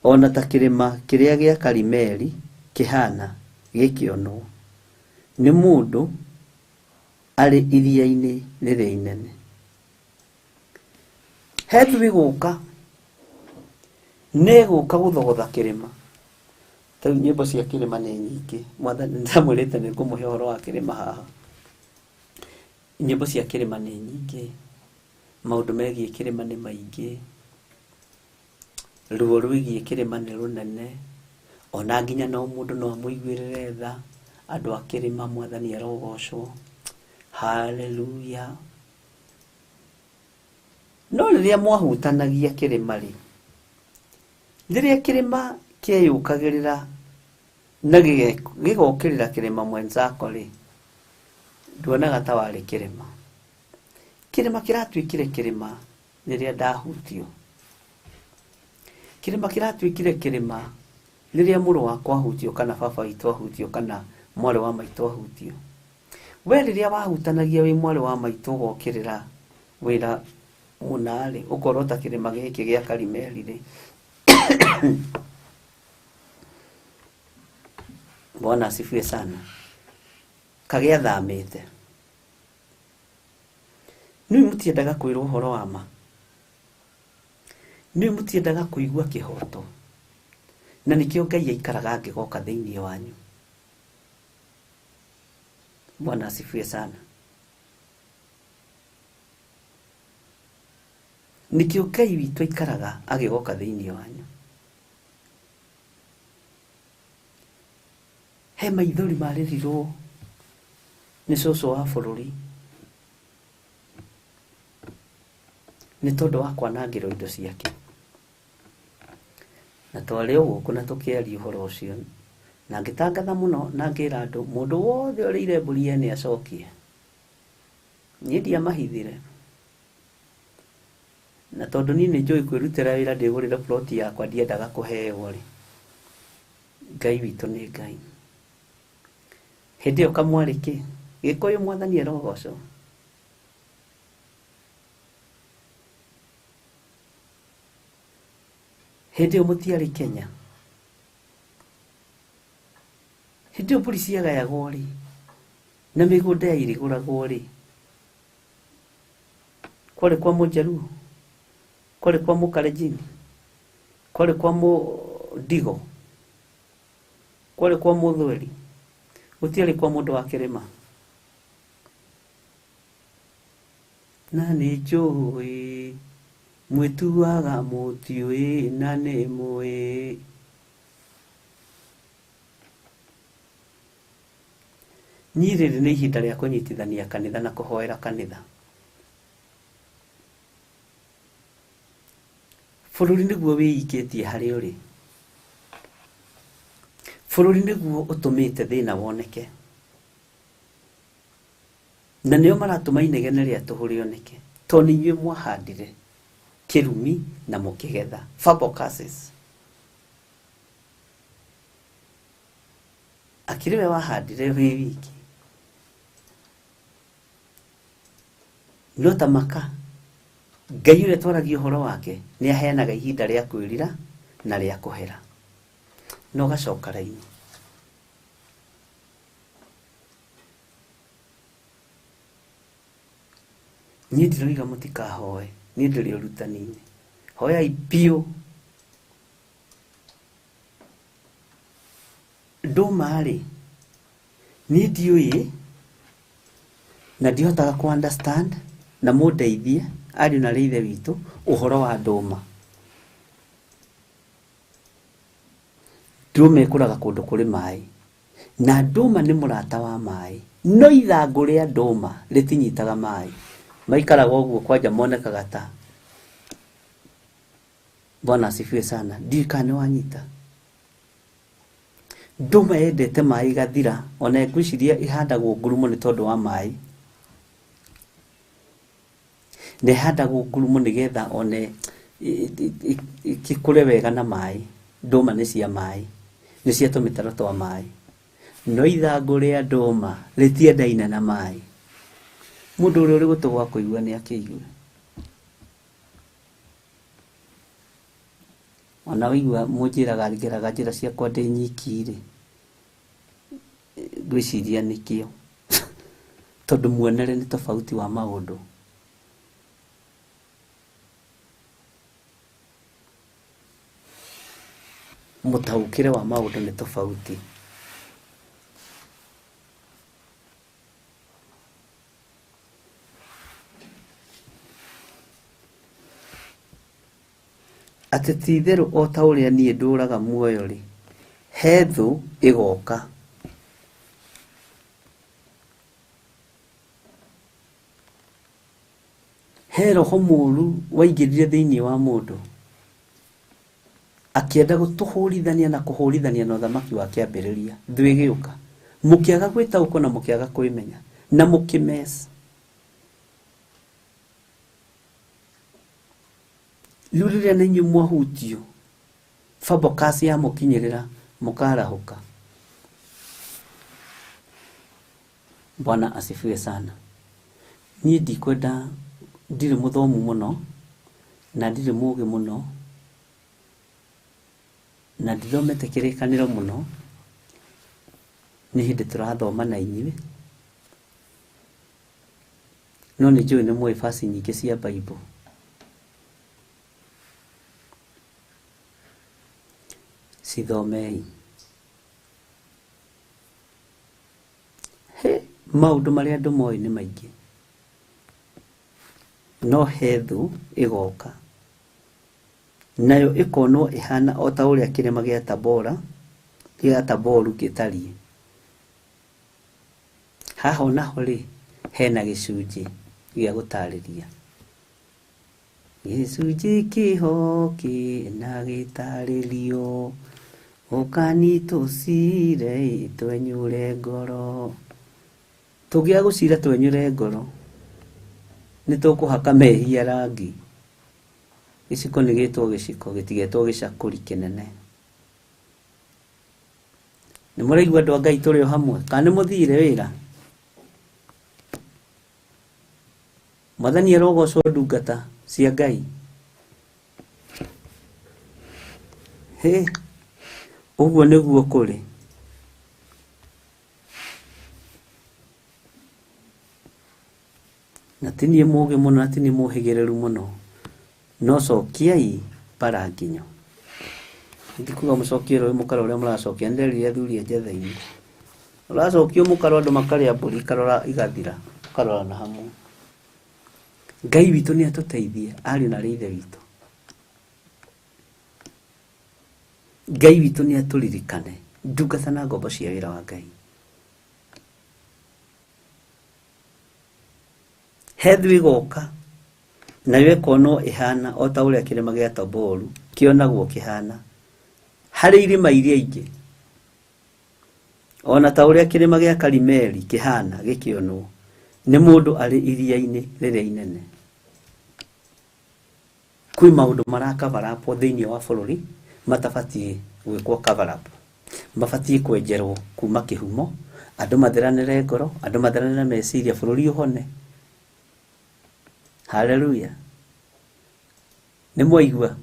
ona ta kĩrĩma kĩrĩa gĩa Karimeli kĩhana gĩkĩonwo nĩ mũndũ arĩ iria-inĩ rĩrĩa inene. He thũ ĩgũka, nĩ ĩgũka gũthogotha kĩrĩma. Ta rĩu nyĩmbo cia kĩrĩma nĩ nyingĩ. Mwathani ndamwĩrĩte nĩ ngũmũhe ũhoro wa kĩrĩma haha. Nyĩmbo cia kĩrĩma nĩ nyingĩ, maũndũ megiĩ kĩrĩma nĩ maingĩ, ruo rwĩgiĩ kĩrĩma nĩ rũnene, ona nginya no mũndũ no amũiguĩrĩre tha. Andũ a kĩrĩma Mwathani arogocwo. Haleluya. No rĩrĩa mwahutanagia kĩrĩma rĩ, rĩrĩa kĩrĩma kĩeyũkagĩrĩra na gĩgokĩrĩra kĩrĩma mwenzako rĩ, nduonaga ta warĩ kĩrĩma. Kĩrĩma kĩratuĩkire kĩrĩma rĩrĩa ndahutio. Kĩrĩma kĩratuĩkire kĩrĩma rĩrĩa mũrũ wakwa ahutio, kana baba witũ ahutio, kana mwarĩ wa maitũ ahutio. We rĩrĩa wahutanagia wĩ mwarĩ wa maitũ ũgokĩrĩra wĩra mũna rĩ, ũkorwo ta kĩrĩma gĩkĩ gĩa Karimeli rĩ. Bwana asifiwe sana. Kagĩathamĩte. Nĩ mũtiendaga kwĩrwo ũhoro wa ma, nĩ mũtiendaga kũigua kĩhoto, na nĩkĩo Ngai aikaraga angĩgoka thĩinĩ wanyu. Bwana asifiwe sana. Nĩkĩo Ngai witũ aikaraga agĩgoka thĩinĩ wanyu. He maithori marĩrirwo nĩ cũcũ wa bũrũri nĩ tondũ wa kwanangĩrwo indo ciake. Na twarĩ o gũkũ na tũkĩaria ũhoro ũcio, na ngĩtangatha mũno na ngĩra andũ mũndũ wothe ũrĩire mbũri yene acokie. Niĩ ndiamahithire, na tondũ niĩ nĩ njũĩ kwĩrutĩra wĩra ndĩgũrĩre ploti yakwa ndiendaga kũheo rĩ, Ngai witũ nĩ Ngai. Hĩndĩ ĩyo kamwarĩ kĩ Gĩkũyũ Mwathani arogocwo. Hĩndĩ ĩyo mũtiarĩ Kenya. Hĩndĩ ĩyo mbũri ciagayagwo rĩ, na mĩgũnda ya irĩgũragwo rĩ, kwarĩ kwa Mũjaruo, kwarĩ kwa Mũkalenjin, kwarĩ kwa Mũndigo, kwarĩ kwa Mũthweri, gũtiarĩ kwa mũndũ wa kĩrĩma. Na nĩ njũĩ Mwĩtuaga mũtiũĩ na nĩ mũĩ. Niĩ rĩrĩ nĩ ihinda rĩa kũnyitithania kanitha na kũhoera kanitha. Bũrũri nĩguo wĩikĩtie harĩa ũrĩ. Bũrũri nĩguo ũtũmĩte thĩna woneke. Na nĩo maratũma inegene rĩa tũhũ rĩoneke. Tondũ nĩ inyuĩ mwahandire kĩrumi na mũkĩgetha. Verbal curses. Akĩrĩ we wahandire wĩ wiki. No ta maka Ngai ũrĩa twaragia ũhoro wake nĩ aheanaga ihinda rĩa kwĩrira na rĩa kũhera. Na ũgacoka raini. Niĩ ndiroiga mũtikahoe, niĩ ndĩrĩ ũrutani-inĩ. Hoyai biũ. Ndũma-rĩ, niĩ ndiũĩ na ndihotaga kũ understand na mũndeithie ariũ na arĩ ithe witũ ũhoro wa ndũma. Ndũma ĩkũraga kũndũ kũrĩ maĩ na ndũma nĩ mũrata wa maĩ, no ithangũ rĩa ndũma rĩtinyitaga maĩ, maikaraga ũguo kwanja monekaga ta. Bwana asifiwe sana. Ndiũĩ kana nĩ wanyita. Ndũma yendete maĩ ĩgathira, ona ngwĩciria ĩhandagwo ngurumo nĩ tondũ wa maĩ. Na ĩhandagwo ngurumo nĩgetha one ĩkũre wega na maĩ. Ndũma nĩ cia maĩ, nĩ cia tũmĩtaro twa maĩ. No ithangũ rĩa ndũma rĩtiendaine na maĩ. Mũndũ ũrĩa ũrĩ gũtũ gwa kũigua nĩ akĩigue. Ona waigua mũnjĩraga ngeraga njĩra ciakwa ndĩ nyiki rĩ, ngwĩciria nĩkĩo. Tondũ muonere nĩ tofauti wa maũndũ. Mũtaũkĩre wa maũndũ nĩ tofauti. Atĩ ti-itherũ o ta ũrĩa niĩ ndũũraga muoyo-rĩ, he thũ ĩgoka. He roho mũũru waingĩrire thĩinĩ wa mũndũ, akĩenda gũtũhũrithania na kũhũrithania na ũthamaki wa kĩambĩrĩria. Thũ ĩgĩũka. Mũkĩaga gwĩtaũkwo na mũkĩaga kwĩmenya, na mũkĩmess. Rĩu rĩrĩa na inyuĩ mwahutio, fabokasi yamũkinyĩrĩra, mũkarahũka. Bwana asifiwe sana. Niĩ ndikwenda, ndirĩ mũthomu mũno, na ndirĩ mũũgĩ mũno, na ndithomete kĩrĩkanĩro mũno, nĩ hĩndĩ tũrathoma na inyuĩ, no nĩ njũĩ nĩ mũĩ verse nyingĩ cia Bible. Cithomei. He, maũndũ marĩa andũ moĩ nĩ maingĩ, no he thũ ĩgoka, nayo ĩkonwo ĩhana o ta ũrĩa kĩrĩma gĩa Tabora, gĩa Taboru gĩtariĩ. Haha onaho rĩ, hena gĩcunjĩ gĩa gũtarĩria. Gĩcunjĩ kĩho kĩna gĩtarĩrio, ũkani tũcire twenyũre ngoro. Tũngĩaga gũcira twenyũre ngoro, nĩ tũkũhaka mehia rangi. Gĩciko nĩ gĩtwo gĩciko, gĩtigetwo gĩcakũri kĩnene. Nĩ mũraigua andũ a Ngai tũrĩ o hamwe, kana nĩ mũthire wĩra? Mwathani arogocwo ndungata cia Ngai. Hĩ, ũguo nĩguo kũrĩ. Na ti niĩ mũũgĩ mũno na ti niĩ mũhĩgĩrĩru mũno, no cokiai mbara nginyo. Ndikuga mũcokie rũĩ mũkaro ũrĩa mũracokia, nĩ nderire athuri a njetha-inĩ. Ũracokio mũkaro andũ makarĩa mbũri ikarora igathira, ũkarora na hamwe. Ngai witũ nĩ atũteithie ariũ na arĩ ithe witũ. Ngai witũ nĩ atũririkane ndungata na ngombo cia wĩra wa Ngai. Hethu ĩgoka nayo ĩkonwo ĩhana o ta ũrĩa kĩrĩma gĩa Taboru kĩonagwo kĩhana harĩ irĩma iria ingĩ, ona ta ũrĩa kĩrĩma gĩa Karimeli kĩhana gĩkĩonwo nĩ mũndũ arĩ iria-inĩ rĩrĩa inene. Kwĩ maũndũ marakavarapwo thĩinĩ wa bũrũri matabatiĩ gwĩkwo cover up, mabatiĩ kwenjerwo kuma kĩhumo, andũ matheranĩre ngoro, andũ matheranĩre meciria, bũrũri ũhone. Haleluya. Nĩ mwaigua?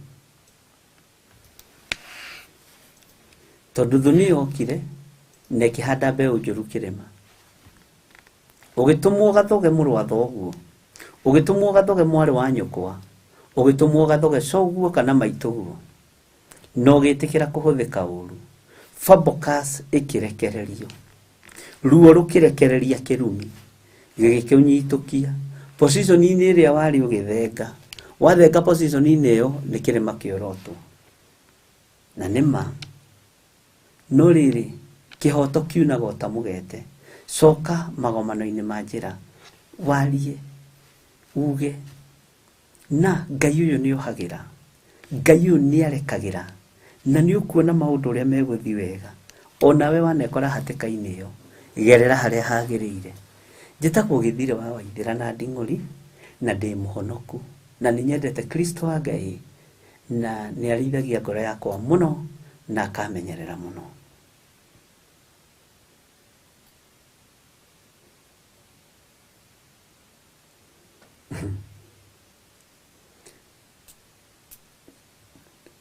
Tondũ thũ nĩyokire na ĩkĩhanda mbeũ njũru kĩrĩma. Ũgĩtũmwo gathoge mũrũ wa thoguo, ũgĩtũmwo gathoge mwarĩ wa nyũkwa, ũgĩtũmwo gathoge coguo kana maitũguo, na ũgĩtĩkĩra kũhũthĩka ũru. Fabocas ĩkĩrekererio, ruo rũkĩrekereria kĩrumi gĩgĩkũnyitũkia position-inĩ ĩrĩa warĩ ũgĩthenga. Wathenga position-inĩ ĩyo nĩ kĩrĩma kĩorotwo. Na nĩ ma, no rĩrĩ, kĩhoto kiunaga o ta mũgete. Coka magomano-inĩ ma njĩra, warie, uge, na Ngai ũyũ nĩ ohagĩra, Ngai ũyũ nĩ arekagĩra, na nĩ ũkuona maũndũ ũrĩa megũthiĩ wega. Onawe wanekora hatĩka-inĩ ĩyo, gerera harĩa hagĩrĩire. Njĩtagwo Gĩthire wa Waithĩra na Nding'ũri, na ndĩ mũhonoku, na nĩ nyendete Kristo wa Ngai, na nĩ arĩithagia ngoro yakwa mũno, na akamenyerera mũno.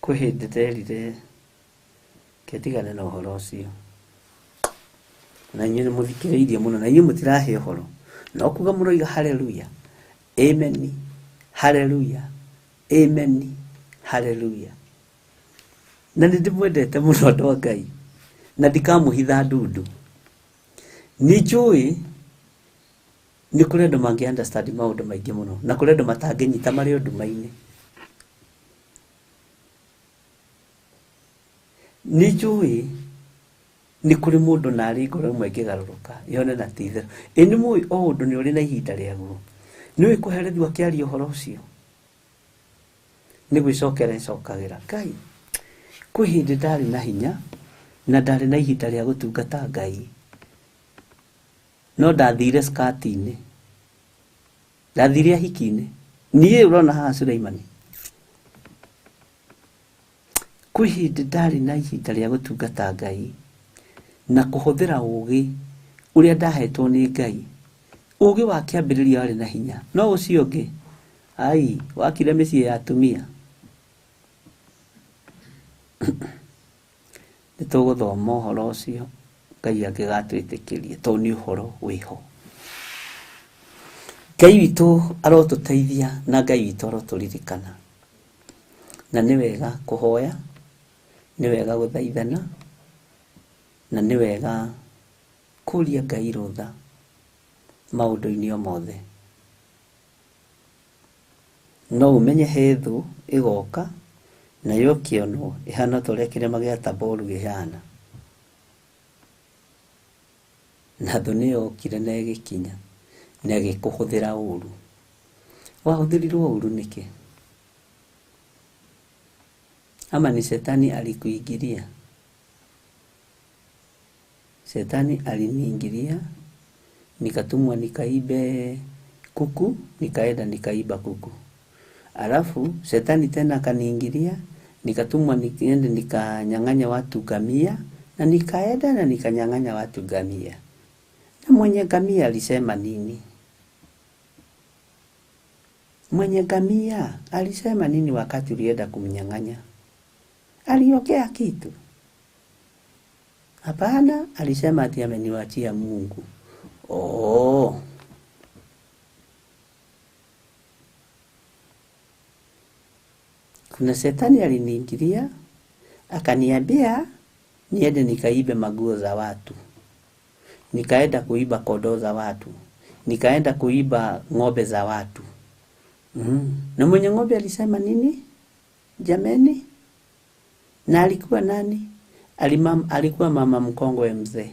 Kwĩ hĩndĩ nderire ketigane na ũhoro ũcio, na inyuĩ nĩ mũthikĩrĩirie mũno, na inyuĩ mũtirahe ũhoro, no kuga mũroiga haleluya, amen, haleluya, amen, haleluya. Na nĩ ndĩmwendete mũno andũ a Ngai, na ndikamũhitha ndundu. Nĩ njũĩ nĩ kũrĩ andũ mangĩ understand maũndũ maingĩ mũno, na kũrĩ andũ matangĩnyita marĩ o nduma-inĩ. Nĩ njũĩ nĩ kũrĩ mũndũ na arĩ ngoro ĩmwe ĩngĩgarũrũka yone na ti itherũ. Ĩ nĩ mũĩ o ũndũ nĩ ũrĩ na ihinda rĩaguo. Nĩ ũĩ kũherithio akĩaria ũhoro ũcio nĩ gwĩcokera ĩcokagĩra. Ngai, kwĩ hĩndĩ ndarĩ na hinya na ndarĩ na ihinda rĩa gũtungata Ngai, no ndathire skati-inĩ, ndathire ahiki-inĩ. Niĩ ũrona haha Suleimani, kwĩ hĩndĩ ndarĩ na ihinda rĩa gũtungata Ngai na kũhũthĩra ũgĩ ũrĩa ndahetwo nĩ Ngai. Ũgĩ wa kĩambĩrĩria warĩ na hinya, no ũcio ũngĩ ai wakire mĩciĩ ya atumia. Nĩ tũgũthoma ũhoro ũcio Ngai angĩgatwĩtĩkĩria, tondũ nĩ ũhoro wĩho. Ngai witũ arotũteithia na Ngai witũ arotũririkana. Na nĩ wega kũhoya, nĩ wega gũthaithana, na nĩ wega kũria Ngai rũtha maũndũ-inĩ o mothe. No ũmenye he thũ ĩgoka nayo ĩkĩonwo ĩhana ta ũrĩa kĩrĩma gĩa Taboru kĩhana. Na thũ nĩyokire na ĩgĩkinya na ĩgĩkũhũthĩra ũru. Wahũthĩrirwo ũru nĩkĩ? Ama ni shetani alikuingilia? Shetani aliniingilia, nikatumwa nikaibe kuku, nikaenda nikaiba kuku. Alafu shetani tena akaniingilia, nikatumwa niende nikanyang'anya watu ngamia, na nikaenda na nikanyang'anya watu ngamia. Na mwenye ngamia alisema nini? Mwenye ngamia alisema nini wakati ulienda kumnyang'anya? Aliongea kitu? Hapana, alisema ati ameniwachia Mungu. Oh. Kuna shetani aliniingilia akaniambia niende nikaibe maguo za watu. Nikaenda kuiba kondoo za watu. Nikaenda kuiba ng'ombe za watu. Na mwenye ng'ombe alisema nini? Jameni, Na alikuwa nani? Alikuwa mama mkongwe mzee.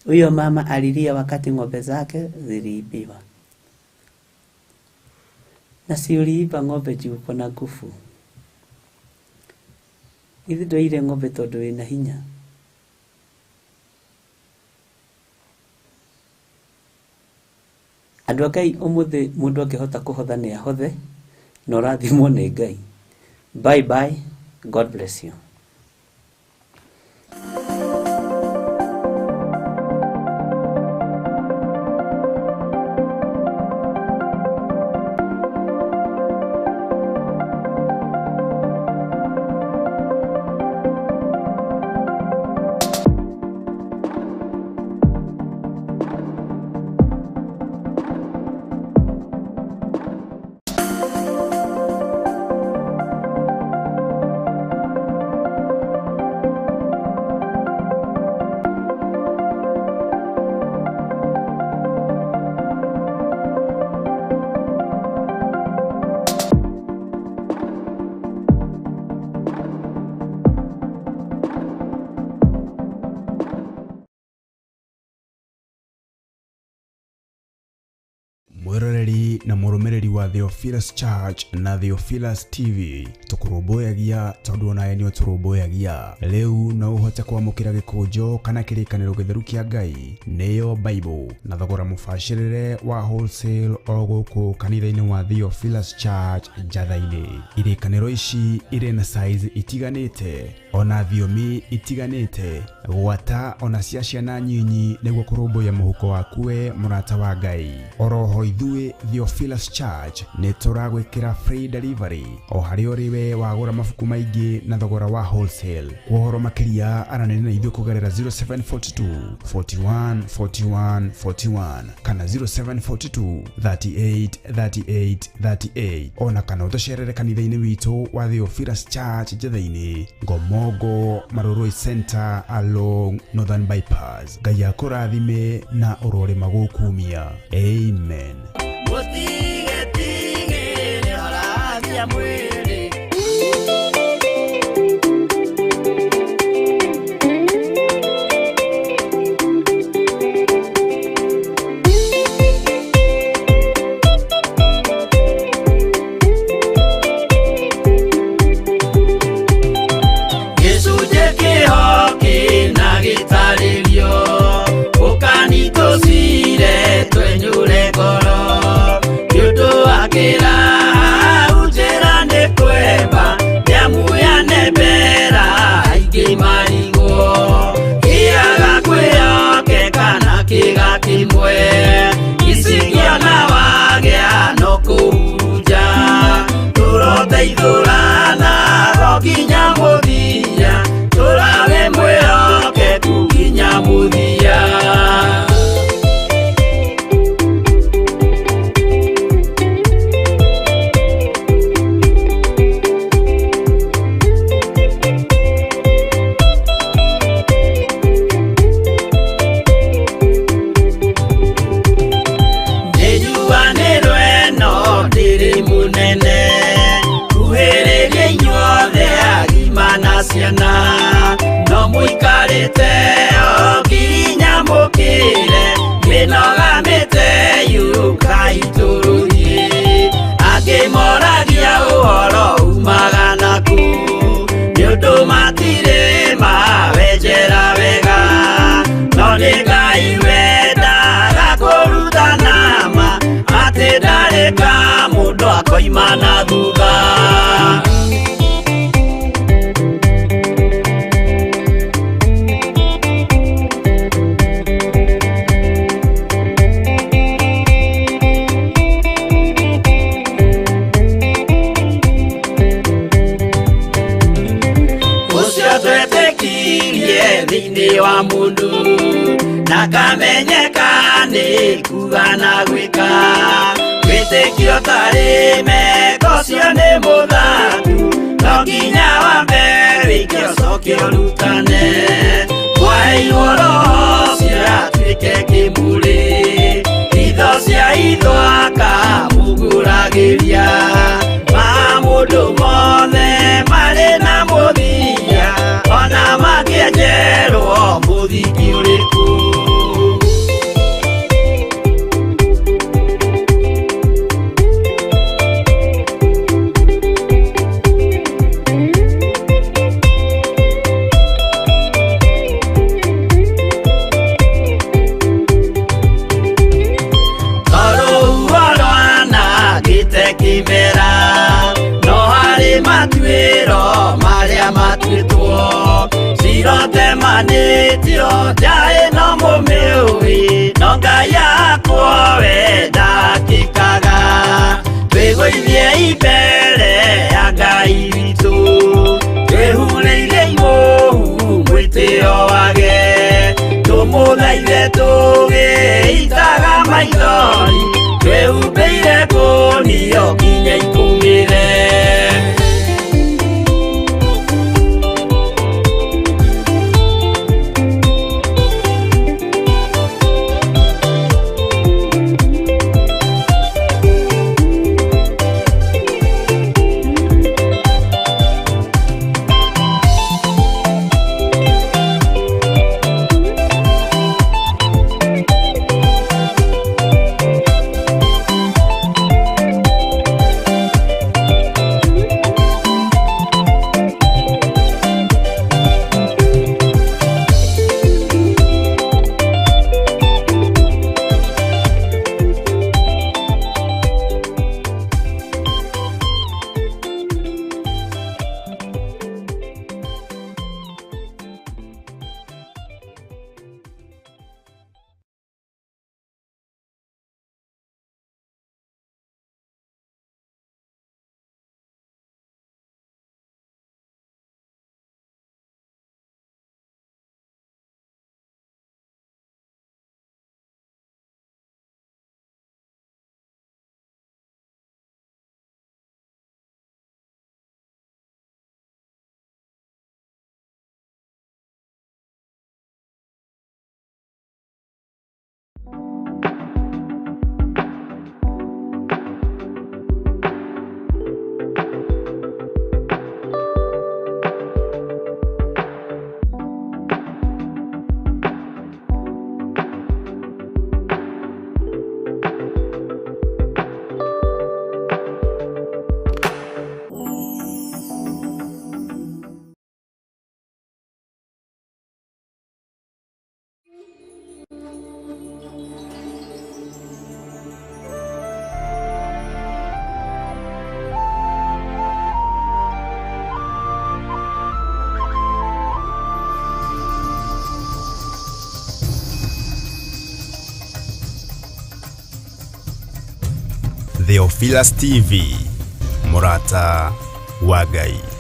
Huyo mama alilia wakati ng'ombe zake ziliibiwa. Na si uliiba ng'ombe juu uko na nguvu. Ithi ndwaire ng'ombe tondu wina hinya. Andũ a Ngai ũmũthĩ mũndũ angĩhota kũhotha nĩ ahothe, na ũrathimwo nĩ Ngai. Bye bye. God bless you. Mwiroreri na mũrũmĩrĩri wa Theophilus Church na Theophilus TV tũkũrũmbũyagia tondũ onawe nĩ ũtũrũmbũyagia. Rĩu no ũhote kwamũkĩra gĩkũnjo kana kĩrĩkanĩro gĩtheru kĩa Ngai nĩyo Bible na thogora mũbacĩrĩre wa wholesale o gũkũ kanitha-inĩ wa Theophilus Church Njatha-inĩ. Irĩkanĩro ici irĩ na size itiganĩte ona thiomi itiganĩte gwata ona cia ciana nyinyi nĩguo kũrũmbũiya mũhuko waku we mũrata wa Ngai. Oroho ithuĩ Theophilus Church nĩ tũragwĩkĩra free delivery o harĩa ũrĩ we wagũra mabuku maingĩ na thogora wa wholesale. Kwa ũhoro makĩria aranĩria na ithuĩ kũgerera 0742 41 41 41 kana 0742 38 38 38 ona kana ũtũcerere kanitha-inĩ witũ wa Theophilus Church Njatha-inĩ, Ngomongo Marurui Center along Northern Bypass. Ngai akũrathime na ũrore magũkumia. Amen. Koimana thutha. Ũcio twetĩkirie thĩinĩ wa mũndũ na kamenyeka nĩ kuga na gwĩka. Wĩtĩkio tarĩ meko ũcio nĩ mũthatu, no nginya wambe wĩke ũcoke ũrutane. Mwaheirwo roho ũcio atuĩke kĩmũrĩ, itho cia itho akamũgũragĩria. Ma mũndũ mothe marĩ na mũthia, Gũthakwo we ndakĩkaga twĩgũithie imbere ya Ngai witũ twĩhurĩire imũhu mwĩtĩo wage tũmũthaithe tũgĩitaga maithori twĩhumbĩire kũnio nginya ikũmĩre. Theophilus TV, mũrata wa Ngai.